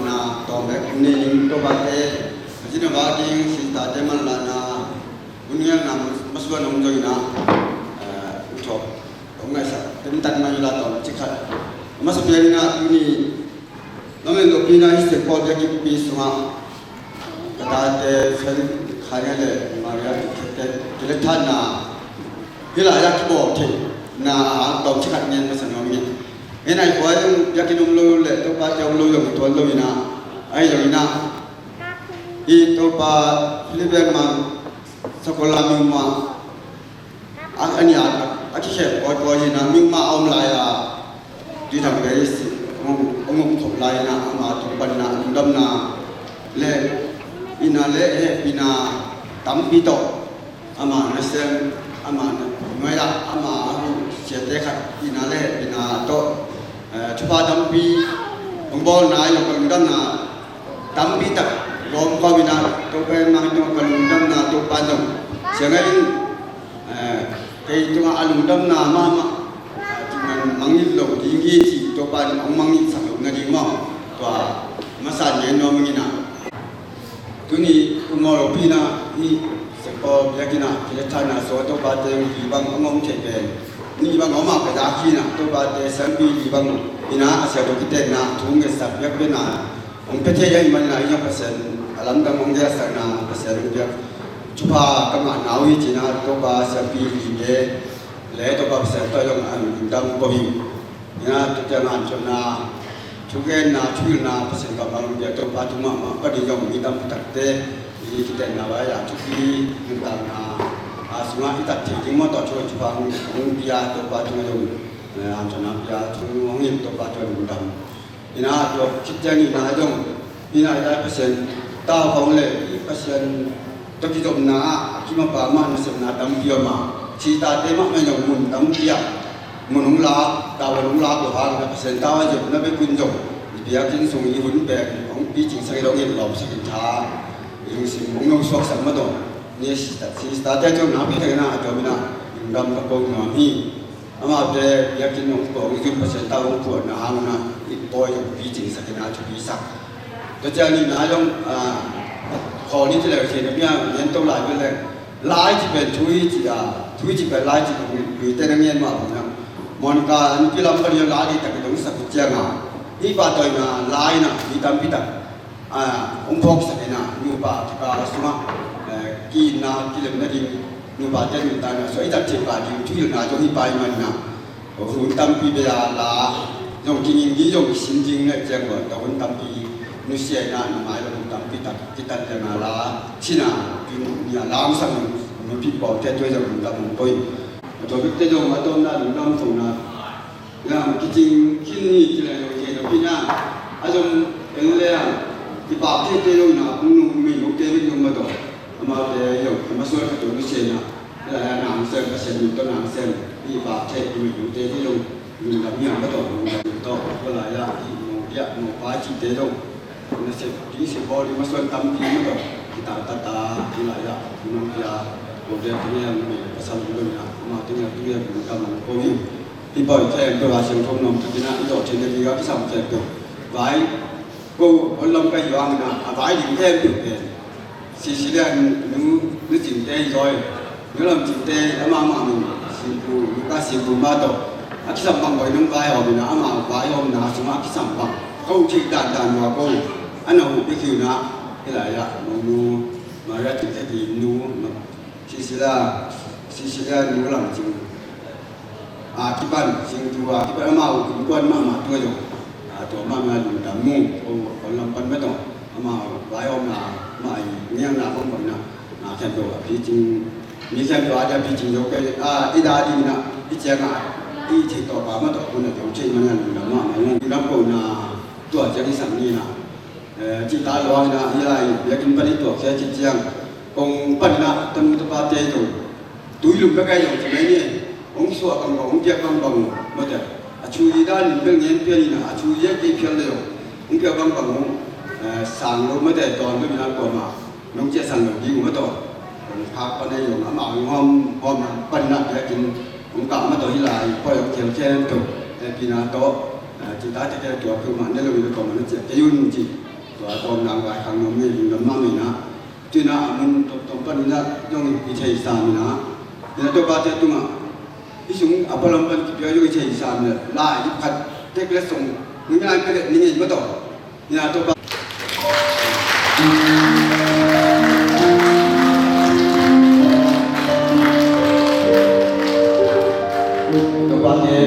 Na tawm bek ni ning to ba te, a jin a ba ding si ta te man la na, un ngial na mas ba nong joi na, eh, u thok. Hong ngaihsak, ken tat mai la tawm cik khat. A masa pian in ah tuni, Lamen Lopina hi Saint Paul biakinn pi sungah ka tate Saint Khai le Maria kikhette kilethanna hi lai-ah kibawl theihna a tawm cik khat ngen masa nuam ing. Ngen ai kua in biakinn om lo le Topa te om lo zong tuan lo in ah, ahi zong in ah, hi Topa Philippine Mang Sakola Myanmar a, a nih a, a kikhen kawikawi hi in ah, mimal a om lai-a, tui thang vei si, hong, hong uk khop lai in ah, ama tung panna, lungdamna le, ina le hehpihna tampi tawh, ama nasem, ama nuai-ah, ama a hong siate khat, ina le hehpihna tawh, eh, thupha tampi hong bawlna, hong lungdamna tampi tak gawm khawm in ah, Topa in mang tungah ka lungdamna, Topa in zong siang in, eh, kei tungah a lungdamna mahmah, eh, tungah mangngilh lo ding hi ci, Topa in hong mangngilhsak loh nading maw, tua masa ngen nuam ing in ah. Tuni Umawlopina hi Saint Paul biakinn ah kilethanna sung Topate li bang hong om thei pen, li bang a om a ka zak hi in ah, Topate siampi li bang in ah a siangtho kitenna thu ngetsak biakpiakna hong pia thei ahih manin ah, i zong Pasian a lamdang hong diaksakna Pasian hong piak thupha ka ngahna uh hi ci in ah, Topa siampi lite le Topa Pasian tawh zong a lungdam ko hi. Ina tukia ngan cotna, thugenna, thuhilhna Pasian kammal hong pia Topa thu mahmah panin zong mi tampi takte i kitenna vai-ah thupi nuntakna a sungah i tat theih ding mawtaw thu thupha hong pia Topa tungah zong, eh, hanciamna pia thu hong hilh Topa thu a lungdam. Ina tua khit ciang ina zong, ina i lai Pasian tau khawng le i Pasian tawh kizopna ah a kimapa mah nasepna tampi om a, sitate mahmah in zong mun tampi ah mun hong lak, tau hong lak lo hang, na Pasian tau a zopna bek un zong i biakinn sung i hun pen hong picingsak in, hong hilh lawmsak in, tha i lungsim hong nong suaksak mah tawh ni. Sista, sistate tawh na pia thei na a tawh mi na lungdam ka ko nuam hi. Amaute biakinn hong pua, hong zin Pasian tau hong puahna hang un ah, i Bawi zong picing sak in a, thupi sak. Tua ciang ni na zong, ah, khawl ni ci leh, thei na bia ngen to lai bel leh, lai ci pen thu hi ci a, thu hi ci pen lai ci pen lui te na ngen mah bang na. Monica nupi lam pan zong lai ding tak dong sak ciang a, hih pa tawh in a lai na mi tampi tak, ah, hong phawk sak in a, nupa kipah sungah, eh, ki-itna kilemna ding, nupa te nuntakna suah i tak cih pah ding thuhilhna zong hi pai man na. Hun tampi bei a la zong kinging ding zong kisin ding na ciang lo, tua hun tampi nusia in a, na mai lo hun tampi tak kitat leng a la cina, pi ni a la hong sang nupi pawlte tua zong hun tam hong poi. A tua bek te zong a tawmna lungdam thona. Lam kicing khin ni ci leng lo thei lo pi na. A zong en le a kipah thei te lo na, kong nung mei lo te bek zong ma tawh. Amaute zong a masual khat zong nusia in a. Lai a nang sem, Pasian min tawh nang sem, i pa theh, i min te hi zong, lungdam hiam ka tawh, lungdam tawh, ka lai a, i mawng diah, mawng pai cih te zong, na sep, i sep bawl, i masuan tampi ma tawh, kita tata, i lai a, i mawng diah, mawng diah, i mawng diah, pasal lungdam hiam, ma te hiam, tu hiam, lungdam hiam, ko hiam. I bawl khempeuh a siangtho nuam takin a, i dawh theihna ding a kisam khempeuh. Vai, ko, hon lam ka hiang in a, a vai ding khempeuh pen. Sisilia nu, nu, nu Cingte hi zaw. Nu Lam Cingte, amah mah min, Singpu, nu ka Singpu mah tawh. A kisam bangbang in hong vaihawm in a, amah vaihawmna sungah a kisam bang. Ko theih dandan uh a ko. A na huh bek hi in a, hih lai ah, nu, nu, Maria Cingte hi nu, Sisilia, Sisilia nu Lam Cing. A kipan, Singtu a kipan amau innkuan mahmah tua zong. A tua mahmah lungdam mu, ko, ko lam pan mah tawh. Amau vaihawmna mah i ngiangna bang bang na. Na khempeuh a picing, mi khempeuh a dia picing zo kei, a, i da ding na, i ciang a, i cih tawh pa mah tawh, kun a zong cih man a lungdam mahmah mu. Lungdam ko na, tua ciang i sang ni na. Eh, cih ta luang in a, hi lai, biakinn pan i tuak khia khit ciang, kong pan in a, tanu tapa te zong, tui lum bek a zong ci mai ni, hong suah bangbang, hong piak bangbang, mate, a chui dan in bel ngen pian in a, a chui zia kei phial le zong, hong piak bangbang, eh, sang lo mate, tawn lo in a kuamah, nong ciahsan lo ding uh mah tawh, hong khak pan a zong, amah hong hawm, hawm pan in a biakinn, hong kah mah tawh hi lai, poi hong khial khempeuh, eh, pina tawh, eh, cih ta te kei tua peuhmah ne lo in a kuamah na ciah kei un cih. Tua tawm nang vai khang nuam ngei lungdam mah ngei na. Tuina a mun tawmtawm panin ah zong i thei sam in ah, ina Topa te tungah i sung a palam pan kipia zong i thei sam in ah, lai i phat tek le song nunai pia le ni ngei mataw. Ina Topa Topa te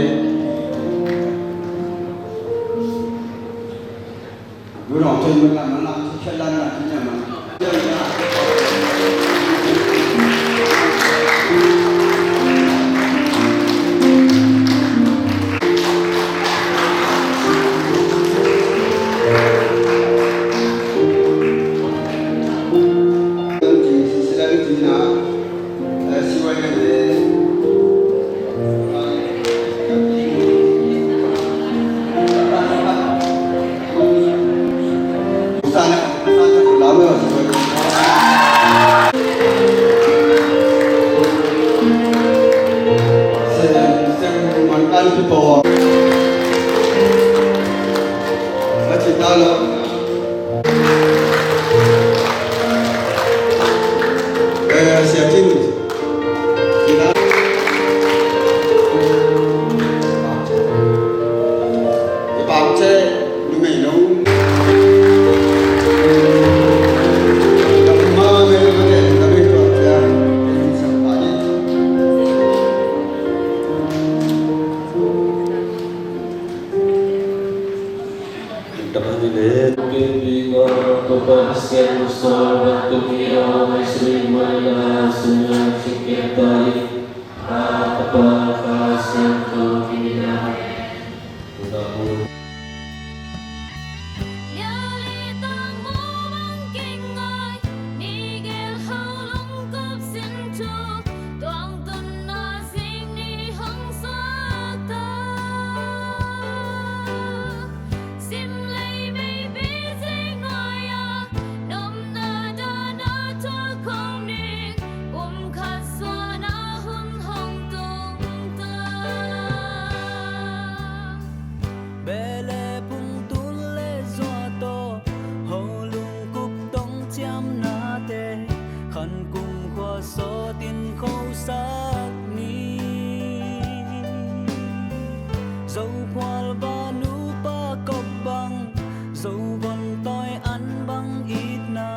Van tawi an bang itna,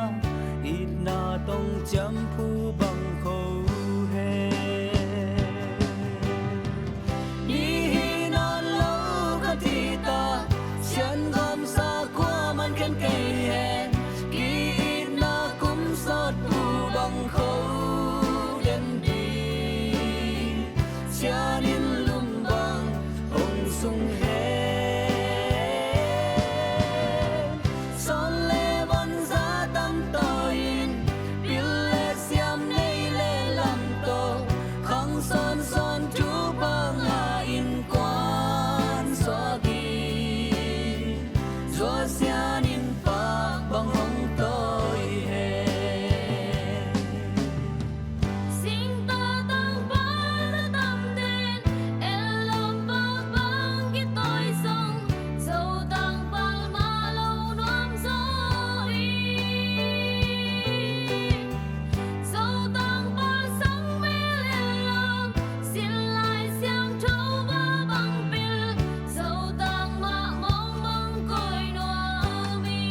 itna tong ciam phu bang kho hen. Nihin nawn lo ka cih ta, sian gawmsa kuaman khen kei hen. Ki-itna kum sawt phu bang kho den ding, sian in lum bang hong sung hen. Sawn le van za tam tawi in, pil le siam nei le lam tawh, khang sawnsawn thupha ngah in kuan suak in, zua sian in pak bang hong tawi hen. Singtang pal a tam ten, ellawm pal bang kitawi zong, Zotang pal mah lo nuam zaw hi. Zotang pal sang mel ellawm, sin lai siangtho bang pil, Zotang mah mawng bang kawi nuam hi.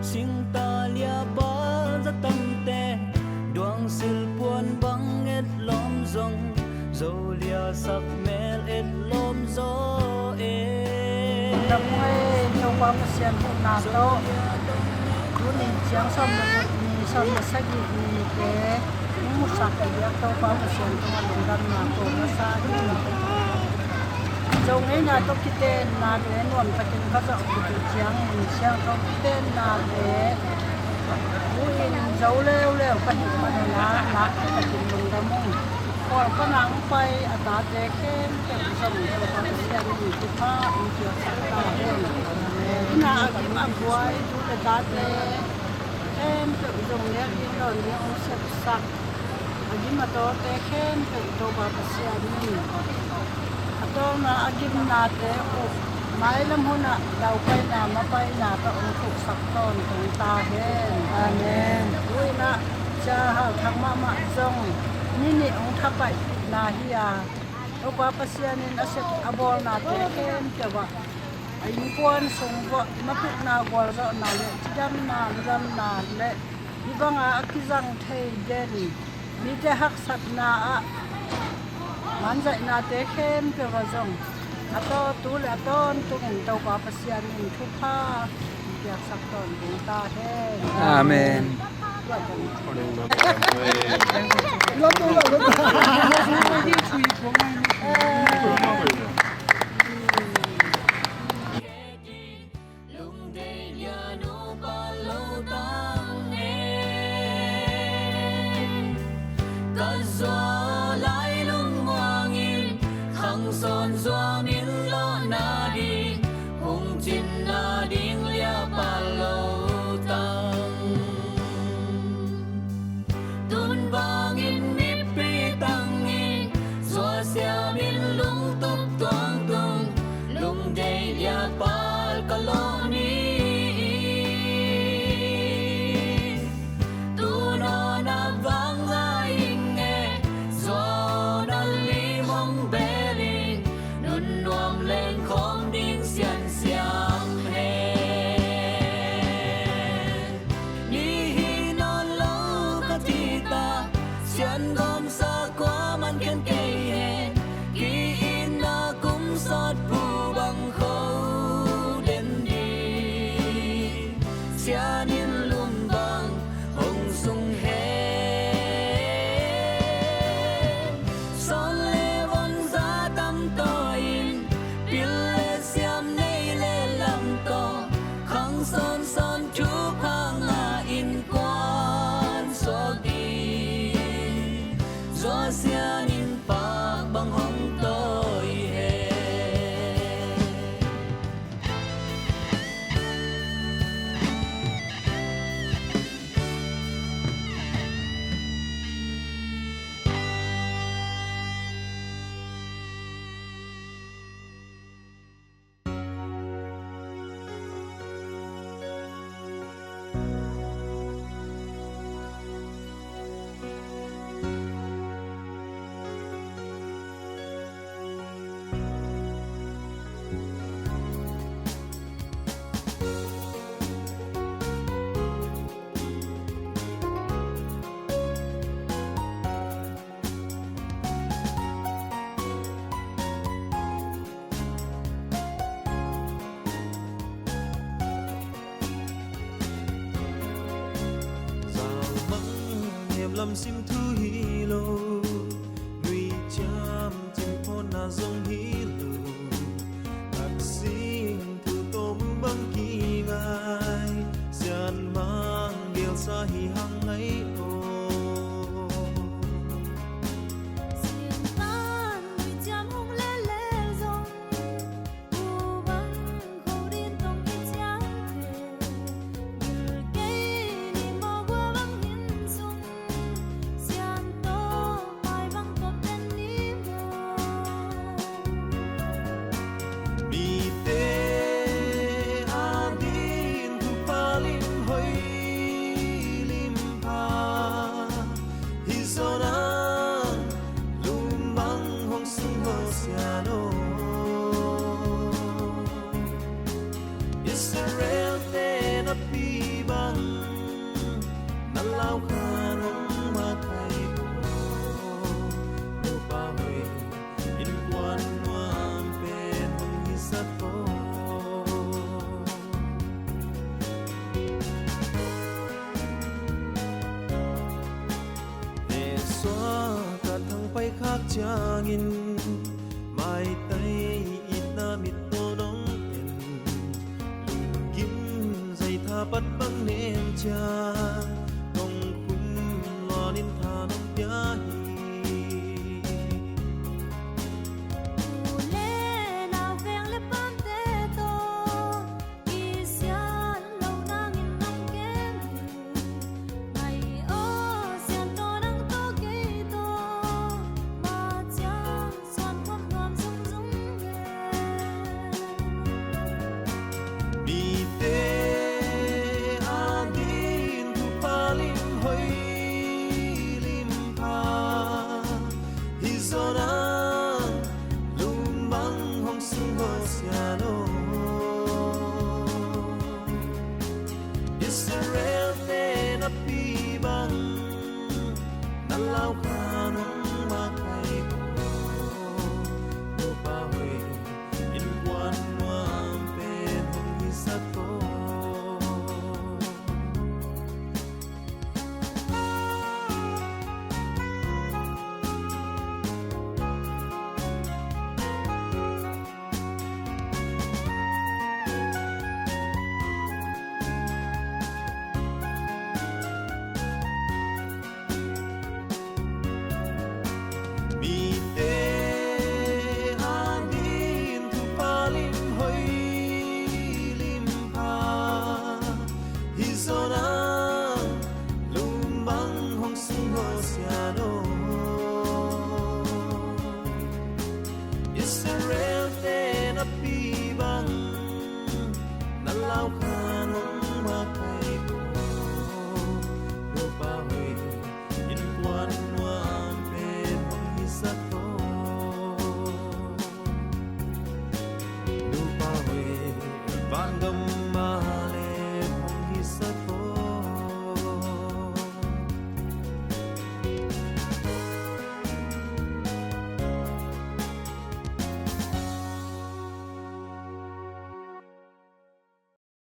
Singtang lia pal za tamte, duang silpuan bang etlawm zong, Zo lia sak mel etlawm zaw e. Lam ngai Topa Pasian huhna tawh, tuni ciang sawm le guk ni, sawm le sagih nite hong musak a diak Topa Pasian tungah lungdamna ko masa in. Zo ngeina tawh kitenna le nuamtakin ka zawh kik uh ciangin siangtho kitenna le bu in zo leuleu ka hih manun ah nakpi takin lungdam ung. Kawlkam ah hong pai a tate khempeuh zong Topa Pasian in thupha hong piaksak ta hen. Inn ah a gim a buai tu le tate khempeuh zong nek ding dawn ding hong sepsak, a gim a tawte khempeuh Topa Pasian in a tawlna a gimnate uh mailam hunah daupaina mapaina tawh hong thuksak tawntung ta hen. Amen. Tu-in ah Sia Hal Thang mahmah zong ni nih hong thapaihna hi a, Topa Pasian in a sep a bawlnate khempeuh ah a innkuan sung vuah mapilna gualzawhna le cidamna ludamna le hih banga a kizang thei den mite haksatna ah manzaihnate khempeuh ah zong a taw tu le a tawntungin Topa Pasian in thupha piaksak tawntung ta hen. Amen. Lungdeih dia nupa lo tang e. Ka zua lai lungmuangin khang sawn zua min lawhna ding, hong cinna ding liapa lo tang. Tun bangin mipi tang in, suahsiam in lungtup tuangtung, lungdeih dia pal ka lawh ni. Tu nawn a vang lai ing e, suah na lim hong bel in, nun nuam leng khawm ding siansiam hen. Ni hi nawn lo ka cih ta, sian gawmsa kuaman khen kei hen. Ki-itna kum sawt phu bang kho den ding, sian in lum bang hong sung hen. Sawn le von za tam taw in, pil le siam nei le lam tawh, khang sawnsawn thupha ngah in kuan suak ding, zua sian in pak bang hong tawi hen. Lamsim thu hi lo, nui ciam cin phawna zong hi lo, tak sing thu tawm bang kingai, sian mang gelsa hi hang ngai aw. Sian tan nui ciam hong lele zong, u bang kho din tong i ciang te, gil kei ni maw gua bang hin sung, sian tawh pai bang tawh ten ni maw. Mite ading thupha lim hoih lim pha, hi zaw nang lum bang hong sung hong sian aw. Israel te na pi bang na lau kha nong makaih aw. Nupa hoih innkuan nuam pen hong hisak aw. Nesuak a thangpai khak ciangin maitai itna mit tawh dong en, lunggim zaitha pat bang nem ciang, tongkhum luanin tha nong pia hi. U le nau veng le pamte tawh kisiat lo nangin nong kem hi. Ngai aw, sian tawh nang tawh kei tawh, ma ciang suan khawm nuam zungzung le. Mite ading thupha lim hoih lim pha, hi zaw nang lum bang hong sung hong sian aw. Israel te na pi bang na lau kha nong makaih aw. Nupa hoih innkuan nuam pen hong hisak aw. Mite ading thupha lim hoih lim pha, hi zaw nang lum bang hong sung hong sian aw. Israel te na pi bang na lau kha nong makaih aw. Nupa hoih innkuan nuam pen hong hisak aw. Nupa hoih vangam